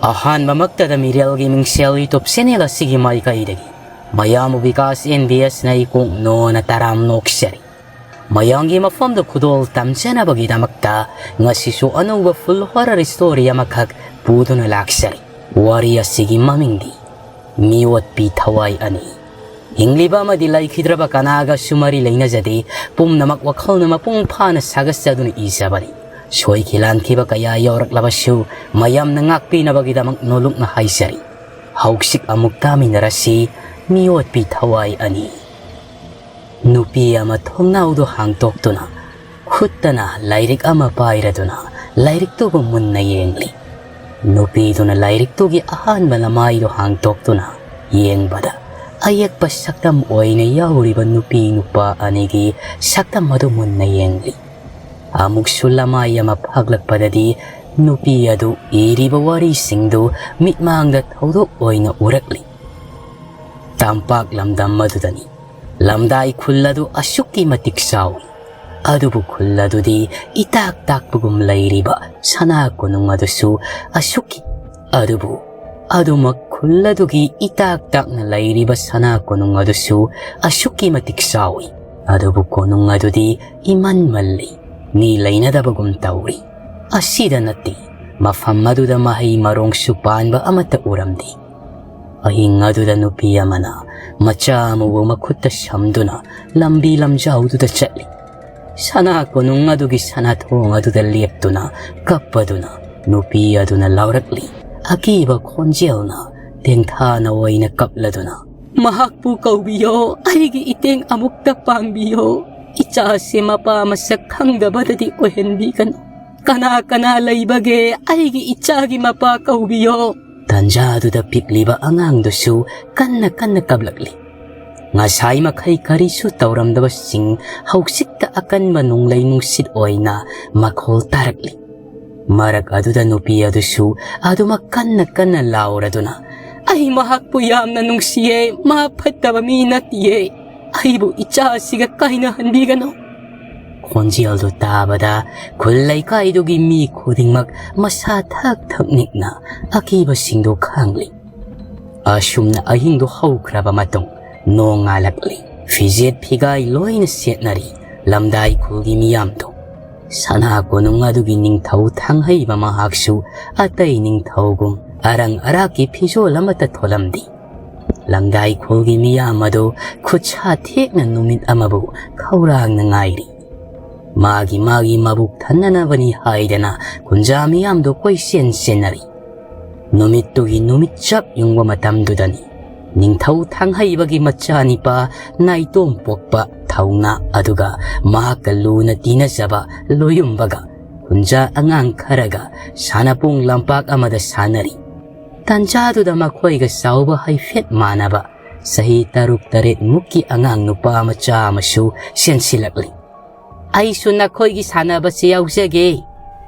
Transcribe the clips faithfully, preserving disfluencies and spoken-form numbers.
ꯑꯍꯥꯟꯕꯃꯛꯇꯗ ꯃꯤꯔꯦꯜꯒꯤ ꯃꯤꯡꯁꯦꯜ YouTube channel ꯑꯁꯤꯒꯤ ꯃꯥꯏꯀꯩꯗꯒꯤ ꯃꯌꯥꯝꯕꯨ ꯕꯤꯀꯥꯁ ꯑꯦꯟ ꯕꯤ ꯑꯦꯁꯅ ꯏꯀꯣꯛ ꯅꯣꯅ ꯇꯔꯥꯝ ꯅꯣꯛꯆꯔꯤ꯫ ꯃꯌꯥꯝꯒꯤ ꯃꯐꯝꯗ ꯈꯨꯗꯣꯜ ꯇꯝꯖꯅꯕꯒꯤꯗꯃꯛꯇ ꯉꯁꯤꯁꯨ ꯑꯅꯧꯕ full horror story ꯑꯃꯈꯛ ꯄꯨꯗꯨꯅ ꯂꯥꯛꯆꯔꯤ꯫ ꯋꯥꯔꯤ ꯑꯁꯤꯒꯤ ꯃꯃꯤꯡꯗꯤ ꯃꯤꯑꯣꯠꯄꯤ ꯊꯋꯥꯏ ꯑꯅꯤ꯫ ꯍꯤꯡꯂꯤꯕ ꯑꯃꯗꯤ ꯂꯩꯈꯤꯗ꯭ꯔꯕ ꯀꯅꯥꯒꯁꯨ ꯃꯔꯤ ꯂꯩꯅꯖꯗꯦ꯫ ꯄꯨꯝꯅꯃꯛ ꯋꯥꯈꯜꯅ ꯃꯄꯨꯡ ꯐꯥꯅ ꯁꯥꯒꯠꯆꯗꯨꯅ ꯏꯖꯕꯅꯤ꯫ ꯁꯣꯏꯈꯤ ꯂꯥꯟꯈꯤꯕ ꯀꯌꯥ ꯌꯥꯎꯔꯛꯂꯕꯁꯨ ꯃꯌꯥꯝꯅ ꯉꯥꯛꯄꯤꯅꯕꯒꯤꯗꯃꯛ ꯅꯣꯂꯨꯛꯅ ꯍꯥꯏꯖꯔꯤ꯫ ꯍꯧꯖꯤꯛ ꯑꯃꯨꯛ ꯇꯥꯃꯤꯟꯅꯔꯁꯤ ꯃꯤꯑꯣꯠꯄꯤ ꯊꯋꯥꯏ ꯑꯅꯤ꯫ ꯅꯨꯄꯤ ꯑꯃ ꯊꯣꯡꯅꯥꯎꯗꯨ ꯍꯥꯡꯗꯣꯛꯇꯨꯅ ꯈꯨꯠꯇꯅ ꯂꯥꯏꯔꯤꯛ ꯑꯃ ꯄꯥꯏꯔꯗꯨꯅ ꯂꯥꯏꯔꯤꯛꯇꯨꯕꯨ ꯃꯨꯟꯅ ꯌꯦꯡꯂꯤ꯫ ꯅꯨꯄꯤꯗꯨꯅ ꯂꯥꯏꯔꯤꯛꯇꯨꯒꯤ ꯑꯍꯥꯟꯕ ꯂꯃꯥꯏꯗꯨ ꯍꯥꯡꯗꯣꯛꯇꯨꯅ ꯌꯦꯡꯕꯗ ꯑꯌꯦꯛꯄ ꯁꯛꯇꯝ ꯑꯣꯏꯅ ꯌꯥꯎꯔꯤꯕ ꯅꯨꯄꯤ ꯅꯨꯄꯥ ꯑꯅꯤꯒꯤ ꯁꯛꯇꯝ ꯑꯗꯨ ꯃꯨꯟꯅ ꯌꯦꯡꯂꯤ꯫ ꯑꯃꯨꯛꯁꯨ ꯂꯃꯥꯏ ꯑꯃ ꯐꯥꯛꯂꯛꯄꯗꯗꯤ ꯅꯨꯄꯤ ꯑꯗꯨ ꯏꯔꯤꯕ ꯋꯥꯔꯤꯁꯤꯡꯗꯨ ꯃꯤꯠꯃꯥꯡꯗ ꯊꯧꯗꯣꯛ ꯑꯣꯏꯅ ꯎꯔꯛꯂꯤ꯫ ꯇꯝꯄꯥꯛ ꯂꯝꯗꯝ ꯑꯗꯨꯗꯅꯤ꯫ ꯂꯝꯗꯥꯏ ꯈꯨꯜ ꯑꯗꯨ ꯑꯁꯨꯛꯀꯤ ꯃꯇꯤꯛ ꯆꯥꯎꯏ꯫ ꯑꯗꯨꯕꯨ ꯈꯨꯜ ꯑꯗꯨꯗꯤ ꯏꯇꯥꯛ ꯇꯥꯛꯄꯒꯨꯝ ꯂꯩꯔꯤꯕ ꯁꯅꯥ ꯀꯣꯅꯨꯡ ꯑꯗꯨꯁꯨ ꯑꯁꯨꯛꯀꯤ, ꯑꯗꯨꯕꯨ ꯑꯗꯨꯃꯛ ꯈꯨꯜ ꯑꯗꯨꯒꯤ ꯏꯇꯥꯛ ꯇꯥꯛꯅ ꯂꯩꯔꯤꯕ ꯁꯅꯥ ꯀꯣꯅꯨꯡ ꯑꯗꯨꯁꯨ ꯑꯁꯨꯛꯀꯤ ꯃꯇꯤꯛ ꯆꯥꯎꯏ꯫ ꯑꯗꯨꯕꯨ ꯀꯣꯅꯨꯡ ꯑꯗꯨꯗꯤ ꯏꯃꯟ ꯃꯜꯂꯤ, ꯃꯤ ꯂꯩꯅꯗꯕꯒꯨꯝ ꯇꯧꯔꯤ꯫ ꯑꯁꯤꯗ ꯅꯠꯇꯦ, ꯃꯐꯝ ꯑꯗꯨꯗ ꯃꯍꯩ ꯃꯔꯣꯡꯁꯨ ꯄꯥꯟꯕ ꯑꯃꯠꯇ ꯎꯔꯝꯗꯦ꯫ ꯑꯍꯤꯡ ꯑꯗꯨꯗ ꯅꯨꯄꯤ ꯑꯃꯅ ꯃꯆꯥ ꯑꯃꯕꯨ ꯃꯈꯨꯠꯇ ꯁꯝꯗꯨꯅ ꯂꯝꯕꯤ ꯂꯝꯖꯥꯎꯗꯨꯗ ꯆꯠꯂꯤ꯫ ꯁꯅꯥ ꯀꯣꯅꯨꯡ ꯑꯗꯨꯒꯤ ꯁꯅꯥꯊꯣꯡ ꯑꯗꯨꯗ ꯂꯦꯞꯇꯨꯅ ꯀꯞꯄꯗꯨꯅ ꯅꯨꯄꯤ ꯑꯗꯨꯅ ꯂꯥꯎꯔꯛꯂꯤ꯫ ꯑꯀꯤꯕ ꯈꯣꯟꯖꯦꯜꯅ ꯇꯦꯡꯊꯥꯅ ꯑꯣꯏꯅ ꯀꯞꯂꯗꯨꯅ, "ꯃꯍꯥꯛꯄꯨ ꯀꯧꯕꯤꯌꯣ, ꯑꯩꯒꯤ ꯏꯇꯦꯡ ꯑꯃꯨꯛꯇ ꯄꯥꯡꯕꯤꯌꯣ꯫ ꯏꯆꯥꯁꯦ ꯃꯄꯥ ꯃꯁꯛ ꯈꯪꯗꯕꯗꯗꯤ ꯑꯣꯏꯍꯟꯕꯤꯒꯅꯨ꯫ ꯀꯅꯥ ꯀꯅꯥ ꯂꯩꯕꯒꯦ? ꯑꯩꯒꯤ ꯏꯆꯥꯒꯤ ꯃꯄꯥ ꯀꯧꯕꯤꯌꯣ꯫" ꯇꯟꯖꯥꯗꯨꯗ ꯄꯤꯛꯂꯤꯕ ꯑꯉꯥꯡꯗꯨꯁꯨ ꯀꯟꯅ ꯀꯟꯅ ꯀꯞꯂꯛꯂꯤ꯫ ꯉꯁꯥꯏ ꯃꯈꯩ ꯀꯔꯤꯁꯨ ꯇꯧꯔꯝꯗꯕꯁꯤꯡ ꯍꯧꯖꯤꯛꯇ ꯑꯀꯟꯕ ꯅꯣꯡꯂꯩ ꯅꯨꯡꯁꯤꯠ ꯑꯣꯏꯅ ꯃꯈꯣꯜ ꯇꯥꯔꯛꯂꯤ꯫ ꯃꯔꯛ ꯑꯗꯨꯗ ꯅꯨꯄꯤ ꯑꯗꯨꯁꯨ ꯑꯗꯨꯃꯛ ꯀꯟꯅ ꯀꯟꯅ ꯂꯥꯎꯔꯗꯨꯅ, "ꯑꯩ ꯃꯍꯥꯛꯄꯨ ꯌꯥꯝꯅ ꯅꯨꯡꯁꯤꯌꯦ, ꯃꯥ ꯐꯠꯇꯕ ꯃꯤ ꯅꯠꯇꯤꯌꯦ꯫ ꯑꯩꯕꯨ ꯏꯆꯥ ꯑꯁꯤꯒ ꯀꯥꯏꯅꯍꯟꯕꯤꯒꯅꯨ꯫" ꯈꯣꯟꯖꯦꯜꯗꯨ ꯇꯥꯕꯗ ꯈꯨꯜ ꯂꯩꯀꯥꯏꯗꯨꯒꯤ ꯃꯤ ꯈꯨꯗꯤꯡꯃꯛ ꯃꯁꯥ ꯊꯛ ꯊꯛ ꯅꯤꯛꯅ ꯑꯀꯤꯕꯁꯤꯡꯗꯨ ꯈꯥꯡꯂꯤ꯫ ꯑꯁꯨꯝꯅ ꯑꯍꯤꯡꯗꯨ ꯍꯧꯈ꯭ꯔꯕ ꯃꯇꯨꯡ ꯅꯣꯡ ꯉꯥꯜꯂꯛꯂꯤ꯫ ꯐꯤꯖꯦꯠ ꯐꯤꯒꯥꯏ ꯂꯣꯏꯅ ꯁꯦꯠꯅꯔꯤ꯫ ꯂꯝꯗꯥꯏ ꯈꯨꯜꯒꯤ ꯃꯤꯌꯥꯝꯗꯨ ꯁꯅꯥ ꯀꯣꯅꯨꯡ ꯑꯗꯨꯒꯤ ꯅꯤꯡꯊꯧ ꯊꯥꯡꯍꯩꯕ ꯃꯍꯥꯛꯁꯨ ꯑꯇꯩ ꯅꯤꯡꯊꯧꯒꯨꯝ ꯑꯔꯪ ꯑꯔꯥꯛꯀꯤ ꯐꯤꯖꯣꯜ ꯑꯃꯠꯇ ꯊꯣꯜꯂꯝꯗꯦ꯫ ꯂꯝꯗꯥꯏ ꯈꯨꯜꯒꯤ ꯃꯤꯌꯥꯝ ꯑꯗꯨ ꯈꯨꯠꯁꯥ ꯊꯦꯛꯅ ꯅꯨꯃꯤꯠ ꯑꯃꯕꯨ ꯈꯧꯔꯥꯡꯅ ꯉꯥꯏꯔꯤ꯫ ꯃꯥꯒꯤ ꯃꯥꯒꯤ ꯃꯕꯨꯛ ꯊꯟꯅꯅꯕꯅꯤ ꯍꯥꯏꯗꯅ ꯀꯨꯟꯖꯥ ꯃꯤꯌꯥꯝꯗꯨ ꯀꯣꯏꯆꯦꯟ ꯆꯦꯟꯅꯔꯤ꯫ ꯅꯨꯃꯤꯠꯇꯨꯒꯤ ꯅꯨꯃꯤꯠ ꯆꯞ ꯌꯨꯡꯕ ꯃꯇꯝꯗꯨꯗꯅꯤ ꯅꯤꯡꯊꯧ ꯊꯥꯡꯍꯩꯕꯒꯤ ꯃꯆꯥꯅꯤꯄꯥ ꯅꯥꯏꯇꯣꯝ ꯄꯣꯛꯄ ꯊꯧꯅꯥ ꯑꯗꯨꯒ ꯃꯍꯥꯛꯀ ꯂꯨꯅ ꯇꯤꯟꯅꯖꯕ ꯂꯣꯌꯨꯝꯕꯒ ꯀꯨꯟꯖꯥ ꯑꯉꯥꯡ ꯈꯔꯒ ꯁꯥꯟꯅꯄꯣꯡ ꯂꯝꯄꯥꯛ ꯑꯃꯗ ꯁꯥꯟꯅꯔꯤ꯫ ꯇꯥꯟꯖꯥꯗꯨꯗ ꯃꯈꯣꯏꯒ ꯆꯥꯎꯕ ꯍꯥꯏꯐꯦꯠ ꯃꯥꯟꯅꯕ ꯆꯍꯤ ꯇꯔꯨꯛ ꯇꯔꯦꯠ ꯃꯨꯛꯀꯤ ꯑꯉꯥꯡ ꯅꯨꯄꯥ ꯃꯆꯥ ꯑꯃꯁꯨ ꯆꯦꯟꯁꯤꯜꯂꯛꯂꯤ꯫ "ꯑꯩꯁꯨ ꯅꯈꯣꯏꯒꯤ ꯁꯥꯟꯅꯕꯁꯦ ꯌꯥꯎꯖꯒꯦ꯫"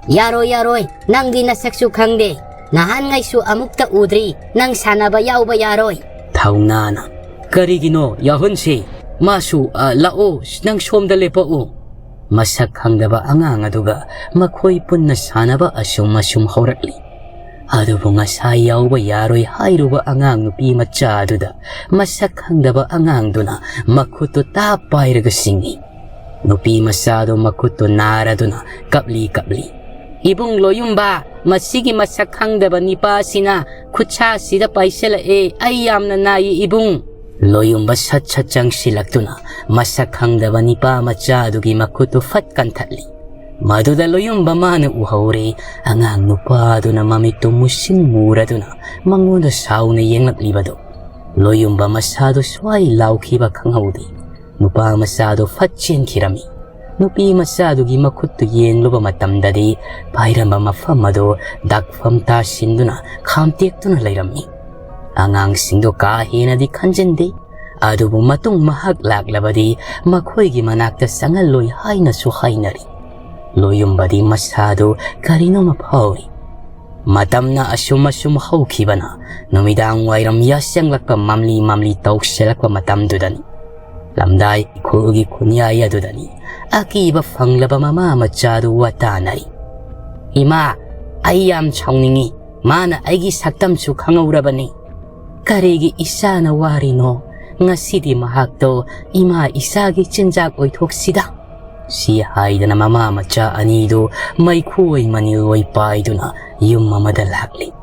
"ꯌꯥꯔꯣꯏ, ꯌꯥꯔꯣꯏ, ꯅꯪꯗꯤ ꯅꯁꯛꯁꯨ ꯈꯪꯗꯦ, ꯅꯍꯥꯟꯉꯩꯁꯨ ꯑꯃꯨꯛꯇ ꯎꯗ꯭ꯔꯤ, ꯅꯪ ꯁꯥꯟꯅꯕ ꯌꯥꯎꯕ ꯌꯥꯔꯣꯏ꯫" ꯊꯧꯅꯥꯅ, "ꯀꯔꯤꯒꯤꯅꯣ? ꯌꯥꯎꯍꯟꯁꯤ꯫ ꯃꯥꯁꯨ, ꯑ, ꯂꯥꯛꯑꯣ, ꯅꯪ ꯁꯣꯝꯗ ꯂꯦꯞꯄꯛꯎ꯫" ꯃꯁꯛ ꯈꯪꯗꯕ ꯑꯉꯥꯡ ꯑꯗꯨꯒ ꯃꯈꯣꯏ ꯄꯨꯟꯅ ꯁꯥꯟꯅꯕ ꯑꯁꯨꯝ ꯑꯁꯨꯝ ꯍꯧꯔꯛꯂꯤ꯫ ꯑꯗꯨꯕꯨ ꯉꯁꯥꯏ ꯌꯥꯎꯕ ꯌꯥꯔꯣꯏ ꯍꯥꯏꯔꯨꯕ ꯑꯉꯥꯡ ꯅꯨꯄꯤ ꯃꯆꯥ ꯑꯗꯨꯗ ꯃꯁꯛ ꯈꯪꯗꯕ ꯑꯉꯥꯡꯗꯨꯅ ꯃꯈꯨꯠꯇꯨ ꯇꯥꯞ ꯄꯥꯏꯔꯒ ꯆꯤꯡꯏ꯫ ꯅꯨꯄꯤ ꯃꯆꯥꯗꯨ ꯃꯈꯨꯠꯇꯨ ꯅꯥꯔꯗꯨꯅ ꯀꯞꯂꯤ ꯀꯞꯂꯤ, "ꯏꯕꯨꯡ ꯂꯣꯌꯨꯝꯕ, ꯃꯁꯤꯒꯤ ꯃꯁꯛ ꯈꯪꯗꯕ ꯅꯤꯄꯥꯁꯤꯅ ꯈꯨꯠꯁꯥꯁꯤꯗ ꯄꯥꯏꯁꯤꯜꯂꯛꯑꯦ, ꯑꯩ ꯌꯥꯝꯅ ꯅꯥꯏꯌꯦ ꯏꯕꯨꯡ꯫" ꯂꯣꯌꯨꯝꯕ ꯁꯠ ꯁꯠ ꯆꯪꯁꯤꯜꯂꯛꯇꯨꯅ ꯃꯁꯛ ꯈꯪꯗꯕ ꯅꯤꯄꯥ ꯃꯆꯥ ꯑꯗꯨꯒꯤ ꯃꯈꯨꯠꯇꯨ ꯐꯠ ꯀꯟꯊꯠꯂꯤ꯫ ꯃꯗꯨꯗ ꯂꯣꯌꯨꯝꯕ ꯃꯥꯅ ꯎꯍꯧꯔꯦ, ꯑꯉꯥꯡ ꯅꯨꯄꯥ ꯑꯗꯨꯅ ꯃꯃꯤꯠꯇꯨ ꯃꯨꯁꯤꯟ ꯃꯨꯔꯗꯨꯅ ꯃꯉꯣꯟꯗ ꯁꯥꯎꯅ ꯌꯦꯡꯂꯛꯂꯤꯕꯗꯨ꯫ ꯂꯣꯌꯨꯝꯕ ꯃꯁꯥꯗꯨ ꯁ꯭ꯋꯥꯏ ꯂꯥꯎꯈꯤꯕ ꯈꯪꯍꯧꯗꯦ꯫ ꯅꯨꯄꯥ ꯃꯆꯥꯗꯨ ꯐꯠ ꯆꯦꯟꯈꯤꯔꯝꯃꯤ꯫ ꯅꯨꯄꯤ ꯃꯆꯥꯗꯨꯒꯤ ꯃꯈꯨꯠꯇꯨ ꯌꯦꯡꯂꯨꯕ ꯃꯇꯝꯗꯗꯤ ꯄꯥꯏꯔꯝꯕ ꯃꯐꯝ ꯑꯗꯨ ꯗꯥꯛꯐꯝ ꯇꯥꯁꯤꯟꯗꯨꯅ ꯈꯥꯝꯇꯦꯛꯇꯨꯅ ꯂꯩꯔꯝꯃꯤ꯫ ꯑꯉꯥꯡꯁꯤꯡꯗꯨ ꯀꯥ ꯍꯦꯟꯅꯗꯤ ꯈꯟꯖꯤꯟꯗꯦ꯫ ꯑꯗꯨꯕꯨ ꯃꯇꯨꯡ ꯃꯍꯥꯛ ꯂꯥꯛꯂꯕꯗꯤ ꯃꯈꯣꯏꯒꯤ ꯃꯅꯥꯛꯇ ꯆꯪꯍꯜꯂꯣꯏ ꯍꯥꯏꯅꯁꯨ ꯍꯥꯏꯅꯔꯤ꯫ ꯂꯣꯌꯨꯝꯕꯗꯤ ꯃꯁꯥꯗꯨ ꯀꯔꯤꯅꯣꯃ ꯐꯥꯎꯔꯤ꯫ ꯃꯇꯝꯅ ꯑꯁꯨꯝ ꯑꯁꯨꯝ ꯍꯧꯈꯤꯕꯅ ꯅꯨꯃꯤꯗꯥꯡ ꯋꯥꯏꯔꯝ ꯌꯥꯆꯪꯂꯛꯄ ꯃꯝꯂꯤ ꯃꯝꯂꯤ ꯇꯧꯁꯤꯜꯂꯛꯄ ꯃꯇꯝꯗꯨꯗꯅꯤ꯫ ꯂꯝꯗꯥꯏ ꯈꯨꯜꯒꯤ ꯈꯨꯟꯌꯥꯏ ꯑꯗꯨꯗꯅꯤ ꯑꯀꯤꯕ ꯐꯪꯂꯕ ꯃꯃꯥ ꯃꯆꯥꯗꯨ ꯋꯥꯇꯥꯅꯔꯤ꯫ "ꯏꯃꯥ, ꯑꯩ ꯌꯥꯝ ꯁꯥꯎꯅꯤꯡꯏ꯫ ꯃꯥꯅ ꯑꯩꯒꯤ ꯁꯛꯇꯝꯁꯨ ꯈꯪꯍꯧꯔꯕꯅꯤ꯫ ꯀꯔꯤꯒꯤ ꯏꯆꯥꯅ ꯋꯥꯔꯤꯅꯣ? ꯉꯁꯤꯗꯤ ꯃꯍꯥꯛꯇꯣ ꯏꯃꯥ ꯏꯆꯥꯒꯤ ꯆꯤꯟꯖꯥꯛ ꯑꯣꯏꯊꯣꯛꯁꯤꯗ"꯫ ꯁꯤ ꯍꯥꯏꯗꯅ ꯃꯃꯥ ꯃꯆꯥ ꯑꯅꯤꯗꯨ ꯃꯩꯈꯨ ꯑꯣꯏ ꯃꯅꯤꯜ ꯑꯣꯏ ꯄꯥꯏꯗꯨꯅ ꯌꯨꯝ ꯑꯃꯗ ꯂꯥꯛꯂꯤ꯫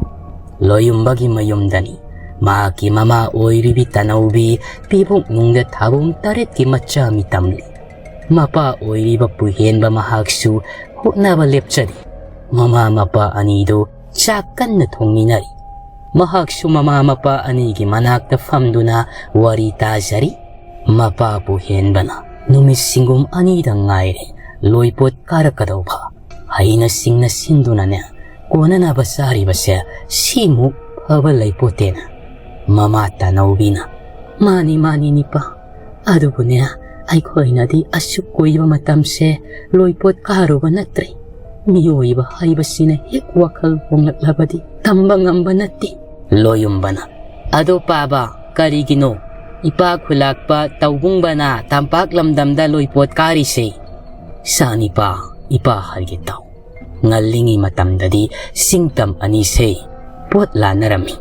ꯂꯣꯌꯨꯝꯕꯒꯤ ꯃꯌꯨꯝꯗꯅꯤ꯫ ꯃꯍꯥꯛꯀꯤ ꯃꯃꯥ ꯑꯣꯏꯔꯤꯕꯤ ꯇꯅꯧꯕꯤ ꯄꯤꯕꯨꯛꯅꯨꯡꯗ ꯊꯥꯕꯨꯝ ꯇꯔꯦꯠꯀꯤ ꯃꯆꯥ ꯃꯤꯇꯝꯂꯤ꯫ ꯃꯄꯥ ꯑꯣꯏꯔꯤꯕ ꯄꯨꯍꯦꯟꯕ ꯃꯍꯥꯛꯁꯨ ꯍꯣꯠꯅꯕ ꯂꯦꯞꯆꯔꯤ꯫ ꯃꯃꯥ ꯃꯄꯥ ꯑꯅꯤꯗꯨ ꯆꯥꯛ ꯀꯟꯅ ꯊꯣꯡꯃꯤꯟꯅꯔꯤ꯫ ꯃꯍꯥꯛꯁꯨ ꯃꯃꯥ ꯃꯄꯥ ꯑꯅꯤꯒꯤ ꯃꯅꯥꯛꯇ ꯐꯝꯗꯨꯅ ꯋꯥꯔꯤ ꯇꯥꯖꯔꯤ꯫ ꯃꯄꯥ ꯄꯨꯍꯦꯟꯕꯅ ꯅꯨꯃꯤꯠ ꯁꯤꯡꯒꯨꯝ ꯑꯅꯤꯗ ꯉꯥꯏꯔꯦ ꯂꯣꯏꯄꯣꯠ ꯀꯥꯔꯛꯀꯗꯧꯕ꯫ ꯍꯩꯅ ꯁꯤꯡꯅ ꯁꯤꯟꯗꯨꯅꯅꯦ ꯀꯣꯟꯅꯅꯕ ꯆꯥꯔꯤꯕꯁꯦ ꯁꯤꯃꯨꯛ ꯐꯕ ꯂꯩꯄꯣꯠꯇꯦꯅ꯫ ꯃꯃꯥ ꯇꯥꯅꯧꯕꯤꯅ, "ꯃꯥꯅꯤ, ꯃꯥꯅꯤ ꯅꯤꯄꯥ꯫ ꯑꯗꯨꯕꯨꯅꯦ, ꯑꯩꯈꯣꯏꯅꯗꯤ ꯑꯁꯨꯛ ꯀꯨꯏꯕ ꯃꯇꯝꯁꯦ ꯂꯣꯏꯄꯣꯠ ꯀꯥꯔꯨꯕ ꯅꯠꯇ꯭ꯔꯦ꯫ ꯃꯤꯑꯣꯏꯕ ꯍꯥꯏꯕꯁꯤꯅ ꯍꯦꯛ ꯋꯥꯈꯜ ꯍꯣꯡꯂꯛꯂꯕꯗꯤ ꯇꯝꯕ ꯉꯝꯕ ꯅꯠꯇꯦ"꯫ ꯂꯣꯌꯨꯝꯕꯅ, "ꯑꯗꯣ ꯄꯥꯕ, ꯀꯔꯤꯒꯤꯅꯣ ꯏꯄꯥ ꯈꯨꯂꯥꯛꯄ ꯇꯧꯕꯨꯡꯕꯅ ꯇꯝꯄꯥꯛ ꯂꯝꯗꯝꯗ ꯂꯣꯏꯄꯣꯠ ꯀꯥꯔꯤꯁꯦ?" "ꯁꯥꯅꯤꯄꯥ, ꯏꯄꯥ ꯍꯥꯏꯒꯦ ꯇꯥꯎ꯫ ꯉꯜꯂꯤꯉꯩ ꯃꯇꯝꯗꯗꯤ ꯆꯤꯡ ꯇꯝ ꯑꯅꯤꯁꯦ ꯄꯣꯠ ꯂꯥꯟꯅꯔꯝꯃꯤ꯫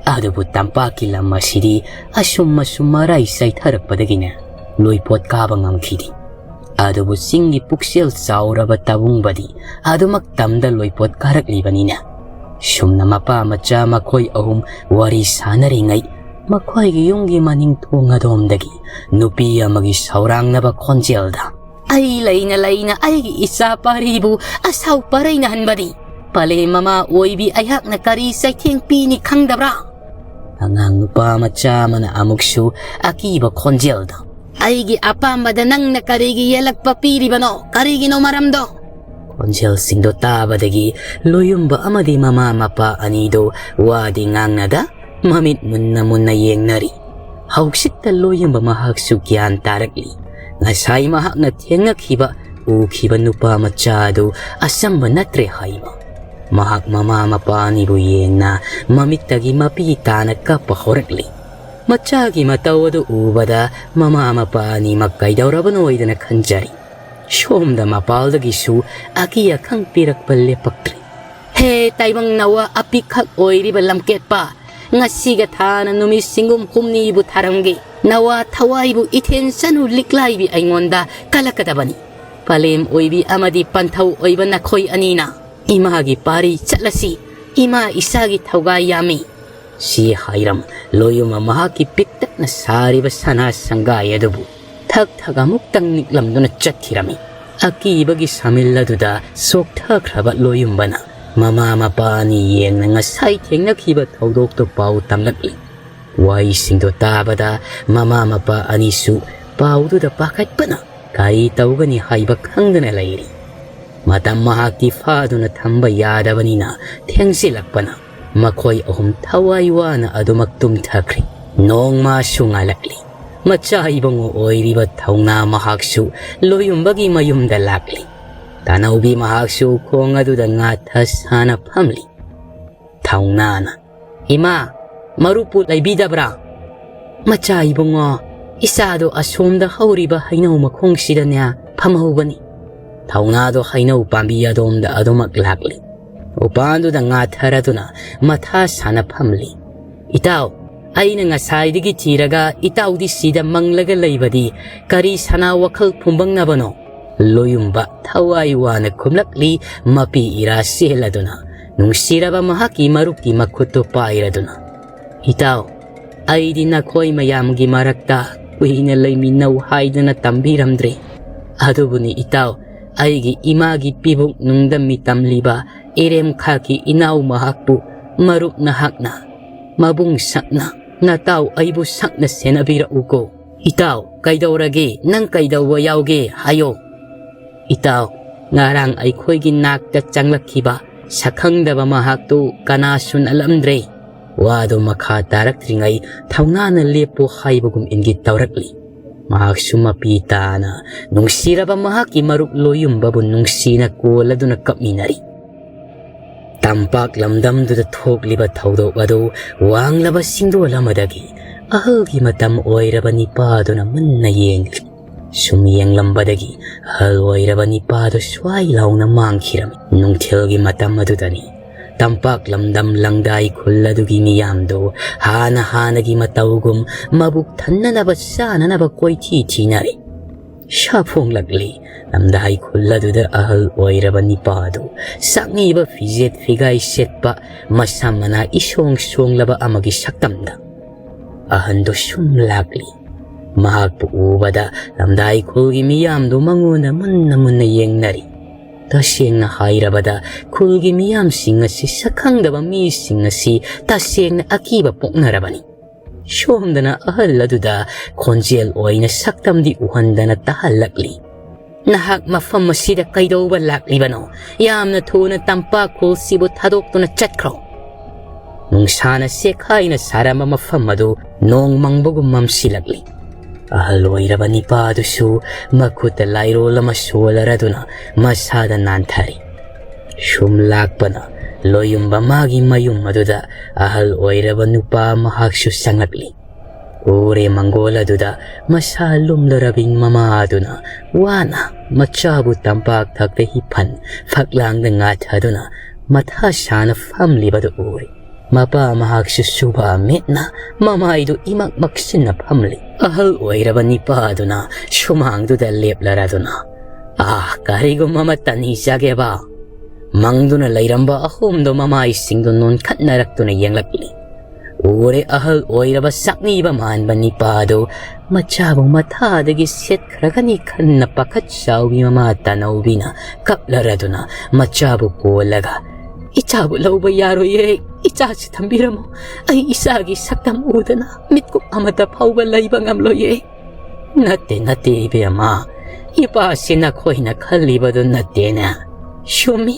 ꯑꯗꯨꯕꯨ ꯇꯝꯄꯥꯛꯀꯤ ꯂꯝ ꯑꯁꯤꯗꯤ ꯑꯁꯨꯝ ꯑꯁꯨꯝ ꯃꯔꯥꯏ ꯆꯥꯏꯊꯔꯛꯄꯗꯒꯤꯅꯦ ꯂꯣꯏꯄꯣꯠ ꯀꯥꯕ ꯉꯝꯈꯤꯗꯦ꯫ ꯑꯗꯨꯕꯨ ꯆꯤꯡꯒꯤ ꯄꯨꯛꯆꯦꯜ ꯆꯥꯎꯔꯕ ꯇꯥꯕꯨꯡꯕꯗꯤ ꯑꯗꯨꯃꯛ ꯇꯝꯗ ꯂꯣꯏꯄꯣꯠ ꯀꯥꯔꯛꯂꯤꯕꯅꯤꯅꯦ"꯫ ꯁꯨꯝꯅ ꯃꯄꯥ ꯃꯆꯥ ꯃꯈꯣꯏ ꯑꯍꯨꯝ ꯋꯥꯔꯤ ꯁꯥꯅꯔꯤꯉꯩ ꯃꯈꯣꯏꯒꯤ ꯌꯨꯝꯒꯤ ꯃꯅꯤꯡ ꯊꯣꯡ ꯑꯗꯣꯝꯗꯒꯤ ꯅꯨꯄꯤ ꯑꯃꯒꯤ ꯁꯧꯔꯥꯡꯅꯕ ꯈꯣꯟꯖꯦꯜꯗ, "ꯑꯩ ꯂꯩꯅ ꯂꯩꯅ ꯑꯩꯒꯤ ꯏꯆꯥ ꯄꯥꯔꯤꯕꯨ ꯑꯁꯥꯎ ꯄꯔꯩꯅꯍꯟꯕꯗꯤ ꯄꯂꯦꯝ ꯃꯃꯥ ꯑꯣꯏꯕꯤ ꯑꯩꯍꯥꯛꯅ ꯀꯔꯤ ꯆꯩꯊꯦꯡ ꯄꯤꯅꯤ ꯈꯪꯗꯕ꯭ꯔꯥ?" ꯑꯉꯥꯡ ꯅꯨꯄꯥ ꯃꯆꯥ ꯑꯃꯅ ꯑꯃꯨꯛꯁꯨ ꯑꯀꯤꯕ ꯈꯣꯟꯖꯦꯜꯗ, "ꯑꯩꯒꯤ ꯑꯄꯥꯝꯕꯗ ꯅꯪꯅ ꯀꯔꯤꯒꯤ ꯌꯦꯜꯂꯛꯄ ꯄꯤꯔꯤꯕꯅꯣ? ꯀꯔꯤꯒꯤꯅꯣ ꯃꯔꯝꯗꯣ?" ꯈꯣꯟꯖꯦꯜꯁꯤꯡꯗꯣ ꯇꯥꯕꯗꯒꯤ ꯂꯣꯌꯨꯝꯕ ꯑꯃꯗꯤ ꯃꯃꯥ ꯃꯄꯥ ꯑꯅꯤꯗꯣ ꯋꯥꯗꯤ ꯉꯥꯡꯅꯗ ꯃꯃꯤꯠ ꯃꯨꯟꯅ ꯃꯨꯟꯅ ꯌꯦꯡꯅꯔꯤ꯫ ꯍꯧꯖꯤꯛꯇ ꯂꯣꯌꯨꯝꯕ ꯃꯍꯥꯛꯁꯨ ꯒ꯭ꯌꯥꯟ ꯇꯥꯔꯛꯂꯤ꯫ ꯉꯁꯥꯏ ꯃꯍꯥꯛꯅ ꯊꯦꯡꯅꯈꯤꯕ, ꯎꯈꯤꯕ ꯅꯨꯄꯥ ꯃꯆꯥ ꯑꯗꯨ ꯑꯆꯝꯕ ꯅꯠꯇ꯭ꯔꯦ ꯍꯥꯏꯕ꯫ ꯃꯍꯥꯛ ꯃꯃꯥ ꯃꯄꯥ ꯑꯅꯤꯕꯨ ꯌꯦꯡꯅ ꯃꯃꯤꯠꯇꯒꯤ ꯃꯄꯤ ꯇꯥꯅ ꯀꯞꯄ ꯍꯧꯔꯛꯂꯤ꯫ ꯃꯆꯥꯒꯤ ꯃꯇꯧ ꯑꯗꯨ ꯎꯕꯗ ꯃꯃꯥ ꯃꯄꯥ ꯑꯅꯤꯃꯛ ꯀꯩꯗꯧꯔꯕꯅꯣꯏꯗꯅ ꯈꯟꯖꯔꯤ꯫ ꯁꯣꯝꯗ ꯃꯄꯥꯜꯗꯒꯤꯁꯨ ꯑꯀꯤ ꯑꯈꯪ ꯄꯤꯔꯛꯄ ꯂꯦꯞꯄꯛꯇ꯭ꯔꯦ꯫ "ꯍꯦ ꯇꯥꯏꯕꯪ ꯅꯋꯥ ꯑꯄꯤꯛꯈꯛ ꯑꯣꯏꯔꯤꯕ ꯂꯝꯀꯦꯠꯄ, ꯉꯁꯤꯒ ꯊꯥꯅ ꯅꯨꯃꯤꯠ ꯁꯤꯡꯒꯨꯝ ꯍꯨꯝꯅꯤꯕꯨ ꯊꯥꯔꯝꯒꯦ꯫ ꯅꯋꯥ ꯊꯋꯥꯏꯕꯨ ꯏꯊꯦꯟ ꯆꯅꯨ ꯂꯤꯛꯂꯥꯏꯕꯤ ꯑꯩꯉꯣꯟꯗ ꯀꯜꯂꯛꯀꯗꯕꯅꯤ꯫ ꯄꯂꯦꯝ ꯑꯣꯏꯕꯤ ꯑꯃꯗꯤ ꯄꯟꯊꯧ ꯑꯣꯏꯕ ꯅꯈꯣꯏ ꯑꯅꯤꯅ ꯏꯃꯥꯒꯤ ꯄꯥꯔꯤ ꯆꯠꯂꯁꯤ꯫ ꯏꯃꯥ ꯏꯆꯥꯒꯤ ꯊꯧꯒꯥꯏ ꯌꯥꯝꯃꯤ"꯫ ꯁꯤ ꯍꯥꯏꯔꯝ ꯂꯣꯌꯨꯝ ꯃꯍꯥꯛꯀꯤ ꯄꯤꯛꯇꯛꯅ ꯁꯥꯔꯤꯕ ꯁꯅꯥ ꯁꯪꯒꯥꯏ ꯑꯗꯨꯕꯨ ꯊꯛ ꯊꯛ ꯑꯃꯨꯛꯇꯪ ꯅꯤꯛꯂꯝꯗꯨꯅ ꯆꯠꯈꯤꯔꯝꯃꯤ꯫ ꯑꯀꯤꯕꯒꯤ ꯁꯥꯃꯤꯜ ꯑꯗꯨꯗ ꯁꯣꯛꯊꯈ꯭ꯔꯕ ꯂꯣꯌꯨꯝꯕꯅ ꯃꯃꯥ ꯃꯄꯥ ꯑꯅꯤ ꯌꯦꯡꯅ ꯉꯁꯥꯏ ꯊꯦꯡꯅꯈꯤꯕ ꯊꯧꯗꯣꯛꯇꯨ ꯄꯥꯎ ꯇꯝꯂꯛꯂꯤ꯫ ꯋꯥꯍꯩꯁꯤꯡꯗꯨ ꯇꯥꯕꯗ ꯃꯃꯥ ꯃꯄꯥ ꯑꯅꯤꯁꯨ ꯄꯥꯎꯗꯨꯗ ꯄꯥꯈꯠꯄꯅ ꯀꯔꯤ ꯇꯧꯒꯅꯤ ꯍꯥꯏꯕ ꯈꯪꯗꯅ ꯂꯩꯔꯤ꯫ ꯃꯇꯝ ꯃꯍꯥꯛꯇꯤ ꯐꯥꯗꯨꯅ ꯊꯝꯕ ꯌꯥꯗꯕꯅꯤꯅ ꯊꯦꯡꯖꯤꯜꯂꯛꯄꯅ ꯃꯈꯣꯏ ꯑꯍꯨꯝ ꯊꯋꯥꯏ ꯋꯥꯅ ꯑꯗꯨꯃꯛ ꯇꯨꯝꯊꯈ꯭ꯔꯦ꯫ ꯅꯣꯡꯃꯁꯨ ꯉꯥꯜꯂꯛꯂꯤ꯫ ꯃꯆꯥ ꯏꯕꯨꯡꯉꯣ ꯑꯣꯏꯔꯤꯕ ꯊꯧꯅꯥ ꯃꯍꯥꯛꯁꯨ ꯂꯣꯌꯨꯝꯕꯒꯤ ꯃꯌꯨꯝꯗ ꯂꯥꯛꯂꯤ꯫ ꯇꯥꯅꯧꯕꯤ ꯃꯍꯥꯛꯁꯨ ꯈꯣꯡ ꯑꯗꯨꯗ ꯉꯥꯊ ꯁꯥꯅ ꯐꯝꯂꯤ꯫ ꯊꯧꯅꯥꯅ, "ꯏꯃꯥ, ꯃꯔꯨꯞꯄꯨ ꯂꯩꯕꯤꯗꯕ꯭ꯔꯥ?" "ꯃꯆꯥ ꯏꯕꯨꯡꯉꯣ, ꯏꯆꯥꯗꯣ ꯑꯁꯣꯝꯗ ꯍꯧꯔꯤꯕ ꯍꯩꯅꯧ ꯃꯈꯣꯡꯁꯤꯗꯅꯦ ꯐꯝꯍꯧꯕꯅꯤ"꯫ ꯊꯧꯅꯥꯗꯣ ꯍꯩꯅꯧ ꯄꯥꯝꯕꯤ ꯑꯗꯣꯝꯗ ꯑꯗꯨꯃꯛ ꯂꯥꯛꯂꯤ꯫ ꯎꯄꯥꯟꯗꯨꯗ ꯉꯥꯊꯔꯗꯨꯅ ꯃꯊꯥ ꯁꯥꯅ ꯐꯝꯂꯤ꯫ "ꯏꯇꯥꯎ, ꯑꯩꯅ ꯉꯁꯥꯏꯗꯒꯤ ꯊꯤꯔꯒ ꯏꯇꯥꯎꯗꯤ ꯁꯤꯗ ꯃꯪꯂꯒ ꯂꯩꯕꯗꯤ ꯀꯔꯤ ꯁꯅꯥ ꯋꯥꯈꯜ ꯐꯨꯝꯕꯪꯅꯕꯅꯣ?" ꯂꯣꯌꯨꯝꯕ ꯊꯋꯥꯏ ꯋꯥꯅ ꯈꯨꯝꯂꯛꯂꯤ, ꯃꯄꯤ ꯏꯔꯥ ꯆꯦꯜꯂꯗꯨꯅ, ꯅꯨꯡꯁꯤꯔꯕ ꯃꯍꯥꯛꯀꯤ ꯃꯔꯨꯞꯀꯤ ꯃꯈꯨꯠꯇꯨ ꯄꯥꯏꯔꯗꯨꯅ꯫ "ꯏꯇꯥꯎ, ꯑꯩꯗꯤ ꯅꯈꯣꯏ ꯃꯌꯥꯝꯒꯤ ꯃꯔꯛꯇ ꯀꯨꯏꯅ ꯂꯩꯃꯤꯟꯅꯧ ꯍꯥꯏꯗꯅ ꯇꯝꯕꯤꯔꯝꯗ꯭ꯔꯦ꯫ ꯑꯗꯨꯕꯨꯅꯤ ꯏꯇꯥꯎ, ꯑꯩꯒꯤ ꯏꯃꯥꯒꯤ ꯄꯤꯕꯨꯛ ꯅꯨꯡꯗ ꯃꯤꯇꯝꯂꯤꯕ ꯏꯔꯦꯝꯈꯥꯛꯀꯤ ꯏꯅꯥꯎ ꯃꯍꯥꯛꯄꯨ ꯃꯔꯨꯞ ꯅꯍꯥꯛꯅ, ꯃꯕꯨꯡ ꯁꯛꯅ, ꯅꯇꯥꯎ ꯑꯩꯕꯨ ꯁꯛꯅ ꯁꯦꯟꯅꯕꯤꯔꯛꯎꯀꯣ꯫ ꯏꯇꯥꯎ, ꯀꯩꯗꯧꯔꯒꯦ? ꯅꯪ ꯀꯩꯗꯧꯕ ꯌꯥꯎꯒꯦ? ꯍꯥꯏꯌꯣ"꯫ "ꯏꯇꯥꯎ, ꯉꯔꯥꯡ ꯑꯩꯈꯣꯏꯒꯤ ꯅꯥꯛꯇ ꯆꯪꯂꯛꯈꯤꯕ ꯁꯛꯈꯪꯗꯕ ꯃꯍꯥꯛꯇꯨ ꯀꯅꯥꯁꯨ ꯅꯠꯂꯝꯗ꯭ꯔꯦ"꯫ ꯋꯥꯗꯨ ꯃꯈꯥ ꯇꯥꯔꯛꯇ꯭ꯔꯤꯉꯩ ꯊꯧꯅꯥꯅ ꯂꯦꯞꯄꯨ ꯍꯥꯏꯕꯒꯨꯝ ꯏꯪꯒꯤꯠ ꯇꯧꯔꯛꯂꯤ꯫ ꯃꯍꯥꯛꯁꯨ ꯃꯄꯤ ꯇꯥꯅ ꯅꯨꯡꯁꯤꯔꯕ ꯃꯍꯥꯛꯀꯤ ꯃꯔꯨꯞ ꯂꯣꯌꯨꯝꯕꯕꯨ ꯅꯨꯡꯁꯤꯅ ꯀꯣꯜꯂꯗꯨꯅ ꯀꯞꯃꯤꯟꯅꯔꯤ꯫ ꯇꯝꯄꯥꯛ ꯂꯝꯗꯝꯗꯨꯗ ꯊꯣꯛꯂꯤꯕ ꯊꯧꯗꯣꯛ ꯑꯗꯨ ꯋꯥꯡꯂꯕ ꯆꯤꯡꯗꯣꯜ ꯑꯃꯗꯒꯤ ꯑꯍꯜꯒꯤ ꯃꯇꯝ ꯑꯣꯏꯔꯕ ꯅꯤꯄꯥꯗꯨꯅ ꯃꯨꯟꯅ ꯌꯦꯡꯂꯤ꯫ ꯁꯨꯝ ꯌꯦꯡꯂꯝꯕꯗꯒꯤ ꯑꯍꯜ ꯑꯣꯏꯔꯕ ꯅꯤꯄꯥꯗꯨ ꯁ꯭ꯋꯥꯏ ꯂꯥꯎꯅ ꯃꯥꯡꯈꯤꯔꯝꯃꯤ꯫ ꯅꯨꯡꯊꯤꯜꯒꯤ ꯃꯇꯝ ꯑꯗꯨꯗꯅꯤ꯫ ꯇꯝꯄꯥꯛ ꯂꯝꯗꯝ ꯂꯪꯗꯥꯏ ꯈꯨꯜ ꯑꯗꯨꯒꯤ ꯃꯤꯌꯥꯝꯗꯨ ꯍꯥꯟꯅ ꯍꯥꯟꯅꯒꯤ ꯃꯇꯧꯒꯨꯝ ꯃꯕꯨꯛ ꯊꯟꯅꯅꯕ ꯆꯥꯅꯅꯕ ꯀꯣꯏꯊꯤ ꯊꯤꯅꯔꯤ꯫ ꯁꯥꯐꯣꯡꯂꯛꯂꯤ꯫ ꯂꯝꯗꯥꯏ ꯈꯨꯜ ꯑꯗꯨꯗ ꯑꯍꯜ ꯑꯣꯏꯔꯕ ꯅꯤꯄꯥꯗꯨ ꯆꯥꯛꯅꯤꯕ ꯐꯤꯖꯦꯠ ꯐꯤꯒꯥꯏ ꯁꯦꯠꯄ, ꯃꯁꯝ ꯃꯅꯥ ꯏꯁꯣꯡ ꯁꯣꯡꯂꯕ ꯑꯃꯒꯤ ꯁꯛꯇꯝꯗ꯫ ꯑꯍꯟꯗꯨ ꯁꯨꯝ ꯂꯥꯛꯂꯤ꯫ ꯃꯍꯥꯛꯄꯨ ꯎꯕꯗ ꯂꯝꯗꯥꯏ ꯈꯨꯜꯒꯤ ꯃꯤꯌꯥꯝꯗꯨ ꯃꯉꯣꯟꯗ ꯃꯨꯟꯅ ꯃꯨꯟꯅ ꯌꯦꯡꯅꯔꯤ꯫ ꯇꯁꯦꯡꯅ ꯍꯥꯏꯔꯕꯗ ꯈꯨꯜꯒꯤ ꯃꯤꯌꯥꯝꯁꯤꯡ ꯑꯁꯤ ꯁꯛꯈꯪꯗꯕ ꯃꯤꯁꯤꯡ ꯑꯁꯤ ꯇꯁꯦꯡꯅ ꯑꯀꯤꯕ ꯄꯣꯛꯅꯔꯕꯅꯤ꯫ ꯁꯣꯝꯗꯅ ꯑꯍꯜ ꯑꯗꯨꯗ ꯈꯣꯟꯖꯦꯜ ꯑꯣꯏꯅ ꯁꯛꯇꯝꯗꯤ ꯎꯍꯟꯗꯅ ꯇꯥꯍꯜꯂꯛꯂꯤ꯫ "ꯅꯍꯥꯛ ꯃꯐꯝ ꯑꯁꯤꯗ ꯀꯩꯗꯧꯕ ꯂꯥꯛꯂꯤꯕꯅꯣ? ꯌꯥꯝꯅ ꯊꯨꯅ ꯇꯝꯄꯥꯛ ꯈꯨꯜꯁꯤꯕꯨ ꯊꯥꯗꯣꯛꯇꯨꯅ ꯆꯠꯈ꯭ꯔꯣ!" ꯅꯨꯡꯁꯥꯅ ꯆꯦꯛꯈꯥꯏꯅ ꯁꯥꯔꯝꯕ ꯃꯐꯝ ꯑꯗꯨ ꯅꯣꯡ ꯃꯪꯕꯒꯨꯝ ꯃꯝꯁꯤꯜꯂꯛꯂꯤ꯫ ꯑꯍꯜ ꯑꯣꯏꯔꯕ ꯅꯤꯄꯥꯗꯨꯁꯨ ꯃꯈꯨꯠꯇ ꯂꯥꯏꯔꯣꯜ ꯑꯃ ꯁꯣꯜꯂꯔꯗꯨꯅ ꯃꯁꯥꯗ ꯅꯥꯟꯊꯔꯤ꯫ ꯁꯨꯝ ꯂꯥꯛꯄꯅ ꯂꯣꯌꯨꯝꯕ ꯃꯥꯒꯤ ꯃꯌꯨꯝ ꯑꯗꯨꯗ ꯑꯍꯜ ꯑꯣꯏꯔꯕ ꯅꯨꯄꯥ ꯃꯍꯥꯛꯁꯨ ꯆꯪꯂꯛꯂꯤ꯫ ꯎꯔꯦ ꯃꯪꯒꯣꯜ ꯑꯗꯨꯗ ꯃꯁꯥ ꯂꯨꯝꯂꯔꯕꯤ ꯃꯃꯥ ꯑꯗꯨꯅ ꯋꯥꯅ ꯃꯆꯥꯕꯨ ꯇꯝꯄꯥꯛ ꯊꯛꯇ ꯍꯤꯞꯍꯟ ꯐꯛꯂꯥꯡꯗ ꯉꯥꯊꯗꯨꯅ ꯃꯊꯥ ꯁꯥꯅ ꯐꯝꯂꯤꯕꯗꯨ ꯎꯔꯦ꯫ ꯃꯄꯥ ꯃꯍꯥꯛꯁꯨ ꯁꯨꯕꯥ ꯃꯤꯠꯅ ꯃꯃꯥꯏꯗꯨ ꯏꯃꯛ ꯃꯛꯁꯤꯟꯅ ꯐꯝꯂꯤ꯫ ꯑꯍꯜ ꯑꯣꯏꯔꯕ ꯅꯤꯄꯥ ꯑꯗꯨꯅ ꯁꯨꯃꯥꯡꯗꯨꯗ ꯂꯦꯞꯂꯔꯗꯨꯅ, "ꯑꯥ, ꯀꯔꯤꯒꯨꯝꯕ ꯑꯃ ꯇꯟꯍꯤꯖꯒꯦꯕ?" ꯃꯪꯗꯨꯅ ꯂꯩꯔꯝꯕ ꯑꯍꯨꯝꯗꯨ ꯃꯃꯥꯏꯁꯤꯡꯗꯨ ꯅꯣꯟꯈꯠꯅꯔꯛꯇꯨꯅ ꯌꯦꯡꯂꯛꯂꯤ꯫ ꯎꯔꯦ ꯑꯍꯜ ꯑꯣꯏꯔꯕ ꯆꯥꯛꯅꯤꯕ ꯃꯥꯟꯕ ꯅꯤꯄꯥ ꯑꯗꯨ ꯃꯆꯥꯕꯨ ꯃꯊꯥꯗꯒꯤ ꯁꯦꯠꯈ꯭ꯔꯒꯅꯤ ꯈꯟꯅ ꯄꯥꯈꯠ ꯆꯥꯎꯕꯤ ꯃꯃꯥ ꯇꯅꯧꯕꯤꯅ ꯀꯞꯂꯔꯗꯨꯅ ꯃꯆꯥꯕꯨ ꯀꯣꯜꯂꯒ, "ꯏꯆꯥꯕꯨ ꯂꯧꯕ ꯌꯥꯔꯣꯏꯌꯦ, ꯏꯆꯥꯁꯤ ꯊꯝꯕꯤꯔꯝꯃꯣ꯫ ꯑꯩ ꯏꯆꯥꯒꯤ ꯁꯛꯇꯝ ꯎꯗꯅ ꯃꯤꯠꯀꯨꯞ ꯑꯃꯠꯇ ꯐꯥꯎꯕ ꯂꯩꯕ ꯉꯝꯂꯣꯏꯌꯦ꯫" "ꯅꯠꯇꯦ, ꯅꯠꯇꯦ ꯏꯕꯦꯝꯃ, ꯏꯄꯥꯁꯤ ꯅꯈꯣꯏꯅ ꯈꯜꯂꯤꯕꯗꯨ ꯅꯠꯇꯦꯅꯦ꯫ ꯆꯨꯝꯃꯤ,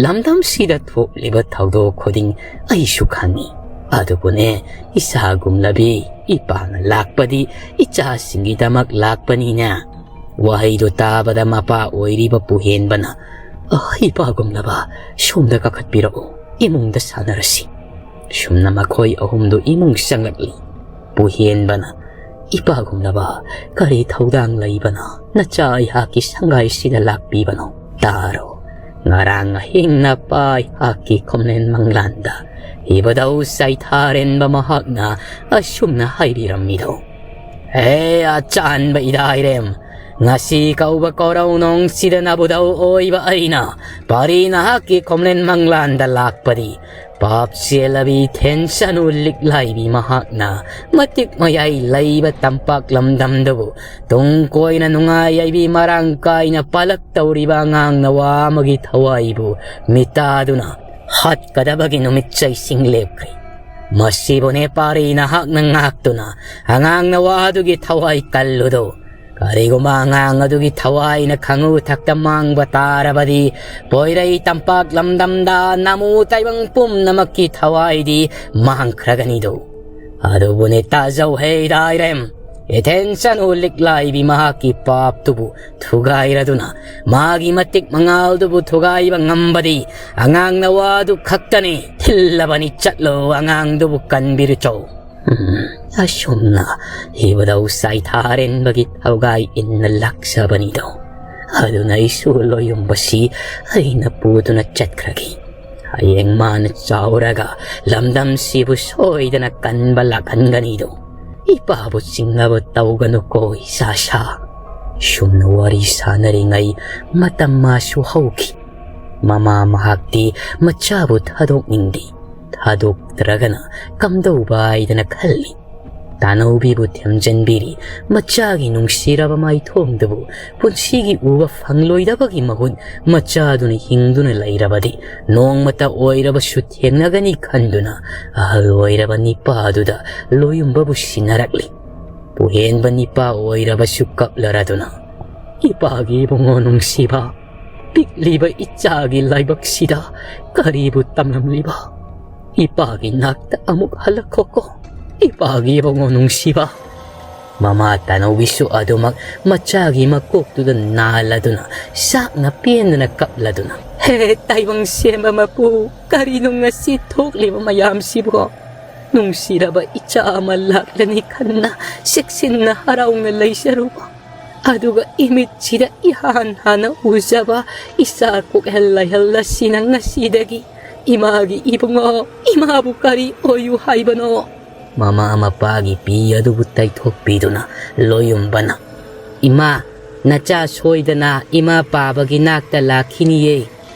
ꯂꯝꯗꯝꯁꯤꯗ ꯊꯣꯛꯂꯤꯕ ꯊꯧꯗꯣꯛ ꯈꯨꯗꯤꯡ ꯑꯩꯁꯨ ꯈꯪꯏ꯫ ꯑꯗꯨꯕꯨꯅꯦ, ꯏꯆꯥꯒꯨꯝꯂꯕꯤ ꯏꯄꯥꯅ ꯂꯥꯛꯄꯗꯤ ꯏꯆꯥꯁꯤꯡꯒꯤꯗꯃꯛ ꯂꯥꯛꯄꯅꯤꯅꯦ꯫" ꯋꯥꯍꯩꯗꯨ ꯇꯥꯕꯗ ꯃꯄꯥ ꯑꯣꯏꯔꯤꯕ ꯄꯨꯍꯦꯟꯕꯅ, "ꯑ, ꯏꯄꯥꯒꯨꯝꯂꯕ, ꯁꯣꯝꯗ ꯀꯥꯈꯠꯄꯤꯔꯛꯎ, ꯏꯃꯨꯡꯗ ꯁꯥꯟꯅꯔꯁꯤ꯫" ꯁꯨꯝꯅ ꯃꯈꯣꯏ ꯑꯍꯨꯝꯗꯨ ꯏꯃꯨꯡ ꯆꯪꯂꯛꯂꯤ꯫ ꯄꯨꯍꯦꯟꯕꯅ, "ꯏꯄꯥꯒꯨꯝꯂꯕ ꯀꯔꯤ ꯊꯧꯗꯥꯡ ꯂꯩꯕꯅ ꯅꯆꯥ ꯑꯩꯍꯥꯛꯀꯤ ꯁꯪꯒꯥꯏꯁꯤꯗ ꯂꯥꯛꯄꯤꯕꯅꯣ? ꯇꯥꯔꯣ, ꯉꯔꯥꯡ ꯑꯍꯤꯡ ꯅꯄꯥ ꯑꯩꯍꯥꯛꯀꯤ ꯈꯣꯝꯂꯦꯟ ꯃꯪꯂꯥꯟꯗ ꯏꯕꯨꯙꯧ ꯆꯩꯊꯥꯔꯦꯟꯕ ꯃꯍꯥꯛꯅ ꯑꯁꯨꯝꯅ ꯍꯥꯏꯕꯤꯔꯝꯃꯤꯗꯣ꯫ ꯍꯦ ꯑꯆꯥꯟꯕ ꯏꯗꯥꯏꯔꯦꯝ, ꯉꯁꯤ ꯀꯧꯕ ꯀꯣꯔꯧꯅꯣꯡꯁꯤꯗ ꯅꯕꯨꯙꯧ ꯑꯣꯏꯕ ꯑꯩꯅ ꯄꯥꯔꯤ ꯅꯍꯥꯛꯀꯤ ꯈꯣꯝꯂꯦꯟ ꯃꯪꯂꯥꯟꯗ ꯂꯥꯛꯄꯗꯤ ꯄꯥꯞ ꯆꯦꯜꯂꯕꯤ ꯊꯦꯟꯁꯅꯨ ꯂꯤꯛꯂꯥꯏꯕꯤ ꯃꯍꯥꯛꯅ ꯃꯇꯤꯛ ꯃꯌꯥꯏ ꯂꯩꯕ ꯇꯝꯄꯥꯛ ꯂꯝꯗꯝꯗꯨꯕꯨ ꯇꯨꯡ ꯀꯣꯏꯅ ꯅꯨꯡꯉꯥꯏ ꯌꯥꯏꯕꯤ ꯃꯔꯥꯡ ꯀꯥꯏꯅ ꯄꯥꯜꯂꯛꯇꯧꯔꯤꯕ ꯑꯉꯥꯡ ꯅꯋꯥ ꯑꯃꯒꯤ ꯊꯋꯥꯏꯕꯨ ꯃꯤꯇꯥꯗꯨꯅ ꯍꯥꯠꯀꯗꯕꯒꯤ ꯅꯨꯃꯤꯠ ꯆꯩꯁꯤꯡ ꯂꯦꯞꯈ꯭ꯔꯦ꯫ ꯃꯁꯤꯕꯨꯅꯦ ꯄꯥꯔꯤ ꯅꯍꯥꯛꯅ ꯉꯥꯛꯇꯨꯅ ꯑꯉꯥꯡ ꯅꯋꯥꯗꯨꯒꯤ ꯊꯋꯥꯏ ꯀꯜꯂꯨꯗꯣ꯫ ꯀꯔꯤꯒꯨꯝꯕ ꯑꯉꯥꯡ ꯑꯗꯨꯒꯤ ꯊꯋꯥꯏꯅ ꯈꯪꯉꯨ ꯊꯛꯇ ꯃꯥꯡꯕ ꯇꯥꯔꯕꯗꯤ ꯄꯣꯏꯔꯩ ꯇꯝꯄꯥꯛ ꯂꯝꯗꯝꯗ ꯅꯃꯨ ꯇꯥꯏꯕꯪ ꯄꯨꯝꯅꯃꯛꯀꯤ ꯊꯋꯥꯏꯗꯤ ꯃꯥꯡꯈ꯭ꯔꯒꯅꯤꯗꯣ꯫ ꯑꯗꯨꯕꯨꯅꯦ ꯇꯥꯖꯧ ꯍꯦ ꯏꯗꯥꯏꯔꯦꯝ, ꯏꯊꯦꯟ ꯆꯅꯨ ꯂꯤꯛꯂꯥꯏꯕꯤ ꯃꯍꯥꯛꯀꯤ ꯄꯥꯞꯇꯨꯕꯨ ꯊꯨꯒꯥꯏꯔꯗꯨꯅ ꯃꯥꯒꯤ ꯃꯇꯤꯛ ꯃꯉꯥꯜꯗꯨꯕꯨ ꯊꯨꯒꯥꯏꯕ ꯉꯝꯕꯗꯤ ꯑꯉꯥꯡ ꯅꯋꯥꯗꯨ ꯈꯛꯇꯅꯤ꯫ ꯊꯤꯜꯂꯕꯅꯤ, ꯆꯠꯂꯣ, ꯑꯉꯥꯡꯗꯨꯕꯨ ꯀꯟꯕꯤꯔꯨꯆꯣ꯫ ꯎꯝ, ꯑꯁꯨꯝꯅ ꯏꯕꯨꯙꯧ ꯆꯥꯏꯊꯥꯔꯦꯟꯕꯒꯤ ꯊꯧꯒꯥꯏ ꯏꯟꯅ ꯂꯥꯛꯆꯕꯅꯤꯗꯣ꯫ ꯑꯗꯨꯅ ꯑꯩꯁꯨ ꯂꯣꯌꯨꯝꯕꯁꯤ ꯑꯩꯅ ꯄꯨꯗꯨꯅ ꯆꯠꯈ꯭ꯔꯒꯦ꯫ ꯍꯌꯦꯡ ꯃꯥꯅ ꯆꯥꯎꯔꯒ ꯂꯝꯗꯝꯁꯤꯕꯨ ꯁꯣꯏꯗꯅ ꯀꯟꯕ ꯂꯥꯛꯍꯟꯒꯅꯤꯗꯣ꯫ ꯏꯄꯥꯕꯨ ꯆꯤꯡꯅꯕ ꯇꯧꯒꯅꯨꯀꯣ ꯏꯆꯥꯁꯥ꯫ ꯁꯨꯝꯅ ꯋꯥꯔꯤ ꯁꯥꯟꯅꯔꯤꯉꯩ ꯃꯇꯝ ꯃꯥꯁꯨ ꯍꯧꯈꯤ꯫ ꯃꯃꯥ ꯃꯍꯥꯛꯇꯤ ꯃꯆꯥꯕꯨ ꯊꯥꯗꯣꯛꯅꯤꯡꯗꯦ꯫ ꯊꯥꯗꯣꯛꯇ꯭ꯔꯒꯅ ꯀꯝꯗꯧꯕ ꯍꯥꯏꯗꯅ ꯈꯜꯂꯤ꯫ ꯇꯥꯅꯧꯕꯤꯕꯨ ꯊꯦꯝꯖꯤꯟꯕꯤꯔꯤ꯫ ꯃꯆꯥꯒꯤ ꯅꯨꯡꯁꯤꯔꯕ ꯃꯥꯏꯊꯣꯡꯗꯨꯕꯨ ꯄꯨꯟꯁꯤꯒꯤ ꯎꯕ ꯐꯪꯂꯣꯏꯗꯕꯒꯤ ꯃꯍꯨꯠ ꯃꯆꯥꯗꯨꯅ ꯍꯤꯡꯗꯨꯅ ꯂꯩꯔꯕꯗꯤ ꯅꯣꯡꯃꯇ ꯑꯣꯏꯔꯕꯁꯨ ꯊꯦꯡꯅꯒꯅꯤ ꯈꯟꯗꯨꯅ ꯑꯍꯜ ꯑꯣꯏꯔꯕ ꯅꯤꯄꯥꯗꯨꯗ ꯂꯣꯌꯨꯝꯕꯕꯨ ꯁꯤꯟꯅꯔꯛꯂꯤ꯫ ꯄꯨꯍꯦꯟꯕ ꯅꯤꯄꯥ ꯑꯣꯏꯔꯕꯁꯨ ꯀꯞꯂꯔꯗꯨꯅ, "ꯏꯄꯥꯒꯤ ꯏꯕꯨꯡꯉꯣ ꯅꯨꯡꯁꯤꯕ, ꯄꯤꯛꯂꯤꯕ ꯏꯆꯥꯒꯤ ꯂꯥꯏꯕꯛꯁꯤꯗ ꯀꯔꯤꯕꯨ ꯇꯝꯂꯝꯂꯤꯕ? ꯏꯄꯥꯒꯤ ꯅꯥꯛꯇ ꯑꯃꯨꯛ ꯍꯜꯂꯛꯈꯣꯀꯣ, ꯏꯄꯥꯒꯤ ꯏꯕꯨꯡꯉꯣ ꯅꯨꯡꯁꯤꯕ꯫" ꯃꯃꯥ ꯇꯥꯅꯧꯕꯤꯁꯨ ꯑꯗꯨꯃꯛ ꯃꯆꯥꯒꯤ ꯃꯀꯣꯛꯇꯨꯗ ꯅꯥꯜꯂꯗꯨꯅ ꯆꯥꯛꯅ ꯄꯦꯟꯗꯅ ꯀꯞꯂꯗꯨꯅ, "ꯍꯦ ꯇꯥꯏꯕꯪ ꯁꯦꯝꯕ ꯃꯄꯨ, ꯀꯔꯤꯅꯣ ꯉꯁꯤ ꯊꯣꯛꯂꯤꯕ ꯃꯌꯥꯝꯁꯤꯕꯣ? ꯅꯨꯡꯁꯤꯔꯕ ꯏꯆꯥ ꯑꯃ ꯂꯥꯛꯂꯅꯤ ꯈꯟꯅ ꯆꯦꯛꯁꯤꯟꯅ ꯍꯔꯥꯎꯅ ꯂꯩꯖꯔꯨꯕ꯫ ꯑꯗꯨꯒ ꯏꯃꯤꯠꯁꯤꯗ ꯏꯍꯥꯟ ꯍꯥꯟꯅ ꯎꯖꯕ ꯏꯆꯥ ꯀꯣꯛꯍꯜ ꯂꯥꯏꯍꯜ ꯑꯁꯤꯅ ꯉꯁꯤꯗꯒꯤ ꯏꯃꯥꯒꯤ ꯏꯕꯨꯡꯉꯣ, ꯏꯃꯥꯕꯨ ꯀꯔꯤ ꯑꯣꯏꯌꯨ ꯍꯥꯏꯕꯅꯣ? ꯃꯃꯥ ꯃꯄꯥꯒꯤ ꯄꯤ ꯑꯗꯨꯕꯨ ꯇꯩꯊꯣꯛꯄꯤꯗꯨꯅ ꯂꯣꯌꯨꯝꯕꯅ, "ꯏꯃꯥ, ꯅꯆꯥ ꯁꯣꯏꯗꯅ ꯏꯃꯥ ꯄꯥꯕꯒꯤ ꯅꯥꯛꯇ ꯂꯥꯛꯈꯤꯅꯤꯌꯦ꯫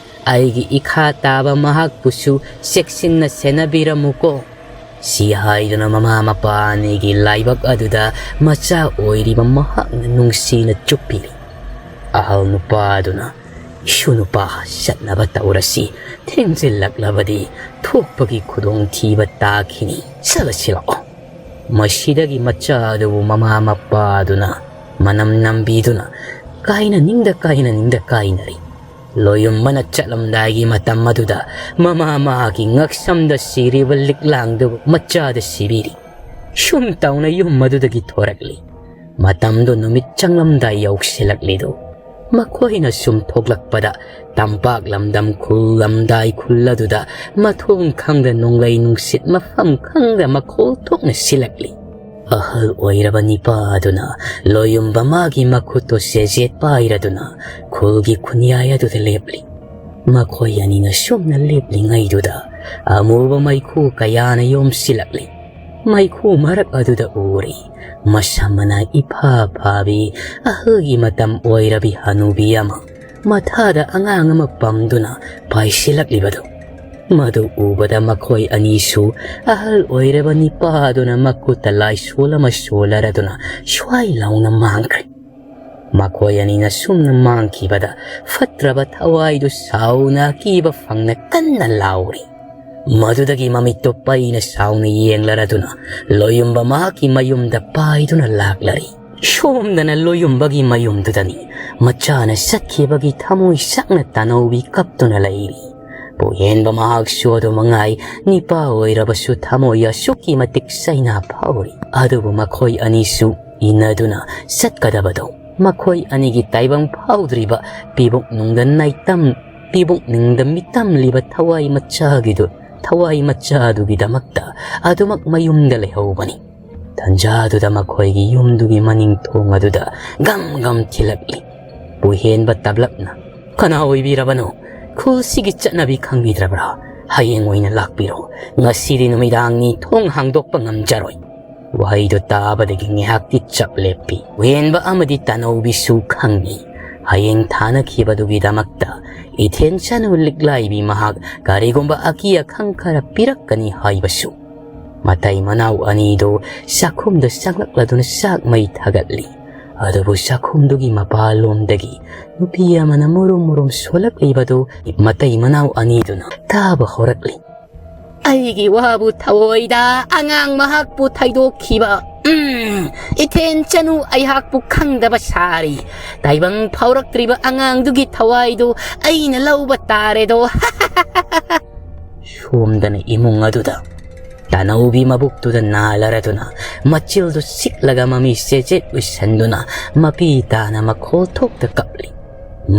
ꯑꯩꯒꯤ ꯏꯈꯥ ꯇꯥꯕ ꯃꯍꯥꯛꯄꯨꯁꯨ ꯆꯦꯛꯁꯤꯟꯅ ꯁꯦꯟꯅꯕꯤꯔꯝꯃꯨꯀꯣ"꯫ ꯁꯤ ꯍꯥꯏꯗꯨꯅ ꯃꯃꯥ ꯃꯄꯥ ꯑꯅꯤꯒꯤ ꯂꯥꯏꯕꯛ ꯑꯗꯨꯗ ꯃꯆꯥ ꯑꯣꯏꯔꯤꯕ ꯃꯍꯥꯛꯅ ꯅꯨꯡꯁꯤꯅ ꯆꯨꯞꯄꯤꯔꯤ꯫ ꯑꯍꯜ ꯅꯨꯄꯥ ꯑꯗꯨꯅ, "ꯏꯁꯨ ꯅꯨꯄꯥ ꯆꯠꯅꯕ ꯇꯧꯔꯁꯤ, ꯊꯦꯡꯖꯤꯜꯂꯛꯂꯕꯗꯤ ꯊꯣꯛꯄꯒꯤ ꯈꯨꯗꯣꯡꯊꯤꯕ ꯇꯥꯈꯤꯅꯤ, ꯆꯠꯂꯁꯤ ꯂꯥꯛꯑꯣ"꯫ ꯃꯁꯤꯗꯒꯤ ꯃꯆꯥ ꯑꯗꯨꯕꯨ ꯃꯃꯥ ꯃꯄꯥ ꯑꯗꯨꯅ ꯃꯅꯝ ꯅꯝꯕꯤꯗꯨꯅ ꯀꯥꯏꯅꯅꯤꯡꯗ ꯀꯥꯏꯅꯅꯤꯡꯗ ꯀꯥꯏꯅꯔꯤ꯫ ꯂꯣꯌꯨꯝꯕꯅ ꯆꯠꯂꯝꯗꯥꯏꯒꯤ ꯃꯇꯝ ꯑꯗꯨꯗ ꯃꯃꯥ ꯃꯥꯒꯤ ꯉꯛꯁꯝꯗ ꯁꯤꯔꯤꯕ ꯂꯤꯛꯂꯥꯡꯗꯨꯕꯨ ꯃꯆꯥꯗ ꯁꯤꯕꯤꯔꯤ꯫ ꯁꯨꯝ ꯇꯧꯅ ꯌꯨꯝ ꯑꯗꯨꯗꯒꯤ ꯊꯣꯔꯛꯂꯤ꯫ ꯃꯇꯝꯗꯨ ꯅꯨꯃꯤꯠ ꯆꯪꯂꯝꯗꯥꯏ ꯌꯧꯁꯤꯜꯂꯛꯂꯤꯗꯨ꯫ ꯃꯈꯣꯏꯅ ꯁꯨꯝ ꯊꯣꯛꯂꯛꯄꯗ ꯇꯝꯄꯥꯛ ꯂꯝꯗꯝ ꯈꯨꯜ ꯂꯝꯗꯥꯏ ꯈꯨꯜ ꯑꯗꯨꯗ ꯃꯊꯣꯡ ꯈꯪꯗ ꯅꯣꯡꯂꯩ ꯅꯨꯡꯁꯤꯠ ꯃꯐꯝ ꯈꯪꯗ ꯃꯈꯣꯜ ꯊꯣꯛꯅ ꯁꯤꯜꯂꯛꯂꯤ꯫ ꯑꯍꯜ ꯑꯣꯏꯔꯕ ꯅꯤꯄꯥ ꯑꯗꯨꯅ ꯂꯣꯌꯨꯝꯕ ꯃꯥꯒꯤ ꯃꯈꯨꯠꯇꯨ ꯁꯦꯖꯦꯠ ꯄꯥꯏꯔꯗꯨꯅ ꯈꯨꯜꯒꯤ ꯈꯨꯟꯌꯥꯏ ꯑꯗꯨꯗ ꯂꯦꯞꯂꯤ꯫ ꯃꯈꯣꯏ ꯑꯅꯤꯅ ꯁꯨꯝꯅ ꯂꯦꯞꯂꯤꯉꯩꯗꯨꯗ ꯑꯃꯨꯕ ꯃꯩꯈꯨ ꯀꯌꯥꯅ ꯌꯣꯝꯁꯤꯜꯂꯛꯂꯤ꯫ ꯃꯩꯈꯨ ꯃꯔꯛ ꯑꯗꯨꯗ ꯎꯔꯤ ꯃꯁꯝ ꯃꯅꯥ ꯏꯐꯥ ꯐꯥꯕꯤ, ꯑꯍꯜꯒꯤ ꯃꯇꯝ ꯑꯣꯏꯔꯕꯤ ꯍꯅꯨꯕꯤ ꯑꯃ ꯃꯊꯥꯗ ꯑꯉꯥꯡ ꯑꯃ ꯄꯝꯗꯨꯅ ꯄꯥꯏꯁꯤꯜꯂꯛꯂꯤꯕꯗꯨ꯫ ꯃꯗꯨ ꯎꯕꯗ ꯃꯈꯣꯏ ꯑꯅꯤꯁꯨ ꯑꯍꯜ ꯑꯣꯏꯔꯕ ꯅꯤꯄꯥ ꯑꯗꯨꯅ ꯃꯈꯨꯠꯇ ꯂꯥꯏꯁꯣꯜ ꯑꯃ ꯁꯣꯜꯂꯔꯗꯨꯅ ꯁ꯭ꯋꯥꯏ ꯂꯥꯎꯅ ꯃꯥꯡꯈ꯭ꯔꯦ꯫ ꯃꯈꯣꯏ ꯑꯅꯤꯅ ꯁꯨꯝꯅ ꯃꯥꯡꯈꯤꯕꯗ ꯐꯠꯇ꯭ꯔꯕ ꯊꯋꯥꯏꯗꯨ ꯁꯥꯎꯅ ꯑꯀꯤꯕ ꯐꯪꯅ ꯀꯟꯅ ꯂꯥꯎꯔꯤ꯫ ꯃꯗꯨꯗꯒꯤ ꯃꯃꯤꯠꯇꯨ ꯄꯩꯅ ꯁꯥꯎꯅ ꯌꯦꯡꯂꯔꯗꯨꯅ ꯂꯣꯌꯨꯝꯕ ꯃꯍꯥꯛꯀꯤ ꯃꯌꯨꯝꯗ ꯄꯥꯏꯗꯨꯅ ꯂꯥꯛꯂꯔꯤ꯫ ꯁꯣꯝꯗꯅ ꯂꯣꯌꯨꯝꯕꯒꯤ ꯃꯌꯨꯝꯗꯨꯗꯅꯤ ꯃꯆꯥꯅ ꯆꯠꯈꯤꯕꯒꯤ ꯊꯃꯣꯏ ꯁꯛꯅ ꯇꯥꯅꯧꯕꯤ ꯀꯞꯇꯨꯅ ꯂꯩꯔꯤ꯫ ꯄꯨꯍꯦꯟꯕ ꯃꯍꯥꯛꯁꯨ ꯑꯗꯨ ꯃꯉꯥꯏ, ꯅꯤꯄꯥ ꯑꯣꯏꯔꯕꯁꯨ ꯊꯃꯣꯏ ꯑꯁꯨꯛꯀꯤ ꯃꯇꯤꯛ ꯆꯩꯅꯥ ꯐꯥꯎꯔꯤ꯫ ꯑꯗꯨꯕꯨ ꯃꯈꯣꯏ ꯑꯅꯤꯁꯨ ꯏꯟꯅꯗꯨꯅ ꯆꯠꯀꯗꯕꯗꯨ ꯃꯈꯣꯏ ꯑꯅꯤꯒꯤ ꯇꯥꯏꯕꯪ ꯐꯥꯎꯗ꯭ꯔꯤꯕ ꯄꯤꯕꯨꯛꯅꯨꯡꯗ ꯅꯥꯏꯇꯝ, ꯄꯤꯕꯨꯛꯅꯨꯡꯗ ꯃꯤꯇꯝꯂꯤꯕ ꯊꯋꯥꯏ ꯃꯆꯥꯒꯤꯗꯨ ꯊꯋꯥꯏ ꯃꯆꯥꯗꯨꯒꯤꯗꯃꯛꯇ ꯑꯗꯨꯃꯛ ꯃꯌꯨꯝꯗ ꯂꯩꯍꯧꯕꯅꯤ꯫ ꯇꯟꯖꯥꯗꯨꯗ ꯃꯈꯣꯏꯒꯤ ꯌꯨꯝꯗꯨꯒꯤ ꯃꯅꯤꯡ ꯊꯣꯡ ꯑꯗꯨꯗ ꯒꯝ ꯒꯝ ꯊꯤꯜꯂꯛꯂꯤ꯫ ꯄꯨꯍꯦꯟꯕ ꯇꯞꯂꯞꯅ, "ꯀꯅꯥ ꯑꯣꯏꯕꯤꯔꯕꯅꯣ? ꯈꯨꯜꯁꯤꯒꯤ ꯆꯠꯅꯕꯤ ꯈꯪꯕꯤꯗ꯭ꯔꯕ꯭ꯔꯥ? ꯍꯌꯦꯡ ꯑꯣꯏꯅ ꯂꯥꯛꯄꯤꯔꯣ꯫ ꯉꯁꯤꯗꯤ ꯅꯨꯃꯤꯗꯥꯡꯅꯤ, ꯊꯣꯡ ꯍꯥꯡꯗꯣꯛꯄ ꯉꯝꯖꯔꯣꯏ꯫" ꯋꯥꯍꯩꯗꯨ ꯇꯥꯕꯗꯒꯤ ꯉꯥꯏꯍꯥꯛꯇꯤ ꯆꯞ ꯂꯦꯞꯄꯤ꯫ ꯄꯨꯍꯦꯟꯕ ꯑꯃꯗꯤ ꯇꯥꯅꯧꯕꯤꯁꯨ ꯈꯪꯏ꯫ ꯍꯌꯦꯡ ꯊꯥꯅꯈꯤꯕꯗꯨꯒꯤꯗꯃꯛꯇ ꯏꯊꯦꯟ ꯆꯅꯨ ꯂꯤꯛꯂꯥꯏꯕꯤ ꯃꯍꯥꯛ ꯀꯔꯤꯒꯨꯝꯕ ꯑꯀꯤ ꯑꯈꯪ ꯈꯔ ꯄꯤꯔꯛꯀꯅꯤ ꯍꯥꯏꯕꯁꯨ꯫ ꯃꯇꯩ ꯃꯅꯥꯎ ꯑꯅꯤꯗꯨ ꯆꯥꯛꯈꯨꯝꯗ ꯆꯪꯂꯛꯂꯗꯨꯅ ꯆꯥꯛ ꯃꯩ ꯊꯥꯒꯠꯂꯤ꯫ ꯑꯗꯨꯕꯨ ꯆꯥꯛꯈꯨꯝꯗꯨꯒꯤ ꯃꯄꯥꯜꯂꯣꯝꯗꯒꯤ ꯅꯨꯄꯤ ꯑꯃꯅ ꯃꯨꯔꯨꯝ ꯃꯨꯔꯨꯝ ꯁꯣꯜꯂꯛꯂꯤꯕꯗꯨ ꯃꯇꯩ ꯃꯅꯥꯎ ꯑꯅꯤꯗꯨꯅ ꯇꯥꯕ ꯍꯧꯔꯛꯂꯤ꯫ "ꯑꯩꯒꯤ ꯋꯥꯕꯨ ꯊꯑꯣꯏꯗ ꯑꯉꯥꯡ ꯃꯍꯥꯛꯄꯨ ꯊꯩꯗꯣꯛꯈꯤꯕ꯫ ꯎꯝ, ꯏꯊꯦꯟ ꯆꯅꯨ ꯑꯩꯍꯥꯛꯄꯨ ꯈꯪꯗꯕ ꯁꯥꯔꯤ꯫ ꯇꯥꯏꯕꯪ ꯐꯥꯎꯔꯛꯇ꯭ꯔꯤꯕ ꯑꯉꯥꯡꯗꯨꯒꯤ ꯊꯋꯥꯏꯗꯨ ꯑꯩꯅ ꯂꯧꯕ ꯇꯥꯔꯦꯗꯣ꯫" ꯁꯣꯝꯗꯅ ꯏꯃꯨꯡ ꯑꯗꯨꯗ ꯇꯥꯅꯧꯕꯤ ꯃꯕꯨꯛꯇꯨꯗ ꯅꯥꯂꯔꯗꯨꯅ ꯃꯆꯤꯜꯗꯨ ꯁꯤꯛꯂꯒ ꯃꯃꯤ ꯆꯦꯆꯦꯠ ꯎꯏꯁꯟꯗꯨꯅ ꯃꯄꯤ ꯇꯥꯅ ꯃꯈꯣꯜ ꯊꯣꯛꯇ ꯀꯞꯂꯤ꯫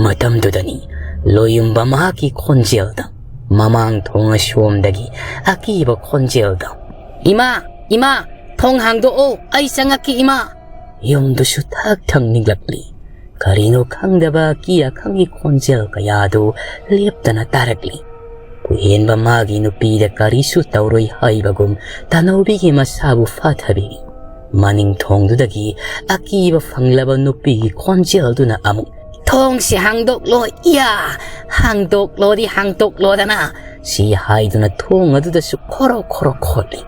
ꯃꯇꯝꯗꯨꯗꯅꯤ ꯂꯣꯌꯨꯝꯕ ꯃꯍꯥꯛꯀꯤ ꯈꯣꯟꯖꯦꯜꯗ, ꯃꯃꯥꯡ ꯊꯣꯡ ꯑꯁꯣꯝꯗꯒꯤ ꯑꯀꯤꯕ ꯈꯣꯟꯖꯦꯜꯗ, "ꯏꯃꯥ, ꯏꯃꯥ, ꯊꯣꯡ ꯍꯥꯡꯗꯣꯛꯑꯣ, ꯑꯩ ꯆꯪꯉꯛꯀꯦ ꯏꯃꯥ꯫" ꯌꯨꯝꯗꯨꯁꯨ ꯊꯛ ꯊꯛ ꯅꯤꯛꯂꯛꯂꯤ꯫ ꯀꯔꯤꯅꯣ ꯈꯪꯗꯕ ꯑꯀꯤ ꯑꯈꯪꯒꯤ ꯈꯣꯟꯖꯦꯜ ꯀꯌꯥꯗꯨ ꯂꯦꯞꯇꯅ ꯇꯥꯔꯛꯂꯤ꯫ ꯄꯨꯍꯦꯟꯕ ꯃꯥꯒꯤ ꯅꯨꯄꯤꯗ ꯀꯔꯤꯁꯨ ꯇꯧꯔꯣꯏ ꯍꯥꯏꯕꯒꯨꯝ ꯇꯥꯅꯧꯕꯤꯒꯤ ꯃꯁꯥꯕꯨ ꯐꯥꯊꯕꯤꯔꯤ꯫ ꯃꯅꯤꯡ ꯊꯣꯡꯗꯨꯗꯒꯤ ꯑꯀꯤꯕ ꯐꯪꯂꯕ ꯅꯨꯄꯤꯒꯤ ꯈꯣꯟꯖꯦꯜꯗꯨꯅ ꯑꯃꯨꯛ, "ꯊꯣꯡꯁꯤ ꯍꯥꯡꯗꯣꯛꯂꯣ, ꯏꯌꯥ! ꯍꯥꯡꯗꯣꯛꯂꯣꯗꯤ ꯍꯥꯡꯗꯣꯛꯂꯣꯗꯅ!" ꯁꯤ ꯍꯥꯏꯗꯨꯅ ꯊꯣꯡ ꯑꯗꯨꯗꯁꯨ ꯈꯣꯔꯣ ꯈꯣꯔꯣ ꯈꯣꯠꯂꯤ꯫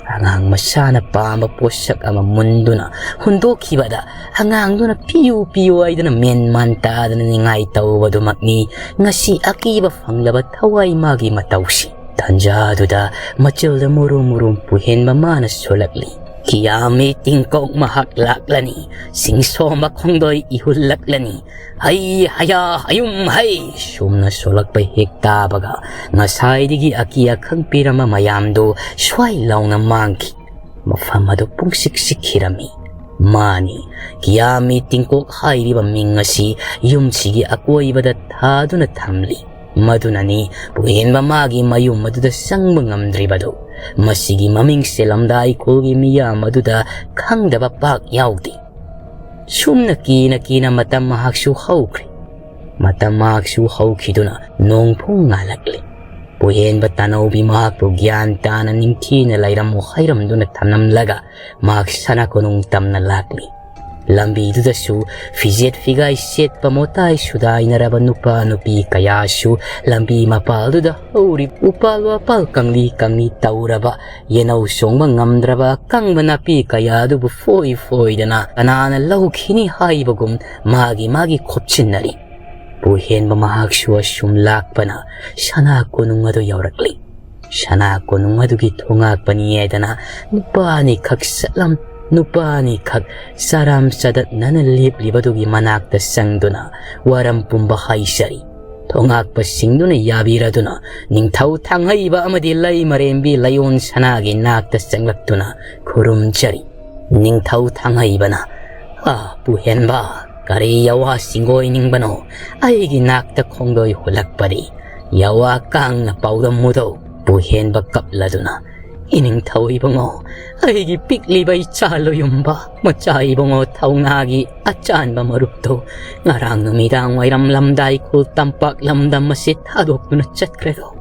ꯑꯉꯥꯡ ꯃꯆꯥꯅ ꯄꯥꯝꯕ ꯄꯣꯠꯁꯛ ꯑꯃ ꯃꯨꯟꯗꯨꯅ ꯍꯨꯟꯗꯣꯛꯈꯤꯕꯗ ꯑꯉꯥꯡꯗꯨꯅ ꯄꯤꯌꯨ ꯄꯤꯌꯨ ꯍꯥꯏꯗꯨꯅ ꯃꯦꯟ ꯃꯥꯟ ꯇꯥꯗꯅ ꯅꯤꯡꯉꯥꯏ ꯇꯧꯕꯗꯨꯃꯛꯅꯤ ꯉꯁꯤ ꯑꯀꯤꯕ ꯐꯪꯂꯕ ꯊꯋꯥꯏ ꯃꯥꯒꯤ ꯃꯇꯧꯁꯤ꯫ ꯇꯟꯖꯥꯗꯨꯗ ꯃꯆꯤꯜꯗ ꯃꯨꯔꯨꯝ ꯃꯨꯔꯨꯝ ꯄꯨꯍꯦꯟꯕ ꯃꯥꯅ ꯁꯣꯜꯂꯛꯂꯤ꯫ "ꯀꯤꯌꯥꯃꯤ ꯇꯤꯡꯀꯣꯛ ꯃꯍꯥꯛ ꯂꯥꯛꯂꯅꯤ, ꯁꯤꯡꯁꯣꯝꯕ ꯈꯣꯡꯗꯣꯏ ꯏꯍꯨꯜꯂꯛꯂꯅꯤ꯫ ꯍꯩ ꯍꯌꯥ ꯍꯌꯨꯝ ꯍꯩ!" ꯁꯨꯝꯅ ꯁꯣꯜꯂꯛꯄ ꯍꯦꯛ ꯇꯥꯕꯒ ꯉꯁꯥꯏꯗꯒꯤ ꯑꯀꯤ ꯑꯈꯪ ꯄꯤꯔꯝꯕ ꯃꯌꯥꯝꯗꯨ ꯁ꯭ꯋꯥꯏ ꯂꯥꯎꯅ ꯃꯥꯡꯈꯤ꯫ ꯃꯐꯝ ꯑꯗꯨ ꯄꯨꯡꯁꯤꯛ ꯁꯤꯛꯈꯤꯔꯝꯃꯤ꯫ ꯃꯥꯅꯤ, ꯀꯤꯌꯥꯃꯤ ꯇꯤꯡꯀꯣꯛ ꯍꯥꯏꯔꯤꯕ ꯃꯤꯡ ꯑꯁꯤ ꯌꯨꯝꯁꯤꯒꯤ ꯑꯀꯣꯏꯕꯗ ꯊꯥꯗꯨꯅ ꯊꯝꯂꯤ꯫ ꯃꯗꯨꯅꯅꯤ ꯄꯨꯍꯦꯟꯕ ꯃꯥꯒꯤ ꯃꯌꯨꯝ ꯑꯗꯨꯗ ꯆꯪꯕ ꯉꯝꯗ꯭ꯔꯤꯕꯗꯨ꯫ ꯃꯁꯤꯒꯤ ꯃꯃꯤꯡꯁꯦ ꯂꯝꯗꯥꯏ ꯈꯨꯜꯒꯤ ꯃꯤꯌꯥꯝ ꯑꯗꯨꯗ ꯈꯪꯗꯕ ꯄꯥꯛ ꯌꯥꯎꯗꯦ꯫ ꯁꯨꯝꯅ ꯀꯤꯅ ꯀꯤꯅ ꯃꯇꯝ ꯃꯍꯥꯛꯁꯨ ꯍꯧꯈ꯭ꯔꯦ꯫ ꯃꯇꯝ ꯃꯍꯥꯛꯁꯨ ꯍꯧꯈꯤꯗꯨꯅ ꯅꯣꯡꯐꯨꯡ ꯉꯥꯜꯂꯛꯂꯦ꯫ ꯄꯨꯍꯦꯟꯕ ꯇꯥꯅꯧꯕꯤ ꯃꯍꯥꯛꯄꯨ ꯒ꯭ꯌꯥꯟ ꯇꯥꯅ ꯅꯤꯡꯊꯤꯅ ꯂꯩꯔꯝꯃꯨ ꯍꯥꯏꯔꯝꯗꯨꯅ ꯊꯝꯂꯝꯂꯒ ꯃꯍꯥꯛ ꯁꯅꯥ ꯀꯣꯅꯨꯡ ꯇꯝꯅ ꯂꯥꯛꯂꯤ꯫ ꯂꯝꯕꯤꯗꯨꯗꯁꯨ ꯐꯤꯖꯦꯠ ꯐꯤꯒꯥꯏ ꯁꯦꯠꯄ ꯃꯣꯇꯥꯏ ꯁꯨꯗꯥꯏꯅꯔꯕ ꯅꯨꯄꯥ ꯅꯨꯄꯤ ꯀꯌꯥꯁꯨ ꯂꯝꯕꯤ ꯃꯄꯥꯜꯗꯨꯗ ꯍꯧꯔꯤꯕ ꯎꯄꯥꯜ ꯋꯥꯄꯥꯜ ꯀꯪꯂꯤ ꯀꯪꯂꯤ ꯇꯧꯔꯕ ꯌꯦꯅꯧ ꯆꯣꯡꯕ ꯉꯝꯗ꯭ꯔꯕ ꯑꯀꯪꯕ ꯅꯥꯄꯤ ꯀꯌꯥ ꯑꯗꯨꯕꯨ ꯐꯣꯏ ꯐꯣꯏꯗꯅ ꯀꯅꯥꯅ ꯂꯧꯈꯤꯅꯤ ꯍꯥꯏꯕꯒꯨꯝ ꯃꯥꯒꯤ ꯃꯥꯒꯤ ꯈꯣꯞꯆꯤꯟꯅꯔꯤ꯫ ꯄꯨꯍꯦꯟꯕ ꯃꯍꯥꯛꯁꯨ ꯑꯁꯨꯝ ꯂꯥꯛꯄꯅ ꯁꯅꯥ ꯀꯣꯅꯨꯡ ꯑꯗꯨ ꯌꯧꯔꯛꯂꯤ꯫ ꯁꯅꯥ ꯀꯣꯅꯨꯡ ꯑꯗꯨꯒꯤ ꯊꯣꯉꯥꯛꯄꯅꯤ ꯍꯥꯏꯗꯅ ꯅꯨꯄꯥ ꯑꯅꯤꯈꯛ ꯆꯠꯂꯝ ꯅꯨꯄꯥ ꯑꯅꯤꯈꯛ ꯆꯔꯥꯝ ꯆꯗꯠꯅꯅ ꯂꯦꯞꯂꯤꯕꯗꯨꯒꯤ ꯃꯅꯥꯛꯇ ꯆꯪꯗꯨꯅ ꯋꯥꯔꯝ ꯄꯨꯝꯕ ꯍꯥꯏꯖꯔꯤ꯫ ꯊꯣꯉꯥꯛꯄꯁꯤꯡꯗꯨꯅ ꯌꯥꯕꯤꯔꯗꯨꯅ ꯅꯤꯡꯊꯧ ꯊꯥꯡꯍꯩꯕ ꯑꯃꯗꯤ ꯂꯩꯃꯔꯦꯝꯕꯤ ꯂꯥꯏꯑꯣꯟ ꯁꯅꯥꯒꯤ ꯅꯥꯛꯇ ꯆꯪꯂꯛꯇꯨꯅ ꯈꯨꯔꯨꯝꯖꯔꯤ꯫ ꯅꯤꯡꯊꯧ ꯊꯥꯡꯍꯩꯕꯅ, "ꯑ, ꯄꯨꯍꯦꯟꯕ, ꯀꯔꯤ ꯌꯥꯋꯥ ꯁꯤꯡꯒꯣꯏ ꯅꯤꯡꯕꯅꯣ? ꯑꯩꯒꯤ ꯅꯥꯛꯇ ꯈꯣꯡꯗꯣꯏ ꯍꯨꯜꯂꯛꯄꯗꯤ ꯌꯥꯋꯥ ꯀꯥꯡꯅ ꯄꯥꯎꯗꯝꯃꯨꯗꯧ?" ꯄꯨꯍꯦꯟꯕ ꯀꯞꯂꯗꯨꯅ, "ꯏꯅꯤꯡꯊꯧ ꯏꯕꯨꯡꯉꯣ, ꯑꯩꯒꯤ ꯄꯤꯛꯂꯤꯕ ꯏꯆꯥ ꯂꯣꯌꯨꯝꯕ, ꯃꯆꯥ ꯏꯕꯨꯡꯉꯣ ꯊꯧꯅꯥꯒꯤ ꯑꯆꯥꯟꯕ ꯃꯔꯨꯞꯇꯨ ꯉꯔꯥꯡ ꯅꯨꯃꯤꯗꯥꯡ ꯋꯥꯏꯔꯝ ꯂꯝꯗꯥꯏ ꯈꯨꯜ ꯇꯝꯄꯥꯛ ꯂꯝꯗꯝ ꯑꯁꯤ ꯊꯥꯗꯣꯛꯇꯨꯅ ꯆꯠꯈ꯭ꯔꯦꯗꯣ?"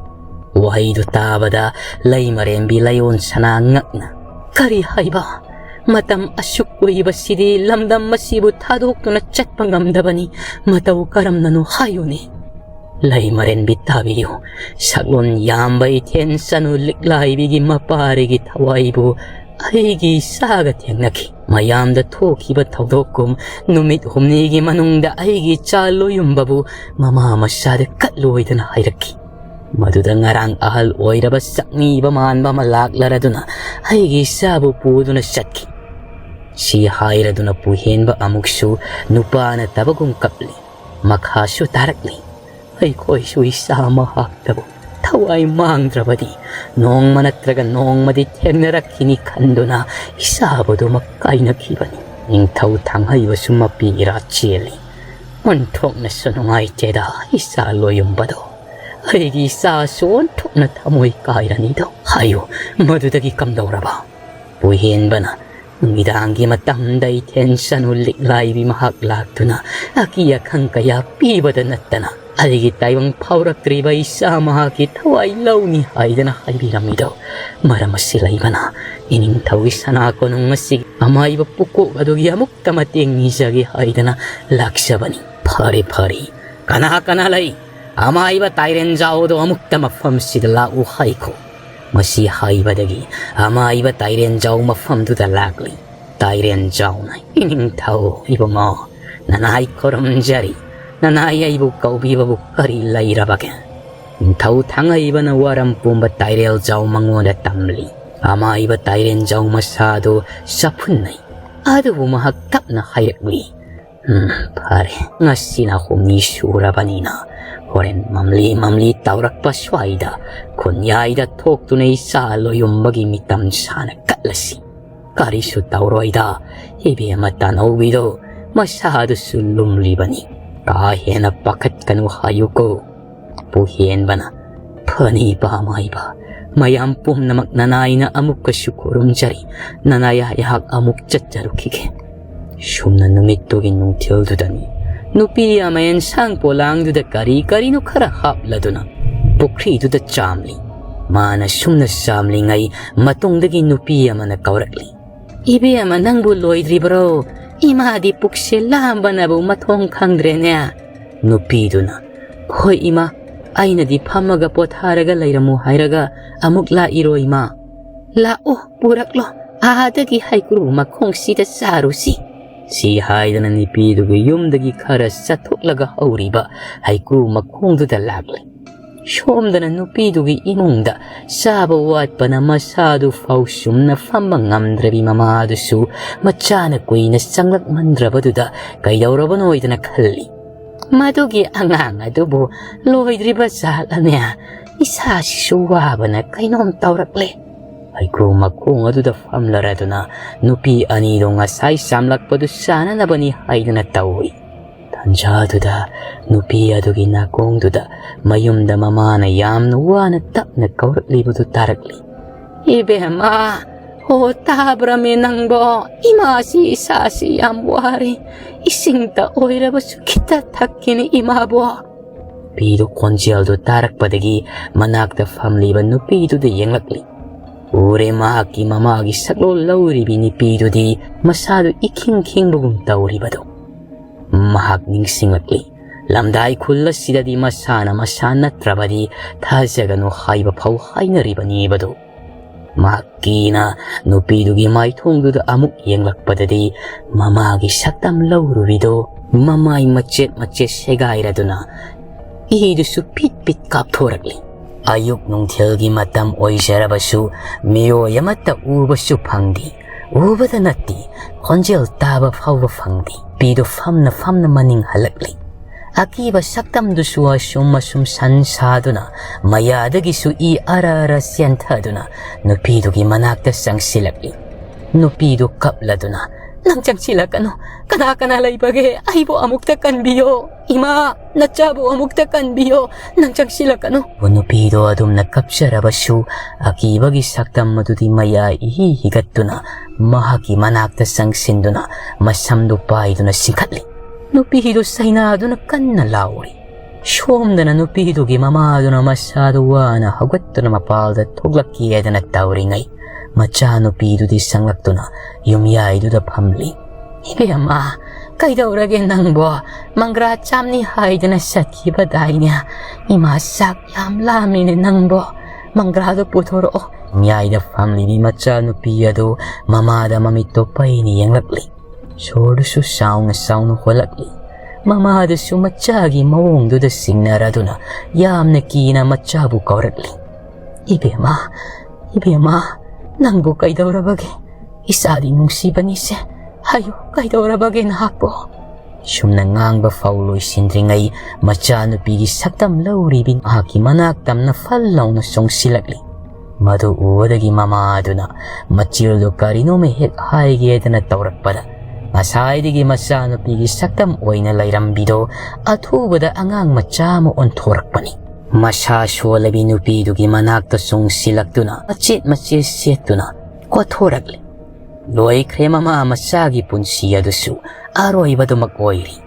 ꯋꯥꯍꯩꯗꯨ ꯇꯥꯕꯗ ꯂꯩꯃꯔꯦꯝꯕꯤ ꯂꯥꯏꯑꯣꯟ ꯁꯅꯥ ꯉꯛꯅ, "ꯀꯔꯤ ꯍꯥꯏꯕ? ꯃꯇꯝ ꯑꯁꯨꯛ ꯀꯨꯏꯕꯁꯤꯗꯤ ꯂꯝꯗꯝ ꯑꯁꯤꯕꯨ ꯊꯥꯗꯣꯛꯇꯨꯅ ꯆꯠꯄ ꯉꯝꯗꯕꯅꯤ꯫ ꯃꯇꯧ ꯀꯔꯝꯅꯅꯣ ꯍꯥꯏꯌꯨꯅꯦ?" ꯂꯩꯃꯔꯦꯟꯕꯤ ꯇꯥꯕꯤꯌꯨ, ꯁꯛꯂꯣꯟ ꯌꯥꯝꯕ ꯏꯊꯦꯟ ꯆꯅꯨ ꯂꯤꯛꯂꯥꯏꯕꯤꯒꯤ ꯃꯄꯥꯔꯤꯒꯤ ꯊꯋꯥꯏꯕꯨ ꯑꯩꯒꯤ ꯏꯆꯥꯒ ꯊꯦꯡꯅꯈꯤ꯫ ꯃꯌꯥꯝꯗ ꯊꯣꯛꯈꯤꯕ ꯊꯧꯗꯣꯛꯀꯨꯝ ꯅꯨꯃꯤꯠ ꯍꯨꯝꯅꯤꯒꯤ ꯃꯅꯨꯡꯗ ꯑꯩꯒꯤ ꯏꯆꯥ ꯂꯣꯌꯨꯝꯕꯕꯨ ꯃꯃꯥ ꯃꯆꯥꯗ ꯀꯠꯂꯣꯏꯗꯅ ꯍꯥꯏꯔꯛꯈꯤ꯫ ꯃꯗꯨꯗ ꯉꯔꯥꯡ ꯑꯍꯜ ꯑꯣꯏꯔꯕ ꯆꯛꯅꯤꯕ ꯃꯥꯟꯕ ꯑꯃ ꯂꯥꯛꯂꯔꯗꯨꯅ ꯑꯩꯒꯤ ꯏꯆꯥꯕꯨ ꯄꯨꯗꯨꯅ ꯆꯠꯈꯤ꯫ ꯁꯤ ꯍꯥꯏꯔꯗꯨꯅ ꯄꯨꯍꯦꯟꯕ ꯑꯃꯨꯛꯁꯨ ꯅꯨꯄꯥ ꯅꯠꯇꯕꯒꯨꯝ ꯀꯞꯂꯤ꯫ ꯃꯈꯥꯁꯨ ꯇꯥꯔꯛꯂꯤ꯫ ꯑꯩꯈꯣꯏꯁꯨ ꯏꯆꯥ ꯃꯍꯥꯛꯇꯕꯨ ꯊꯋꯥꯏ ꯃꯥꯡꯗ꯭ꯔꯕꯗꯤ ꯅꯣꯡꯃ ꯅꯠꯇ꯭ꯔꯒ ꯅꯣꯡꯃꯗꯤ ꯊꯦꯡꯅꯔꯛꯈꯤꯅꯤ ꯈꯟꯗꯨꯅ ꯏꯆꯥꯕꯨꯗꯨꯃꯛ ꯀꯥꯏꯅꯈꯤꯕꯅꯤ꯫ ꯅꯤꯡꯊꯧ ꯊꯥꯡꯍꯩꯕꯁꯨ ꯃꯄꯤ ꯏꯔꯥ ꯆꯦꯜꯂꯤ꯫ "ꯑꯣꯟꯊꯣꯛꯅꯁꯨ ꯅꯨꯡꯉꯥꯏꯇꯦꯗ ꯏꯆꯥ ꯂꯣꯌꯨꯝꯕꯗꯣ꯫ ꯑꯩꯒꯤ ꯏꯆꯥꯁꯨ ꯑꯣꯟꯊꯣꯛꯅ ꯊꯃꯣꯏ ꯀꯥꯏꯔꯅꯤꯗꯣ꯫ ꯍꯥꯏꯌꯨ, ꯃꯗꯨꯗꯒꯤ ꯀꯝꯗꯧꯔꯕ? ꯄꯨꯍꯦꯟꯕꯅ ꯅꯨꯃꯤꯗꯥꯡꯒꯤ ꯃꯇꯝꯗ ꯏꯊꯦꯟ ꯁꯅꯨ ꯂꯤꯛꯂꯥꯏꯕꯤ ꯃꯍꯥꯛ ꯂꯥꯛꯇꯨꯅ ꯑꯀꯤ ꯑꯈꯪ ꯀꯌꯥ ꯄꯤꯕꯗ ꯅꯠꯇꯅ ꯑꯩꯒꯤ ꯇꯥꯏꯕꯪ ꯐꯥꯎꯔꯛꯇ꯭ꯔꯤꯕ ꯏꯆꯥ ꯃꯍꯥꯛꯀꯤ ꯊꯋꯥꯏ ꯂꯧꯅꯤ ꯍꯥꯏꯗꯅ ꯍꯥꯏꯕꯤꯔꯝꯃꯤꯗꯣ꯫ ꯃꯔꯝ ꯑꯁꯤ ꯂꯩꯕꯅ ꯏꯅꯤꯡꯊꯧꯒꯤ ꯁꯅꯥ ꯀꯣꯅꯨꯡ ꯑꯁꯤꯒꯤ ꯑꯃꯥꯏꯕ ꯄꯨꯀꯣꯛ ꯑꯗꯨꯒꯤ ꯑꯃꯨꯛꯇ ꯃꯇꯦꯡ ꯅꯤꯖꯒꯦ ꯍꯥꯏꯗꯅ ꯂꯥꯛꯆꯕꯅꯤ꯫ ꯐꯔꯦ, ꯐꯔꯦ, ꯀꯅꯥ ꯀꯅꯥ ꯂꯩ? ꯑꯃꯥꯏꯕ ꯇꯥꯏꯔꯦꯟꯖꯥꯎꯗꯣ ꯑꯃꯨꯛꯇ ꯃꯐꯝꯁꯤꯗ ꯂꯥꯛꯎ ꯍꯥꯏꯈꯣ꯫ ꯃꯁꯤ ꯍꯥꯏꯕꯗꯒꯤ ꯑꯃꯥꯏꯕ ꯇꯥꯏꯔꯦꯟꯖꯥꯎ ꯃꯐꯝꯗꯨꯗ ꯂꯥꯛꯂꯤ꯫ ꯇꯥꯏꯔꯦꯟꯖꯥꯎꯅ, "ꯏꯅꯤꯡꯊꯧ ꯏꯕꯨꯡꯉꯣ, ꯅꯅꯥꯏ ꯈꯨꯔꯨꯝꯖꯔꯤ꯫ ꯅꯅꯥꯏ ꯑꯩꯕꯨ ꯀꯧꯕꯤꯕꯕꯨ ꯀꯔꯤ ꯂꯩꯔꯕꯒꯦ?" ꯅꯤꯡꯊꯧ ꯊꯥꯡꯉꯩꯕꯅ ꯋꯥꯔꯝ ꯄꯨꯝꯕ ꯇꯥꯏꯔꯦꯜꯖꯥꯎ ꯃꯉꯣꯟꯗ ꯇꯝꯂꯤ꯫ ꯑꯃꯥꯏꯕ ꯇꯥꯏꯔꯦꯟꯖꯥꯎ ꯃꯁꯥꯗꯨ ꯆꯥꯐꯨꯟꯅꯩ꯫ ꯑꯗꯨꯕꯨ ꯃꯍꯥꯛ ꯇꯞꯅ ꯍꯥꯏꯔꯛꯂꯤ, "ꯎꯝ, ꯐꯔꯦ, ꯉꯁꯤꯅ ꯍꯨꯝꯅꯤ ꯁꯨꯔꯕꯅꯤꯅ ꯍꯣꯔꯦꯟ ꯃꯝꯂꯤ ꯃꯝꯂꯤ ꯇꯧꯔꯛꯄ ꯁ꯭ꯋꯥꯏꯗ ꯈꯨꯟꯌꯥꯏꯗ ꯊꯣꯛꯇꯨꯅ ꯏꯆꯥ ꯂꯣꯌꯨꯝꯕꯒꯤ ꯃꯤꯇꯝ ꯁꯥꯅ ꯀꯠꯂꯁꯤ꯫ ꯀꯔꯤꯁꯨ ꯇꯧꯔꯣꯏꯗ, ꯏꯕꯦꯝꯃ ꯇꯥꯅꯧꯕꯤꯗꯣ ꯃꯁꯥꯗꯨꯁꯨ ꯂꯨꯝꯂꯤꯕꯅꯤ꯫ ꯀꯥ ꯍꯦꯟꯅ ꯄꯥꯈꯠꯀꯅꯨ ꯍꯥꯏꯌꯨꯀꯣ꯫" ꯄꯨꯍꯦꯟꯕꯅ, "ꯐꯅꯤ, ꯏꯄꯥ ꯃꯥꯏꯕ, ꯃꯌꯥꯝ ꯄꯨꯝꯅꯃꯛ ꯅꯅꯥꯏꯅ ꯑꯃꯨꯛꯀꯁꯨ ꯈꯨꯔꯨꯝꯖꯔꯤ꯫ ꯅꯅꯥꯏ ꯑꯩꯍꯥꯛ ꯑꯃꯨꯛ ꯆꯠꯆꯔꯨꯈꯤꯒꯦ꯫" ꯁꯨꯝꯅ ꯅꯨꯃꯤꯠꯇꯨꯒꯤ ꯅꯨꯡꯊꯤꯜꯗꯨꯗꯅꯤ ꯅꯨꯄꯤ ꯑꯃ ꯑꯦꯟꯁꯥꯡ ꯄꯣꯂꯥꯡꯗꯨꯗ ꯀꯔꯤ ꯀꯔꯤꯅꯣ ꯈꯔ ꯍꯥꯞꯂꯗꯨꯅ ꯄꯨꯈ꯭ꯔꯤꯗꯨꯗ ꯆꯥꯝꯂꯤ꯫ ꯃꯥꯅ ꯁꯨꯝꯅ ꯆꯥꯝꯂꯤꯉꯩ ꯃꯇꯨꯡꯗꯒꯤ ꯅꯨꯄꯤ ꯑꯃꯅ ꯀꯧꯔꯛꯂꯤ, "ꯏꯕꯦꯝꯃ, ꯅꯪꯕꯨ ꯂꯣꯏꯗ꯭ꯔꯤꯕ꯭ꯔꯣ? ꯏꯃꯥꯗꯤ ꯄꯨꯛꯁꯦ ꯂꯥꯝꯕꯅꯕꯨ ꯃꯊꯣꯡ ꯈꯪꯗ꯭ꯔꯦꯅꯦ꯫" ꯅꯨꯄꯤꯗꯨꯅ, "ꯍꯣꯏ ꯏꯃꯥ, ꯑꯩꯅꯗꯤ ꯐꯝꯃꯒ ꯄꯣꯊꯥꯔꯒ ꯂꯩꯔꯝꯃꯨ ꯍꯥꯏꯔꯒ ꯑꯃꯨꯛ ꯂꯥꯛꯏꯔꯣ ꯏꯃꯥ? ꯂꯥꯛꯑꯣ, ꯄꯨꯔꯛꯂꯣ, ꯑꯥꯗꯒꯤ ꯍꯩꯀ꯭ꯔꯨ ꯃꯈꯣꯡꯁꯤꯗ ꯆꯥꯔꯨꯁꯤ꯫" ꯁꯤ ꯍꯥꯏꯗꯅ ꯅꯨꯄꯤꯗꯨꯒꯤ ꯌꯨꯝꯗꯒꯤ ꯈꯔ ꯆꯠꯊꯣꯛꯂꯒ ꯍꯧꯔꯤꯕ ꯍꯩꯀ꯭ꯔꯨ ꯃꯈꯣꯡꯗꯨꯗ ꯂꯥꯛꯂꯦ꯫ ꯁꯣꯝꯗꯅ ꯅꯨꯄꯤꯗꯨꯒꯤ ꯏꯃꯨꯡꯗ ꯆꯥꯕ ꯋꯥꯠꯄꯅ ꯃꯁꯥꯗꯨ ꯐꯥꯎ ꯆꯨꯝꯅ ꯐꯝꯕ ꯉꯝꯗ꯭ꯔꯕꯤ ꯃꯃꯥꯗꯨꯁꯨ ꯃꯆꯥꯅ ꯀꯨꯏꯅ ꯆꯪꯂꯛꯃꯟꯗ꯭ꯔꯕꯗꯨꯗ ꯀꯩꯗꯧꯔꯕꯅꯣꯏꯗꯅ ꯈꯜꯂꯤ꯫ "ꯃꯗꯨꯒꯤ ꯑꯉꯥꯡ ꯑꯗꯨꯕꯨ ꯂꯣꯏꯗ꯭ꯔꯤꯕ ꯖꯥꯠꯂꯅꯦ? ꯏꯁꯥꯁꯤꯁꯨ ꯋꯥꯕꯅ ꯀꯩꯅꯣꯝ ꯇꯧꯔꯛꯂꯦ꯫" ꯍꯩꯀ꯭ꯔꯨ ꯃꯈꯣꯡ ꯑꯗꯨꯗ ꯐꯝꯂꯔꯗꯨꯅ ꯅꯨꯄꯤ ꯑꯅꯤꯗꯨ ꯉꯁꯥꯏ ꯆꯥꯝꯂꯛꯄꯗꯨ ꯆꯥꯅꯅꯕꯅꯤ ꯍꯥꯏꯗꯅ ꯇꯧꯏ꯫ ꯇꯟꯖꯥꯗꯨꯗ ꯅꯨꯄꯤ ꯑꯗꯨꯒꯤ ꯅꯥꯀꯣꯡꯗꯨꯗ ꯃꯌꯨꯝꯗ ꯃꯃꯥꯅ ꯌꯥꯝꯅ ꯋꯥꯅ ꯇꯞꯅ ꯀꯧꯔꯛꯂꯤꯕꯗꯨ ꯇꯥꯔꯛꯂꯤ꯫ "ꯏꯕꯦꯝꯃ, ꯍꯣ ꯇꯥꯕ꯭ꯔꯃꯤ ꯅꯪꯕꯣ? ꯏꯃꯥꯁꯤ ꯏꯁꯥꯁꯤ ꯌꯥꯝ ꯋꯥꯔꯦ꯫ ꯏꯁꯤꯡꯇ ꯑꯣꯏꯔꯕꯁꯨ ꯈꯤꯇ ꯊꯛꯀꯦꯅꯦ ꯏꯃꯥꯕꯣ?" ꯅꯨꯄꯤꯗꯨ ꯈꯣꯟꯖꯦꯜꯗꯨ ꯇꯥꯔꯛꯄꯗꯒꯤ ꯃꯅꯥꯛꯇ ꯐꯝꯂꯤꯕ ꯅꯨꯄꯤꯗꯨꯗ ꯌꯦꯡꯂꯛꯂꯤ꯫ ꯎꯔꯦ ꯃꯍꯥꯛꯀꯤ ꯃꯃꯥꯒꯤ ꯁꯛꯂꯣꯟ ꯂꯧꯔꯤꯕꯤ ꯅꯨꯄꯤꯗꯨꯗꯤ ꯃꯁꯥꯗꯨ ꯏꯈꯤꯡ ꯈꯤꯡꯕꯒꯨꯝ ꯇꯧꯔꯤꯕꯗꯨ꯫ ꯃꯍꯥꯛ ꯅꯤꯡꯁꯤꯡꯂꯛꯂꯤ꯫ ꯂꯝꯗꯥꯏ ꯈꯨꯜ ꯑꯁꯤꯗꯗꯤ ꯃꯁꯥꯅ ꯃꯁꯥ ꯅꯠꯇ꯭ꯔꯕꯗꯤ ꯊꯥꯖꯒꯅꯨ ꯍꯥꯏꯕ ꯐꯥꯎ ꯍꯥꯏꯅꯔꯤꯕꯅꯤꯕꯗꯨ꯫ ꯃꯍꯥꯛ ꯀꯤꯅ ꯅꯨꯄꯤꯗꯨꯒꯤ ꯃꯥꯏꯊꯣꯡꯗꯨꯗ ꯑꯃꯨꯛ ꯌꯦꯡꯂꯛꯄꯗꯗꯤ ꯃꯃꯥꯒꯤ ꯁꯛꯇꯝ ꯂꯧꯔꯨꯔꯤꯗꯨ ꯃꯃꯥꯏ ꯃꯆꯦꯠ ꯃꯆꯦꯠ ꯁꯦꯒꯥꯏꯔꯗꯨꯅ ꯏꯗꯨꯁꯨ ꯄꯤꯠ ꯄꯤꯠ ꯀꯥꯞꯊꯣꯔꯛꯂꯤ꯫ ꯑꯌꯨꯛ ꯅꯨꯡꯊꯤꯜꯒꯤ ꯃꯇꯝ ꯑꯣꯏꯖꯔꯕꯁꯨ ꯃꯤꯑꯣꯏ ꯑꯃꯠꯇ ꯎꯕꯁꯨ ꯐꯪꯗꯦ꯫ ꯎꯕꯗ ꯅꯠꯇꯦ, ꯈꯣꯟꯖꯦꯜ ꯇꯥꯕ ꯐꯥꯎꯕ ꯐꯪꯗꯦ꯫ ꯅꯨꯄꯤꯗꯨ ꯐꯝꯅ ꯐꯝꯅ ꯃꯅꯤꯡ ꯍꯜꯂꯛꯂꯤ꯫ ꯑꯀꯤꯕ ꯁꯛꯇꯝꯗꯨꯁꯨ ꯑꯁꯨꯝ ꯑꯁꯨꯝ ꯁꯟ ꯁꯥꯗꯨꯅ ꯃꯌꯥꯗꯒꯤꯁꯨ ꯏ ꯑꯔ ꯑꯔ ꯆꯦꯟꯊꯗꯨꯅ ꯅꯨꯄꯤꯗꯨꯒꯤ ꯃꯅꯥꯛꯇ ꯆꯪꯁꯤꯜꯂꯛꯂꯤ꯫ ꯅꯨꯄꯤꯗꯨ ꯀꯞꯂꯗꯨꯅ, "ꯅꯪ ꯆꯪꯁꯤꯜꯂꯛꯀꯅꯨ꯫ ꯀꯅꯥ ꯀꯅꯥ ꯂꯩꯕꯒꯦ? ꯑꯩꯕꯨ ꯑꯃꯨꯛꯇ ꯀꯟꯕꯤꯌꯣ꯫ ꯏꯃꯥ, ꯅꯆꯥꯕꯨ ꯑꯃꯨꯛꯇ ꯀꯟꯕꯤꯌꯣ꯫ ꯅꯪ ꯆꯪꯁꯤꯜꯂꯛꯀꯅꯨ꯫" ꯅꯨꯄꯤꯗꯣ ꯑꯗꯨꯝꯅ ꯀꯞꯆꯔꯕꯁꯨ ꯑꯀꯤꯕꯒꯤ ꯁꯛꯇꯝ ꯑꯗꯨꯗꯤ ꯃꯌꯥ ꯏꯍꯤ ꯍꯤꯒꯠꯇꯨꯅ ꯃꯍꯥꯛꯀꯤ ꯃꯅꯥꯛꯇ ꯆꯪꯁꯤꯟꯗꯨꯅ ꯃꯁꯝꯗꯨ ꯄꯥꯏꯗꯨꯅ ꯆꯤꯡꯈꯠꯂꯤ꯫ ꯅꯨꯄꯤꯗꯨ ꯆꯩꯅꯥꯗꯨꯅ ꯀꯟꯅ ꯂꯥꯎꯔꯤ꯫ ꯁꯣꯝꯗꯅ ꯅꯨꯄꯤꯗꯨꯒꯤ ꯃꯃꯥꯗꯨꯅ ꯃꯁꯥꯗꯨ ꯋꯥꯅ ꯍꯧꯒꯠꯇꯨꯅ ꯃꯄꯥꯜꯗ ꯊꯣꯛꯂꯛꯀꯦꯗꯅ ꯇꯧꯔꯤꯉꯩ, ꯃꯆꯥꯅꯨꯄꯤꯗꯨꯗꯤ ꯆꯪꯂꯛꯇꯨꯅ ꯌꯨꯝꯌꯥꯏꯗꯨꯗ ꯐꯝꯂꯤ꯫ "ꯏꯕꯦꯝꯃ, ꯀꯩꯗꯧꯔꯒꯦ ꯅꯪꯕꯣ? ꯃꯪꯒ꯭ꯔꯥ ꯆꯥꯝꯅꯤ ꯍꯥꯏꯗꯅ ꯆꯠꯈꯤꯕꯗꯥꯏꯅꯦ? ꯏꯃꯥ, ꯆꯥꯛ ꯌꯥꯝ ꯂꯥꯝꯃꯤꯅꯦ ꯅꯪꯕꯣ꯫ ꯃꯪꯒ꯭ꯔꯥꯗꯣ ꯄꯨꯊꯣꯔꯛꯑꯣ꯫" ꯌꯨꯝꯌꯥꯏꯗ ꯐꯝꯂꯤꯕꯤ ꯃꯆꯥꯅꯨꯄꯤ ꯑꯗꯨ ꯃꯃꯥꯗ ꯃꯃꯤꯠꯇꯣ ꯄꯩꯅ ꯌꯦꯡꯂꯛꯂꯤ꯫ ꯁꯣꯔꯗꯨꯁꯨ ꯆꯥꯎꯅ ꯆꯥꯎꯅ ꯍꯣꯜꯂꯛꯂꯤ꯫ ꯃꯃꯥꯗꯨꯁꯨ ꯃꯆꯥꯒꯤ ꯃꯑꯣꯡꯗꯨꯗ ꯆꯤꯡꯅꯔꯗꯨꯅ ꯌꯥꯝꯅ ꯀꯤꯅ ꯃꯆꯥꯕꯨ ꯀꯧꯔꯛꯂꯤ꯫ "ꯏꯕꯦꯝꯃ, ꯏꯕꯦꯝꯃ, ꯅꯪꯕꯨ ꯀꯩꯗꯧꯔꯕꯒꯦ? ꯏꯆꯥꯗꯤ ꯅꯨꯡꯁꯤꯕꯅꯤꯁꯦ꯫ ꯍꯥꯏꯌꯨ, ꯀꯩꯗꯧꯔꯕꯒꯦ ꯅꯍꯥꯛꯄꯨ?" ꯁꯨꯝꯅ ꯉꯥꯡꯕ ꯐꯥꯎ ꯂꯣꯏꯁꯤꯟꯗ꯭ꯔꯤꯉꯩ, ꯃꯆꯥꯅꯨꯄꯤꯒꯤ ꯁꯛꯇꯝ ꯂꯧꯔꯤꯕꯤ ꯃꯍꯥꯛꯀꯤ ꯃꯅꯥꯛ ꯇꯝꯅ ꯐꯜ ꯂꯥꯎꯅ ꯆꯣꯡꯁꯤꯜꯂꯛꯂꯤ꯫ ꯃꯗꯨ ꯎꯕꯗꯒꯤ ꯃꯃꯥ ꯑꯗꯨꯅ ꯃꯆꯤꯜꯗꯨ ꯀꯔꯤꯅꯣꯃ ꯍꯦꯛ ꯍꯥꯏꯒꯦꯗꯅ ꯇꯧꯔꯛꯄꯗ, ꯉꯁꯥꯏꯗꯒꯤ ꯃꯆꯥꯅꯨꯄꯤꯒꯤ ꯁꯛꯇꯝ ꯑꯣꯏꯅ ꯂꯩꯔꯝꯕꯤꯗꯣ ꯑꯊꯨꯕꯗ ꯑꯉꯥꯡ ꯃꯆꯥ ꯑꯃ ꯑꯣꯟꯊꯣꯔꯛꯄꯅꯤ꯫ ꯃꯁꯥ ꯁꯣꯜꯂꯕꯤ ꯅꯨꯄꯤꯗꯨꯒꯤ ꯃꯅꯥꯛꯇ ꯆꯨꯡꯁꯤꯜꯂꯛꯇꯨꯅ ꯃꯆꯦꯠ ꯃꯆꯦꯠ ꯁꯦꯠꯇꯨꯅ ꯀꯣꯊꯣꯔꯛꯂꯤ꯫ ꯂꯣꯏꯈ꯭ꯔꯦ ꯃꯃꯥ ꯃꯆꯥꯒꯤ ꯄꯨꯟꯁꯤ ꯑꯗꯨꯁꯨ ꯑꯔꯣꯏꯕꯗꯨꯃꯛ ꯑꯣꯏꯔꯤ꯫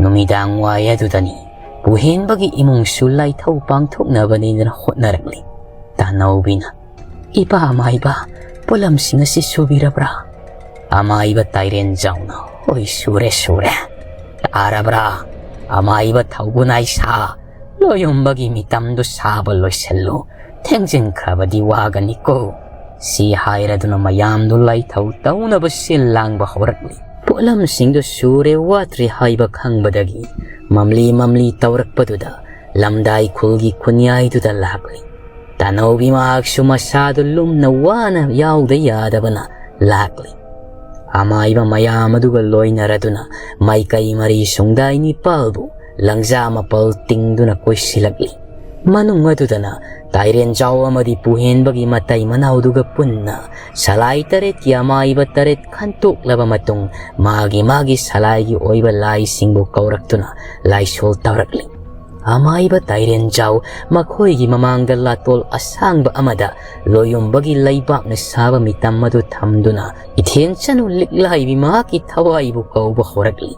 ꯅꯨꯃꯤꯗꯥꯡ ꯋꯥꯏ ꯑꯗꯨꯗꯅꯤ ꯄꯨꯍꯦꯟꯕꯒꯤ ꯏꯃꯨꯡꯁꯨ ꯂꯥꯏꯊꯧ ꯄꯥꯡꯊꯣꯛꯅꯕꯅꯤꯅ ꯍꯣꯠꯅꯔꯛꯂꯤ꯫ ꯇꯥꯅꯧꯕꯤꯅ, "ꯏꯄꯥ ꯑꯃꯥꯏꯕ, ꯄꯣꯠꯂꯝꯁꯤꯡ ꯑꯁꯤ ꯁꯨꯕꯤꯔꯕ꯭ꯔꯥ?" ꯑꯃꯥꯏꯕ ꯇꯥꯏꯔꯦꯟ ꯖꯥꯎꯅ, "ꯍꯣꯏ, ꯁꯨꯔꯦ, ꯁꯨꯔꯦ꯫ ꯇꯥꯔꯕ꯭ꯔꯥ? ꯑꯃꯥꯏꯕ ꯊꯧꯒꯨꯅꯥꯏ ꯁꯥ, ꯂꯣꯌꯨꯝꯕꯒꯤ ꯃꯤꯇꯝꯗꯨ ꯁꯥꯕ ꯂꯣꯏꯁꯤꯜꯂꯨ꯫ ꯊꯦꯡꯖꯤꯟꯈ꯭ꯔꯕꯗꯤ ꯋꯥꯒꯅꯤꯀꯣ"꯫ ꯁꯤ ꯍꯥꯏꯔꯗꯨꯅ ꯃꯌꯥꯝꯗꯨ ꯂꯥꯏꯊꯧ ꯇꯧꯅꯕ ꯁꯤꯜ ꯂꯥꯡꯕ ꯍꯧꯔꯛꯂꯤ꯫ ꯄꯣꯠꯂꯝꯁꯤꯡꯗꯨ ꯁꯨꯔꯦ ꯋꯥꯠꯇ꯭ꯔꯦ ꯍꯥꯏꯕ ꯈꯪꯕꯗꯒꯤ ꯃꯝꯂꯤ ꯃꯝꯂꯤ ꯇꯧꯔꯛꯄꯗꯨꯗ ꯂꯝꯗꯥꯏ ꯈꯨꯜꯒꯤ ꯈꯨꯟꯌꯥꯏꯗꯨꯗ ꯂꯥꯛꯂꯤ꯫ ꯇꯥꯅꯧꯕꯤ ꯃꯍꯥꯛꯁꯨ ꯃꯁꯥꯗꯨ ꯂꯨꯝꯅ ꯋꯥꯅ ꯌꯥꯎꯗ ꯌꯥꯗꯕꯅ ꯂꯥꯛꯂꯤ꯫ ꯑꯃꯥꯏꯕ ꯃꯌꯥꯝ ꯑꯗꯨꯒ ꯂꯣꯏꯅꯔꯗꯨꯅ ꯃꯥꯏꯀꯩ ꯃꯔꯤ ꯁꯨꯡꯗꯥꯏ ꯅꯤꯄꯥꯜꯕꯨ ꯂꯪꯖꯥ ꯃꯄꯜ ꯇꯤꯡꯗꯨꯅ ꯀꯣꯏꯁꯤꯜꯂꯛꯂꯤ꯫ ꯃꯅꯨꯡ ꯑꯗꯨꯗꯅ ꯇꯥꯏꯔꯦꯟꯖꯥꯎ ꯑꯃꯗꯤ ꯄꯨꯍꯦꯟꯕꯒꯤ ꯃꯇꯩ ꯃꯅꯥꯎꯗꯨꯒ ꯄꯨꯟꯅ ꯁꯂꯥꯏ ꯇꯔꯦꯠꯀꯤ ꯑꯃꯥꯏꯕ ꯇꯔꯦꯠ ꯈꯟꯇꯣꯛꯂꯕ ꯃꯇꯨꯡ ꯃꯥꯒꯤ ꯃꯥꯒꯤ ꯁꯂꯥꯏꯒꯤ ꯑꯣꯏꯕ ꯂꯥꯏꯁꯤꯡꯕꯨ ꯀꯧꯔꯛꯇꯨꯅ ꯂꯥꯏꯁꯣꯜ ꯇꯧꯔꯛꯂꯤ꯫ ꯑꯃꯥꯏꯕ ꯇꯥꯏꯔꯦꯟꯖꯥꯎ ꯃꯈꯣꯏꯒꯤ ꯃꯃꯥꯡꯗ ꯂꯥꯇꯣꯜ ꯑꯁꯥꯡꯕ ꯑꯃꯗ ꯂꯣꯌꯨꯝꯕꯒꯤ ꯂꯩꯕꯥꯛꯅ ꯁꯥꯕ ꯃꯤꯇꯝ ꯑꯗꯨ ꯊꯝꯗꯨꯅ ꯏꯊꯦꯟ ꯆꯅꯨ ꯂꯤꯛꯂꯥꯏꯕꯤ ꯃꯍꯥꯛꯀꯤ ꯊꯋꯥꯏꯕꯨ ꯀꯧꯕ ꯍꯧꯔꯛꯂꯤ꯫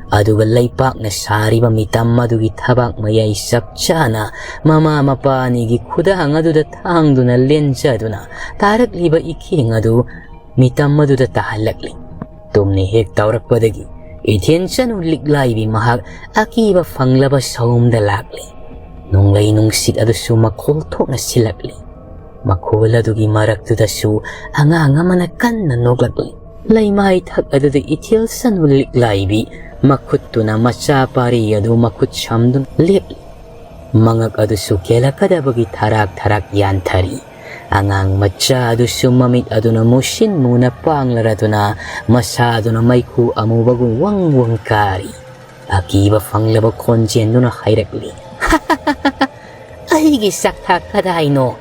ꯑꯗꯨꯒ ꯂꯩꯄꯥꯛꯅ ꯁꯥꯔꯤꯕ ꯃꯤꯇꯝ ꯑꯗꯨꯒꯤ ꯊꯕꯥꯛ ꯃꯌꯥꯏ ꯆꯞ ꯆꯥꯅ ꯃꯃꯥ ꯃꯄꯥ ꯑꯅꯤꯒꯤ ꯈꯨꯗꯥꯡ ꯑꯗꯨꯗ ꯊꯥꯡꯗꯨꯅ ꯂꯦꯟꯖꯗꯨꯅ ꯇꯥꯔꯛꯂꯤꯕ ꯏꯈꯦꯡ ꯑꯗꯨ ꯃꯤꯇꯝ ꯑꯗꯨꯗ ꯇꯥꯍꯜꯂꯛꯂꯤ꯫ ꯇꯨꯝꯅ ꯍꯦꯛ ꯇꯧꯔꯛꯄꯗꯒꯤ ꯏꯊꯦꯟ ꯆꯅꯨ ꯂꯤꯛꯂꯥꯏꯕꯤ ꯃꯍꯥꯛ ꯑꯀꯤꯕ ꯐꯪꯂꯕ ꯁꯑꯣꯡꯗ ꯂꯥꯛꯂꯤ꯫ ꯅꯣꯡꯂꯩ ꯅꯨꯡꯁꯤꯠ ꯑꯗꯨꯁꯨ ꯃꯈꯣꯜ ꯊꯣꯛꯅ ꯁꯤꯜꯂꯛꯂꯤ꯫ ꯃꯈꯣꯜ ꯑꯗꯨꯒꯤ ꯃꯔꯛꯇꯨꯗꯁꯨ ꯑꯉꯥꯡ ꯑꯃꯅ ꯀꯟꯅ ꯅꯣꯛꯂꯛꯂꯤ꯫ ꯂꯩꯃꯥꯏ ꯊꯛ ꯑꯗꯨꯗ ꯏꯊꯦꯜ ꯁꯅꯨ ꯂꯤꯛꯂꯥꯏꯕꯤ ꯃꯈꯨꯠꯇꯨꯅ ꯃꯆꯥ ꯄꯥꯔꯤ ꯑꯗꯨ ꯃꯈꯨꯠ ꯁꯝꯗꯨꯅ ꯂꯦꯞꯂꯤ꯫ ꯃꯉꯛ ꯑꯗꯨꯁꯨ ꯀꯦꯜꯂꯛꯀꯗꯕꯒꯤ ꯊꯔꯥꯛ ꯊꯔꯥꯛ ꯌꯥꯟꯊꯔꯤ꯫ ꯑꯉꯥꯡ ꯃꯆꯥ ꯑꯗꯨꯁꯨ ꯃꯃꯤꯠ ꯑꯗꯨꯅ ꯃꯨꯁꯤꯟ ꯃꯨꯅ ꯄꯥꯡꯂꯔꯗꯨꯅ ꯃꯁꯥꯗꯨꯅ ꯃꯩꯈꯨ ꯑꯃꯨꯕꯒꯨꯝ ꯋꯪ ꯋꯪ ꯀꯥꯔꯤ꯫ ꯑꯀꯤꯕ ꯐꯪꯂꯕ ꯈꯣꯟꯖꯦꯜꯗꯨꯅ ꯍꯥꯏꯔꯛꯂꯤ, "ꯑꯩꯒꯤ ꯆꯥꯛꯊꯥꯛ ꯀꯗꯥꯏꯅꯣ?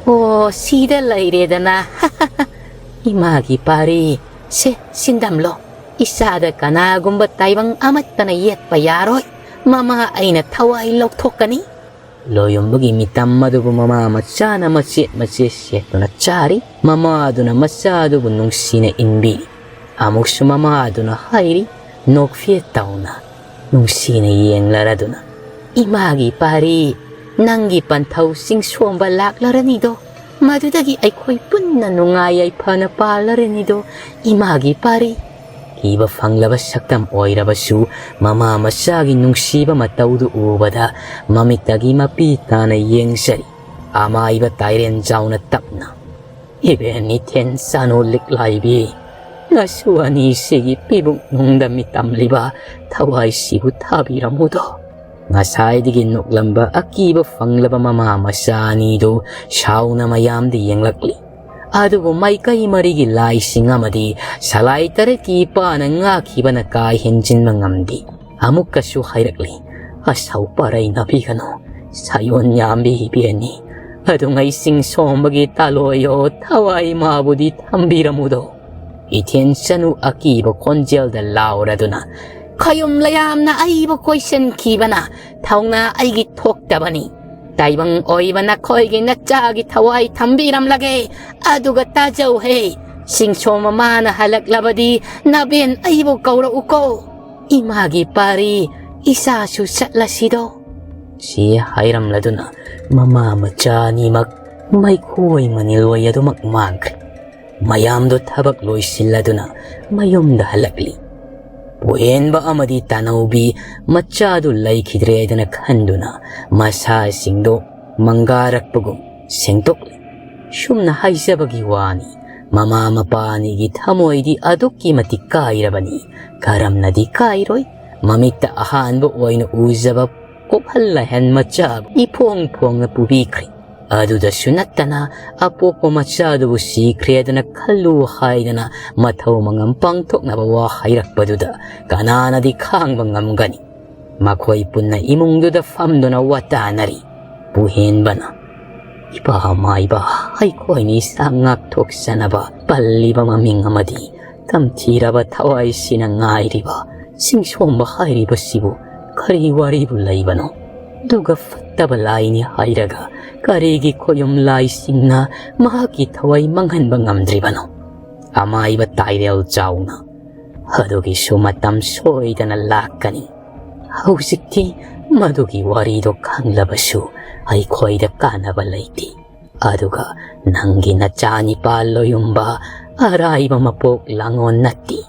ꯑꯣ, ꯁꯤꯗ ꯂꯩꯔꯦꯗꯅ꯫ ꯏꯃꯥꯒꯤ ꯄꯥꯔꯤ, ꯁꯦ, ꯁꯤꯟꯗꯝꯂꯣ꯫ "ꯏꯆꯥꯗ ꯀꯅꯥꯒꯨꯝꯕ ꯇꯥꯏꯕꯪ ꯑꯃꯠꯇꯅ ꯌꯦꯠꯄ ꯌꯥꯔꯣꯏ꯫ ꯃꯃꯥ ꯑꯩꯅ ꯊꯋꯥꯏ ꯂꯧꯊꯣꯛꯀꯅꯤ"꯫ ꯂꯣꯌꯨꯝꯕꯒꯤ ꯃꯤꯇꯝ ꯑꯗꯨꯕꯨ ꯃꯃꯥ ꯃꯆꯥꯅ ꯃꯆꯦꯠ ꯃꯆꯦꯠ ꯁꯦꯠꯇꯨꯅ ꯆꯥꯔꯤ꯫ ꯃꯃꯥ ꯑꯗꯨꯅ ꯃꯆꯥ ꯑꯗꯨꯕꯨ ꯅꯨꯡꯁꯤꯅ ꯏꯟꯕꯤꯔꯤ꯫ ꯑꯃꯨꯛꯁꯨ ꯃꯃꯥ ꯑꯗꯨꯅ ꯍꯥꯏꯔꯤ, ꯅꯣꯛꯐꯦꯠ ꯇꯧꯅ, ꯅꯨꯡꯁꯤꯅ ꯌꯦꯡꯂꯔꯗꯨꯅ, "ꯏꯃꯥꯒꯤ ꯄꯥꯔꯤ, ꯅꯪꯒꯤ ꯄꯟꯊꯧ ꯆꯤꯡꯁꯣꯝꯕ ꯂꯥꯛꯂꯔꯅꯤꯗꯣ, ꯃꯗꯨꯗꯒꯤ ꯑꯩꯈꯣꯏ ꯄꯨꯟꯅ ꯅꯨꯡꯉꯥꯏ ꯌꯥꯏꯐꯅ ꯄꯥꯜꯂꯔꯅꯤꯗꯣ, ꯏꯃꯥꯒꯤ ꯄꯥꯔꯤ"꯫ ꯀꯤꯕ ꯐꯪꯂꯕ ꯁꯛꯇꯝ ꯑꯣꯏꯔꯕꯁꯨ, ꯃꯃꯥ ꯃꯆꯥꯒꯤ ꯅꯨꯡꯁꯤꯕ ꯃꯇꯧꯗꯨ ꯎꯕꯗ ꯃꯃꯤꯠꯇꯒꯤ ꯃꯄꯤ ꯇꯥꯅ ꯌꯦꯡꯖꯔꯤ꯫ ꯑꯃꯥꯏꯕ ꯇꯥꯏꯔꯦꯟ ꯖꯥꯎꯅ ꯇꯞꯅ, "ꯏꯕꯦꯟ ꯏꯊꯦꯟ ꯆꯥꯅꯨ ꯂꯤꯛꯂꯥꯏꯕꯤ, ꯅꯁꯨ ꯑꯅꯤꯁꯤꯒꯤ ꯄꯤꯕꯨꯛꯅꯨꯡꯗ ꯃꯤꯇꯝꯂꯤꯕ ꯊꯋꯥꯏꯁꯤꯕꯨ ꯊꯥꯕꯤꯔꯝꯃꯨꯗꯣ"꯫ ꯉꯁꯥꯏꯗꯒꯤ ꯅꯣꯛꯂꯝꯕ ꯑꯀꯤꯕ ꯐꯪꯂꯕ ꯃꯃꯥ ꯃꯆꯥ ꯑꯅꯤꯗꯨ ꯁꯥꯎꯅ ꯃꯌꯥꯝꯗ ꯌꯦꯡꯂꯛꯂꯤ꯫ ꯑꯗꯨꯕꯨ ꯃꯥꯏꯀꯩ ꯃꯔꯤꯒꯤ ꯂꯥꯏꯁꯤꯡ ꯑꯃꯗꯤ ꯁꯂꯥꯏ ꯇꯔꯦꯠꯀꯤ ꯏꯄꯥꯅ ꯉꯥꯛꯈꯤꯕꯅ ꯀꯥ ꯍꯦꯟꯖꯤꯟꯕ ꯉꯝꯗꯦ꯫ ꯑꯃꯨꯛꯀꯁꯨ ꯍꯥꯏꯔꯛꯂꯤ, "ꯑꯁꯧ ꯄꯔꯩ ꯅꯥꯕꯤꯒꯅꯨ, ꯁꯥꯌꯣꯟ ꯌꯥꯝꯕꯤ ꯏꯕꯦꯟꯅꯤ꯫ ꯑꯗꯨꯉꯩ ꯆꯤꯡꯁꯣꯝꯕꯒꯤ ꯇꯥꯂꯣꯏꯌꯣ ꯊꯋꯥꯏ ꯃꯥꯕꯨꯗꯤ ꯊꯝꯕꯤꯔꯝꯃꯨꯗꯣ"꯫ ꯏꯊꯦꯟ ꯆꯅꯨ ꯑꯀꯤꯕ ꯈꯣꯟꯖꯦꯜꯗ ꯂꯥꯎꯔꯗꯨꯅ, "ꯈꯌꯨꯝ ꯂꯌꯥꯝꯅ ꯑꯩꯕꯨ ꯀꯣꯏꯁꯟꯈꯤꯕꯅ ꯊꯧꯅꯥ ꯑꯩꯒꯤ ꯊꯣꯛꯇꯕꯅꯤ꯫ ꯇꯥꯏꯕꯪ ꯑꯣꯏꯕ ꯅꯈꯣꯏꯒꯤ ꯅꯆꯥꯒꯤ ꯊꯋꯥꯏ ꯊꯝꯕꯤꯔꯝꯂꯒꯦ꯫ ꯑꯗꯨꯒ ꯇꯥꯖꯧꯍꯦ, ꯁꯤꯡꯁꯣꯝ ꯃꯃꯥꯅ ꯍꯜꯂꯛꯂꯕꯗꯤ ꯅꯕꯦꯟ ꯑꯩꯕꯨ ꯀꯧꯔꯛꯎꯀꯣ꯫ ꯏꯃꯥꯒꯤ ꯄꯥꯔꯤ, ꯏꯆꯥꯁꯨ ꯆꯠꯂꯁꯤꯗꯣ"꯫ ꯁꯤ ꯍꯥꯏꯔꯝꯂꯗꯨꯅ ꯃꯃꯥ ꯃꯆꯥ ꯑꯅꯤꯃꯛ ꯃꯩꯈꯣꯏ ꯃꯅꯤꯜꯂꯣꯏ ꯑꯗꯨꯃꯛ ꯃꯥꯡꯈ꯭ꯔꯦ꯫ ꯃꯌꯥꯝꯗꯣ ꯊꯕꯛ ꯂꯣꯏꯁꯤꯜꯂꯗꯨꯅ ꯃꯌꯨꯝꯗ ꯍꯜꯂꯛꯂꯤ꯫ ꯄꯨꯍꯦꯟꯕ ꯑꯃꯗꯤ ꯇꯥꯅꯧꯕꯤ ꯃꯆꯥꯗꯨ ꯂꯩꯈꯤꯗ꯭ꯔꯦꯗꯅ ꯈꯟꯗꯨꯅ ꯃꯁꯥꯁꯤꯡꯗꯣ ꯃꯪꯒꯥꯔꯛꯄꯒꯨꯝ ꯁꯦꯡꯗꯣꯛꯂꯤ꯫ ꯁꯨꯝꯅ ꯍꯥꯏꯖꯕꯒꯤ ꯋꯥꯅꯤ, ꯃꯃꯥ ꯃꯄꯥ ꯑꯅꯤꯒꯤ ꯊꯃꯣꯏꯗꯤ ꯑꯗꯨꯛꯀꯤ ꯃꯇꯤꯛ ꯀꯥꯏꯔꯕꯅꯤ꯫ ꯀꯔꯝꯅꯗꯤ ꯀꯥꯏꯔꯣꯏ? ꯃꯃꯤꯠꯇ ꯑꯍꯥꯟꯕ ꯑꯣꯏꯅ ꯎꯖꯕ ꯀꯣꯛꯍꯜ ꯂꯥꯏꯍꯟ ꯃꯆꯥꯕꯨ ꯏꯐꯣꯡ ꯐꯣꯡꯅ ꯄꯨꯕꯤꯈ꯭ꯔꯦ꯫ ꯑꯗꯨꯗꯁꯨ ꯅꯠꯇꯅ, ꯑꯄꯣꯛꯄ ꯃꯆꯥꯗꯨꯕꯨ ꯁꯤꯈ꯭ꯔꯦꯗꯅ ꯈꯜꯂꯨ ꯍꯥꯏꯗꯅ ꯃꯊꯧ ꯃꯉꯝ ꯄꯥꯡꯊꯣꯛꯅꯕ ꯋꯥ ꯍꯥꯏꯔꯛꯄꯗꯨꯗ ꯀꯅꯥꯅꯗꯤ ꯈꯥꯡꯕ ꯉꯝꯒꯅꯤ? ꯃꯈꯣꯏ ꯄꯨꯟꯅ ꯏꯃꯨꯡꯗꯨꯗ ꯐꯝꯗꯨꯅ ꯋꯥꯇꯥꯅꯔꯤ꯫ ꯄꯨꯍꯦꯟꯕꯅ, "ꯏꯄꯥ ꯃꯥꯏꯕ, ꯑꯩꯈꯣꯏꯅꯤ ꯏꯁꯥ ꯉꯥꯛꯊꯣꯛꯆꯅꯕ ꯄꯜꯂꯤꯕ ꯃꯃꯤꯡ ꯑꯃꯗꯤ ꯇꯝꯊꯤꯔꯕ ꯊꯋꯥꯏꯁꯤꯅ ꯉꯥꯏꯔꯤꯕ ꯁꯤꯡꯁꯣꯝꯕ ꯍꯥꯏꯔꯤꯕꯁꯤꯕꯨ ꯀꯔꯤ ꯋꯥꯔꯤꯕꯨ ꯂꯩꯕꯅꯣ? ꯑꯗꯨꯒ ꯐꯠꯇꯕ ꯂꯥꯏꯅꯤ ꯍꯥꯏꯔꯒ ꯀꯔꯤꯒꯤ ꯈꯣꯌꯨꯝ ꯂꯥꯏꯁꯤꯡꯅ ꯃꯍꯥꯛꯀꯤ ꯊꯋꯥꯏ ꯃꯥꯡꯍꯟꯕ ꯉꯝꯗ꯭ꯔꯤꯕꯅꯣ? ꯑꯃꯥꯏꯕ ꯇꯥꯏꯔꯦꯜ ꯆꯥꯎꯅ, ꯑꯗꯨꯒꯤꯁꯨ ꯃꯇꯝ ꯁꯣꯏꯗꯅ ꯂꯥꯛꯀꯅꯤ꯫ ꯍꯧꯖꯤꯛꯇꯤ ꯃꯗꯨꯒꯤ ꯋꯥꯔꯤꯗꯣ ꯈꯪꯂꯕꯁꯨ ꯑꯩꯈꯣꯏꯗ ꯀꯥꯟꯅꯕ ꯂꯩꯇꯦ꯫ ꯑꯗꯨꯒ ꯅꯪꯒꯤ ꯅꯆꯥ ꯅꯤꯄꯥ ꯂꯣꯌꯨꯝꯕ ꯑꯔꯥꯏꯕ ꯃꯄꯣꯛ ꯂꯥꯡꯑꯣꯟ ꯅꯠꯇꯦ꯫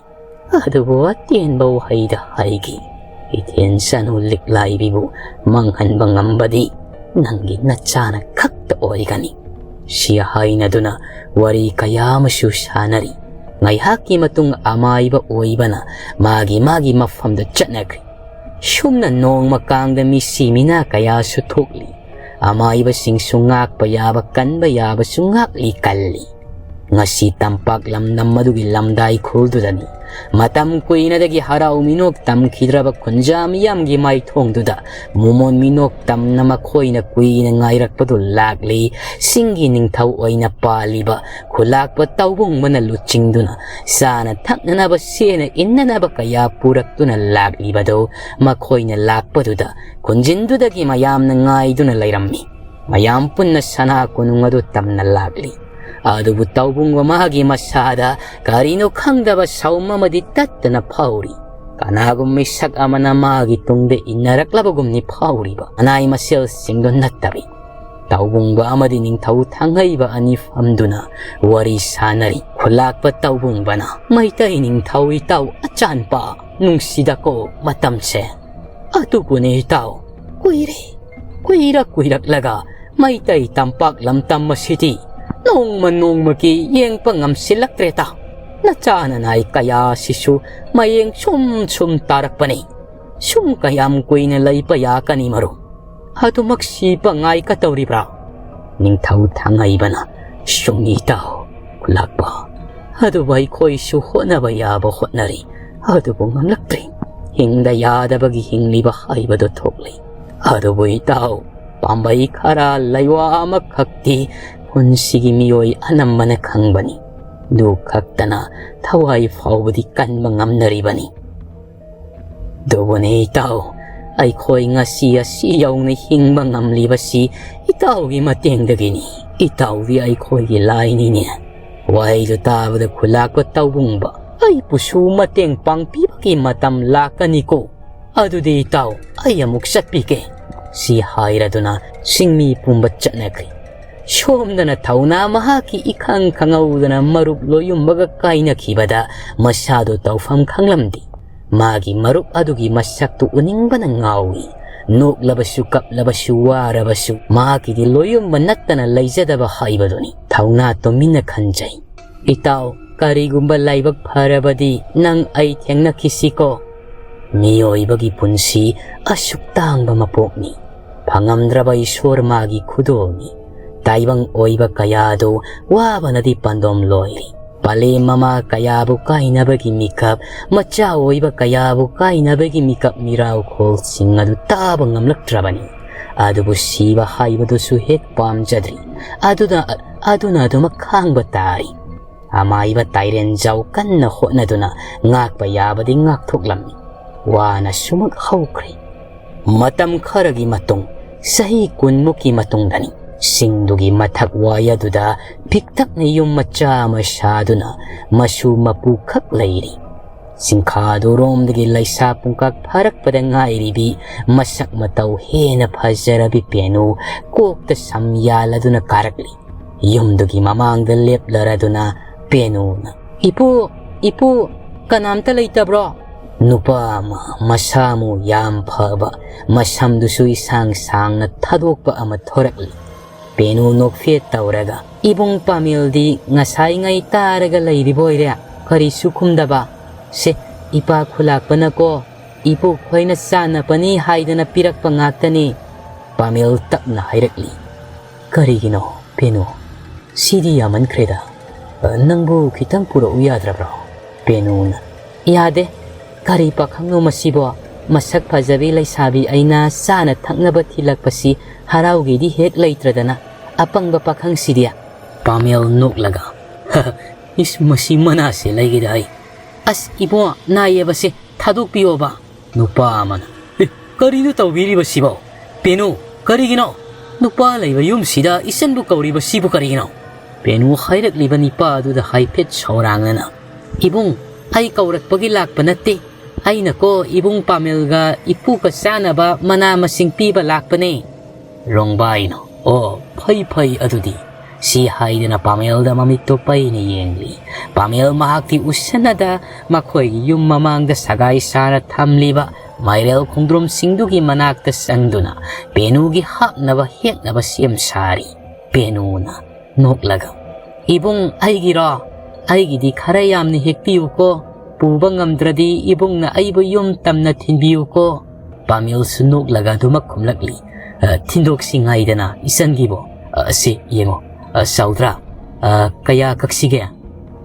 ꯑꯗꯨꯕꯨ ꯑꯇꯦꯟꯕ ꯋꯥꯍꯩꯗ ꯍꯥꯏꯒꯦ, ꯏꯊꯦꯟ ꯆꯅꯨ ꯂꯤꯛꯂꯥꯏꯕꯤꯕꯨ ꯃꯥꯡꯍꯟꯕ ꯉꯝꯕꯗꯤ ꯅꯪꯒꯤ ꯅꯆꯥꯅ ꯈꯛꯇ ꯑꯣꯏꯒꯅꯤ꯫ ꯁꯤ ꯍꯥꯏꯅꯗꯨꯅ ꯋꯥꯔꯤ ꯀꯌꯥ ꯑꯃꯁꯨ ꯁꯥꯟꯅꯔꯤ꯫ ꯉꯥꯏꯍꯥꯛꯀꯤ ꯃꯇꯨꯡ ꯑꯃꯥꯏꯕ ꯑꯣꯏꯕꯅ ꯃꯥꯒꯤ ꯃꯥꯒꯤ ꯃꯐꯝꯗ ꯆꯠꯅꯈ꯭ꯔꯦ꯫ ꯁꯨꯝꯅ ꯅꯣꯡꯃ ꯀꯥꯡꯗ ꯃꯤꯁꯤ ꯃꯤꯅꯥ ꯀꯌꯥꯁꯨ ꯊꯣꯛꯂꯤ꯫ ꯑꯃꯥꯏꯕꯁꯤꯡꯁꯨ ꯉꯥꯛꯄ ꯌꯥꯕ ꯀꯟꯕ ꯌꯥꯕꯁꯨ ꯉꯥꯛꯂꯤ ꯀꯜꯂꯤ꯫ ꯉꯁꯤ ꯇꯝꯄꯥꯛ ꯂꯝꯗꯝ ꯑꯗꯨꯒꯤ ꯂꯝꯗꯥꯏ ꯈꯨꯜꯗꯨꯗꯅꯤ꯫ ꯃꯇꯝ ꯀꯨꯏꯅꯗꯒꯤ ꯍꯔꯥꯎ ꯃꯤꯅꯣꯛ ꯇꯝꯈꯤꯗ꯭ꯔꯕ ꯈꯨꯟꯖꯥ ꯃꯤꯌꯥꯝꯒꯤ ꯃꯥꯏꯊꯣꯡꯗꯨꯗ ꯃꯣꯃꯣꯟ ꯃꯤꯅꯣꯛ ꯇꯝꯅ ꯃꯈꯣꯏꯅ ꯀꯨꯏꯅ ꯉꯥꯏꯔꯛꯄꯗꯨ ꯂꯥꯛꯂꯤ꯫ ꯆꯤꯡꯒꯤ ꯅꯤꯡꯊꯧ ꯑꯣꯏꯅ ꯄꯥꯜꯂꯤꯕ ꯈꯨꯂꯥꯛꯄ ꯇꯧꯕꯨꯡꯕꯅ ꯂꯨꯆꯤꯡꯗꯨꯅ ꯆꯥꯅ ꯊꯛꯅꯅꯕ ꯁꯦꯅ ꯏꯟꯅꯅꯕ ꯀꯌꯥ ꯄꯨꯔꯛꯇꯨꯅ ꯂꯥꯛꯂꯤꯕꯗꯨ ꯃꯈꯣꯏꯅ ꯂꯥꯛꯄꯗꯨꯗ ꯈꯨꯟꯖꯤꯟꯗꯨꯗꯒꯤ ꯃꯌꯥꯝꯅ ꯉꯥꯏꯗꯨꯅ ꯂꯩꯔꯝꯃꯤ꯫ ꯃꯌꯥꯝ ꯄꯨꯟꯅ ꯁꯅꯥ ꯀꯣꯅꯨꯡ ꯑꯗꯨ ꯇꯝꯅ ꯂꯥꯛꯂꯤ꯫ ꯑꯗꯨꯕꯨ ꯇꯧꯕꯨꯡꯕ ꯃꯥꯒꯤ ꯃꯁꯥꯗ ꯀꯔꯤꯅꯣ ꯈꯪꯗꯕ ꯁꯥꯎꯝ ꯑꯃꯗꯤ ꯇꯠꯇꯅ ꯐꯥꯎꯔꯤ꯫ ꯀꯅꯥꯒꯨꯝ ꯃꯤꯁꯛ ꯑꯃꯅ ꯃꯥꯒꯤ ꯇꯨꯡꯗ ꯏꯟꯅꯔꯛꯂꯕꯒꯨꯝꯅꯤ ꯐꯥꯎꯔꯤꯕ꯫ ꯑꯅꯥꯏ ꯃꯁꯦꯜꯁꯤꯡꯗꯣ ꯅꯠꯇꯕꯤ꯫ ꯇꯧꯕꯨꯡꯕ ꯑꯃꯗꯤ ꯅꯤꯡꯊꯧ ꯊꯥꯡꯍꯩꯕ ꯑꯅꯤ ꯐꯝꯗꯨꯅ ꯋꯥꯔꯤ ꯁꯥꯟꯅꯔꯤ꯫ ꯈꯨꯂꯥꯛꯄ ꯇꯧꯕꯨꯡꯕꯅ, "ꯃꯩꯇꯩ ꯅꯤꯡꯊꯧ ꯏꯇꯥꯎ ꯑꯆꯥꯟꯄꯥ, ꯅꯨꯡꯁꯤꯗꯀꯣ ꯃꯇꯝꯁꯦ꯫ ꯑꯗꯨꯕꯨꯅꯦ ꯏꯇꯥꯎ, ꯀꯨꯏꯔꯦ, ꯀꯨꯏꯔꯛ ꯀꯨꯏꯔꯛꯂꯒ ꯃꯩꯇꯩ ꯇꯝꯄꯥꯛ ꯂꯝꯗꯝ ꯑꯁꯤꯗꯤ ꯅꯣꯡꯃ ꯅꯣꯡꯃꯒꯤ ꯌꯦꯡꯕ ꯉꯝꯁꯤꯜꯂꯛꯇ꯭ꯔꯦꯗ꯫ ꯅꯆꯥꯅ ꯅꯥꯏ ꯀꯌꯥ ꯑꯁꯤꯁꯨ ꯃꯌꯦꯡ ꯁꯨꯝ ꯁꯨꯝ ꯇꯥꯔꯛꯄꯅꯤ꯫ ꯁꯨꯝ ꯀꯌꯥꯝ ꯀꯨꯏꯅ ꯂꯩꯕ ꯌꯥꯒꯅꯤ ꯃꯔꯨꯞ? ꯑꯗꯨꯃꯛ ꯁꯤꯕ ꯉꯥꯏꯒꯗꯧꯔꯤꯕ꯭ꯔꯥ?" ꯅꯤꯡꯊꯧ ꯊꯥꯡꯍꯩꯕꯅ, "ꯆꯨꯝꯃꯤ ꯏꯇꯥꯎ ꯈꯨꯂꯥꯛꯄ꯫ ꯑꯗꯨꯕꯨ ꯑꯩꯈꯣꯏꯁꯨ ꯍꯣꯠꯅꯕ ꯌꯥꯕ ꯍꯣꯠꯅꯔꯤ꯫ ꯑꯗꯨꯕꯨ ꯉꯝꯂꯛꯇ꯭ꯔꯦ꯫ ꯍꯤꯡꯗ ꯌꯥꯗꯕꯒꯤ ꯍꯤꯡꯂꯤꯕ ꯍꯥꯏꯕꯗꯨ ꯊꯣꯛꯂꯤ꯫ ꯑꯗꯨꯕꯨ ꯏꯇꯥꯎ, ꯄꯥꯝꯕꯩ ꯈꯔ ꯂꯩꯋꯥ ꯑꯃꯈꯛꯇꯤ ꯈꯨꯟꯁꯤꯒꯤ ꯃꯤꯑꯣꯏ ꯑꯅꯝꯕꯅ ꯈꯪꯕꯅꯤ꯫ ꯑꯗꯨ ꯈꯛꯇꯅ ꯊꯋꯥꯏ ꯐꯥꯎꯕꯗꯤ ꯀꯟꯕ ꯉꯝꯅꯔꯤꯕꯅꯤ꯫ ꯑꯗꯨꯕꯨꯅꯦ ꯏꯇꯥꯎ, ꯑꯩꯈꯣꯏ ꯉꯁꯤ ꯑꯁꯤ ꯌꯧꯅ ꯍꯤꯡꯕ ꯉꯝꯂꯤꯕꯁꯤ ꯏꯇꯥꯎꯒꯤ ꯃꯇꯦꯡꯗꯒꯤꯅꯤ꯫ ꯏꯇꯥꯎꯗꯤ ꯑꯩꯈꯣꯏꯒꯤ ꯂꯥꯏꯅꯤꯅꯦ꯫ ꯋꯥꯍꯩꯗꯨ ꯇꯥꯕꯗ ꯈꯨꯂꯥꯛꯄ ꯇꯧꯕꯨꯡꯕ, "ꯑꯩꯕꯨꯁꯨ ꯃꯇꯦꯡ ꯄꯥꯡꯕꯤꯕꯒꯤ ꯃꯇꯝ ꯂꯥꯛꯀꯅꯤꯀꯣ꯫ ꯑꯗꯨꯗꯤ ꯏꯇꯥꯎ, ꯑꯩ ꯑꯃꯨꯛ ꯆꯠꯄꯤꯒꯦ"꯫ ꯁꯤ ꯍꯥꯏꯔꯗꯨꯅ ꯁꯤꯡꯃꯤ ꯄꯨꯝꯕ ꯆꯠꯅꯈ꯭ꯔꯦ꯫ ꯁꯣꯝꯗꯅ ꯊꯧꯅꯥ ꯃꯍꯥꯛꯀꯤ ꯏꯈꯪ ꯈꯪꯍꯧꯗꯅ ꯃꯔꯨꯞ ꯂꯣꯌꯨꯝꯕꯒ ꯀꯥꯏꯅꯈꯤꯕꯗ ꯃꯁꯥꯗꯨ ꯇꯧꯐꯝ ꯈꯪꯂꯝꯗꯦ꯫ ꯃꯥꯒꯤ ꯃꯔꯨꯞ ꯑꯗꯨꯒꯤ ꯃꯁꯛꯇꯨ ꯎꯅꯤꯡꯕꯅ ꯉꯥꯎꯏ꯫ ꯅꯣꯛꯂꯕꯁꯨ, ꯀꯞꯂꯕꯁꯨ, ꯋꯥꯔꯕꯁꯨ, ꯃꯍꯥꯛꯀꯤꯗꯤ ꯂꯣꯌꯨꯝꯕ ꯅꯠꯇꯅ ꯂꯩꯖꯗꯕ ꯍꯥꯏꯕꯗꯨꯅꯤ꯫ ꯊꯧꯅꯥ ꯇꯨꯃꯤꯟꯅ ꯈꯟꯖꯩ, "ꯏꯇꯥꯎ, ꯀꯔꯤꯒꯨꯝꯕ ꯂꯥꯏꯕꯛ ꯐꯔꯕꯗꯤ ꯅꯪ ꯑꯩ ꯊꯦꯡꯅꯈꯤꯁꯤꯀꯣ꯫ ꯃꯤꯑꯣꯏꯕꯒꯤ ꯄꯨꯟꯁꯤ ꯑꯁꯨꯛ ꯇꯥꯡꯕ ꯃꯄꯣꯛꯅꯤ꯫ ꯐꯪꯉꯝꯗ꯭ꯔꯕ ꯏꯁꯣꯔ ꯃꯥꯒꯤ ꯈꯨꯗꯣꯜꯅꯤ꯫ ꯇꯥꯏꯕꯪ ꯑꯣꯏꯕ ꯀꯌꯥꯗꯨ ꯋꯥꯕꯅꯗꯤ ꯄꯥꯟꯗꯣꯝ ꯂꯣꯏꯔꯤ꯫ ꯄꯂꯦꯝ ꯃꯃꯥ ꯀꯌꯥꯕꯨ ꯀꯥꯏꯅꯕꯒꯤ ꯃꯤꯀꯞ, ꯃꯆꯥ ꯑꯣꯏꯕ ꯀꯌꯥꯕꯨ ꯀꯥꯏꯅꯕꯒꯤ ꯃꯤꯀꯞ ꯃꯤꯔꯥꯎꯈꯣꯜꯁꯤꯡ ꯑꯗꯨ ꯇꯥꯕ ꯉꯝꯂꯛꯇ꯭ꯔꯕꯅꯤ꯫ ꯑꯗꯨꯕꯨ ꯁꯤꯕ ꯍꯥꯏꯕꯗꯨꯁꯨ ꯍꯦꯛ ꯄꯥꯝꯖꯗ꯭ꯔꯤ꯫ ꯑꯗꯨꯅ, ꯑꯗꯨꯅ ꯑꯗꯨꯃꯛ ꯈꯥꯡꯕ ꯇꯥꯔꯤ"꯫ ꯑꯃꯥꯏꯕ ꯇꯥꯏꯔꯦꯟꯖꯥꯎ ꯀꯟꯅ ꯍꯣꯠꯅꯗꯨꯅ ꯉꯥꯛꯄ ꯌꯥꯕꯗꯤ ꯉꯥꯛꯊꯣꯛꯂꯝꯃꯤ꯫ ꯋꯥꯅ ꯁꯨꯃꯛ ꯍꯧꯈ꯭ꯔꯦ꯫ ꯃꯇꯝ ꯈꯔꯒꯤ ꯃꯇꯨꯡ, ꯆꯍꯤ ꯀꯨꯟꯃꯨꯛꯀꯤ ꯃꯇꯨꯡꯗꯅꯤ, ꯆꯤꯡꯗꯨꯒꯤ ꯃꯊꯛ ꯋꯥꯏ ꯑꯗꯨꯗ ꯄꯤꯛꯇꯛꯅ ꯌꯨꯝ ꯃꯆꯥ ꯑꯃ ꯁꯥꯗꯨꯅ ꯃꯁꯨ ꯃꯄꯨ ꯈꯛ ꯂꯩꯔꯤ꯫ ꯆꯤꯡꯈꯥꯗꯨꯔꯣꯝꯗꯒꯤ ꯂꯩꯁꯥ ꯄꯨꯡꯀꯥꯛ ꯐꯥꯔꯛꯄꯗ ꯉꯥꯏꯔꯤꯕꯤ, ꯃꯁꯛ ꯃꯇꯧ ꯍꯦꯟꯅ ꯐꯖꯔꯕꯤ ꯄꯦꯅꯨ ꯀꯣꯛꯇ ꯁꯝ ꯌꯥꯜꯂꯗꯨꯅ ꯀꯥꯔꯛꯂꯤ꯫ ꯌꯨꯝꯗꯨꯒꯤ ꯃꯃꯥꯡꯗ ꯂꯦꯞꯂꯔꯗꯨꯅ ꯄꯦꯅꯨꯅ, "ꯏꯄꯨ, ꯏꯄꯨ, ꯀꯅꯥꯝꯇ ꯂꯩꯇꯕ꯭ꯔꯣ?" ꯅꯨꯄꯥ ꯑꯃ ꯃꯁꯥ ꯃꯎ ꯌꯥꯝ ꯐꯕ, ꯃꯁꯝꯗꯨꯁꯨ ꯏꯁꯥꯡ ꯁꯥꯡꯅ ꯊꯥꯗꯣꯛꯄ ꯑꯃ ꯊꯣꯔꯛꯂꯤ꯫ ꯄꯦꯅꯨ ꯅꯣꯛꯐꯦꯠ ꯇꯧꯔꯒ, "ꯏꯕꯨꯡ ꯄꯥꯃꯦꯜꯗꯤ ꯉꯁꯥꯏꯉꯩ ꯇꯥꯔꯒ ꯂꯩꯔꯤꯕ ꯑꯣꯏꯔꯦ, ꯀꯔꯤꯁꯨ ꯈꯨꯝꯗꯕ꯫ ꯁꯦ, ꯏꯄꯥ ꯈꯨꯂꯥꯛꯄꯅꯀꯣ, ꯏꯄꯨ ꯈꯣꯏꯅ ꯆꯥꯅꯕꯅꯤ ꯍꯥꯏꯗꯅ ꯄꯤꯔꯛꯄ ꯉꯥꯛꯇꯅꯤ"꯫ ꯄꯥꯃꯦꯜ ꯇꯞꯅ ꯍꯥꯏꯔꯛꯂꯤ꯫ "ꯀꯔꯤꯒꯤꯅꯣ, ꯄꯦꯅꯨ? ꯁꯤꯗꯤ ꯌꯥꯝꯃꯟꯈ꯭ꯔꯦꯗ꯫ ꯅꯪꯕꯨ ꯈꯤꯇꯪ ꯄꯨꯔꯛꯎ ꯌꯥꯗ꯭ꯔꯕ꯭ꯔꯣ?" ꯄꯦꯅꯨꯅ, "ꯌꯥꯗꯦ꯫ ꯀꯔꯤ ꯄꯥꯈꯪꯅꯣ ꯃꯁꯤꯕꯣ? ꯃꯁꯛ ꯐꯖꯕꯤ ꯂꯩꯁꯥꯕꯤ ꯑꯩꯅ ꯆꯥꯅ ꯊꯛꯅꯕ ꯊꯤꯜꯂꯛꯄꯁꯤ ꯍꯔꯥꯎꯒꯦꯗꯤ ꯍꯦꯛ ꯂꯩꯇ꯭ꯔꯗꯅ, ꯑꯄꯪꯕ ꯄꯥꯈꯪꯁꯤꯗꯤ"꯫ ꯄꯥꯃꯦꯜ ꯅꯣꯛꯂꯒ, "ꯏꯁ, ꯃꯁꯤ ꯃꯅꯥꯁꯦ ꯂꯩꯒꯦꯗ ꯑꯩ꯫ ꯑꯁ, ꯏꯕꯨꯡꯉꯣ, ꯅꯥꯏꯌꯦꯕꯁꯦ, ꯊꯥꯗꯣꯛꯄꯤꯌꯣꯕ"꯫ ꯅꯨꯄꯥ ꯑꯃꯅ, "ꯑꯦ, ꯀꯔꯤꯅꯣ ꯇꯧꯕꯤꯔꯤꯕꯁꯤꯕꯣ? ꯄꯦꯅꯨ, ꯀꯔꯤꯒꯤꯅꯣ?" "ꯅꯨꯄꯥ ꯂꯩꯕ ꯌꯨꯝꯁꯤꯗ ꯏꯆꯟꯕꯨ ꯀꯧꯔꯤꯕꯁꯤꯕꯨ ꯀꯔꯤꯒꯤꯅꯣ?" ꯄꯦꯅꯨ ꯍꯥꯏꯔꯛꯂꯤꯕ ꯅꯤꯄꯥ ꯑꯗꯨꯗ ꯍꯥꯏꯐꯦꯠ ꯁꯧꯔꯥꯡꯅꯅ, "ꯏꯕꯨꯡ, ꯑꯩ ꯀꯧꯔꯛꯄꯒꯤ ꯂꯥꯛꯄ ꯅꯠꯇꯦ꯫ ꯑꯩꯅꯀꯣ ꯏꯕꯨꯡ ꯄꯥꯃꯦꯜꯒ ꯏꯄꯨꯒ ꯆꯥꯅꯕ ꯃꯅꯥ ꯃꯁꯤꯡ ꯄꯤꯕ ꯂꯥꯛꯄꯅꯦ"꯫ ꯔꯣꯡꯕꯥꯏꯅ, "ꯑꯣ, ꯐꯩ ꯐꯩ ꯑꯗꯨꯗꯤ"꯫ ꯁꯤ ꯍꯥꯏꯗꯨꯅ ꯄꯥꯃꯦꯜꯗ ꯃꯃꯤꯠꯇꯣ ꯄꯩꯅ ꯌꯦꯡꯂꯤ꯫ ꯄꯥꯃꯦꯜ ꯃꯍꯥꯛꯇꯤ ꯎꯁꯤꯟꯅꯗ ꯃꯈꯣꯏꯒꯤ ꯌꯨꯝ ꯃꯃꯥꯡꯗ ꯁꯒꯥꯏ ꯁꯥꯔ ꯊꯝꯂꯤꯕ ꯃꯥꯏꯔꯦꯜ ꯈꯣꯡꯗ꯭ꯔꯨꯝꯁꯤꯡꯗꯨꯒꯤ ꯃꯅꯥꯛꯇ ꯆꯪꯗꯨꯅ ꯄꯦꯅꯨꯒꯤ ꯍꯥꯞꯅꯕ ꯍꯦꯛꯅꯕ ꯁꯦꯝ ꯁꯥꯔꯤ꯫ ꯄꯦꯅꯨꯅ ꯅꯣꯛꯂꯒ, "ꯏꯕꯨꯡ, ꯑꯩꯒꯤꯔꯣ? ꯑꯩꯒꯤꯗꯤ ꯈꯔ ꯌꯥꯝꯅ ꯍꯦꯛꯄꯤꯌꯨꯀꯣ꯫ ꯄꯨꯕ ꯉꯝꯗ꯭ꯔꯗꯤ ꯏꯕꯨꯡꯅ ꯑꯩꯕꯨ ꯌꯨꯝ ꯇꯝꯅ ꯊꯤꯟꯕꯤꯌꯨꯀꯣ"꯫ ꯄꯥꯃꯦꯜꯁꯨ ꯅꯣꯛꯂꯒ ꯑꯗꯨꯃꯛ ꯈꯨꯝꯂꯛꯂꯤ꯫ "ꯑ, ꯊꯤꯟꯗꯣꯛꯁꯤ ꯉꯥꯏꯗꯅ ꯏꯆꯟꯒꯤꯕꯨ꯫ ꯑ, ꯁꯤ ꯌꯦꯡꯉꯣ꯫ ꯑ, ꯆꯥꯎꯗ꯭ꯔꯥ? ꯑ, ꯀꯌꯥ ꯀꯛꯁꯤꯒꯦ?"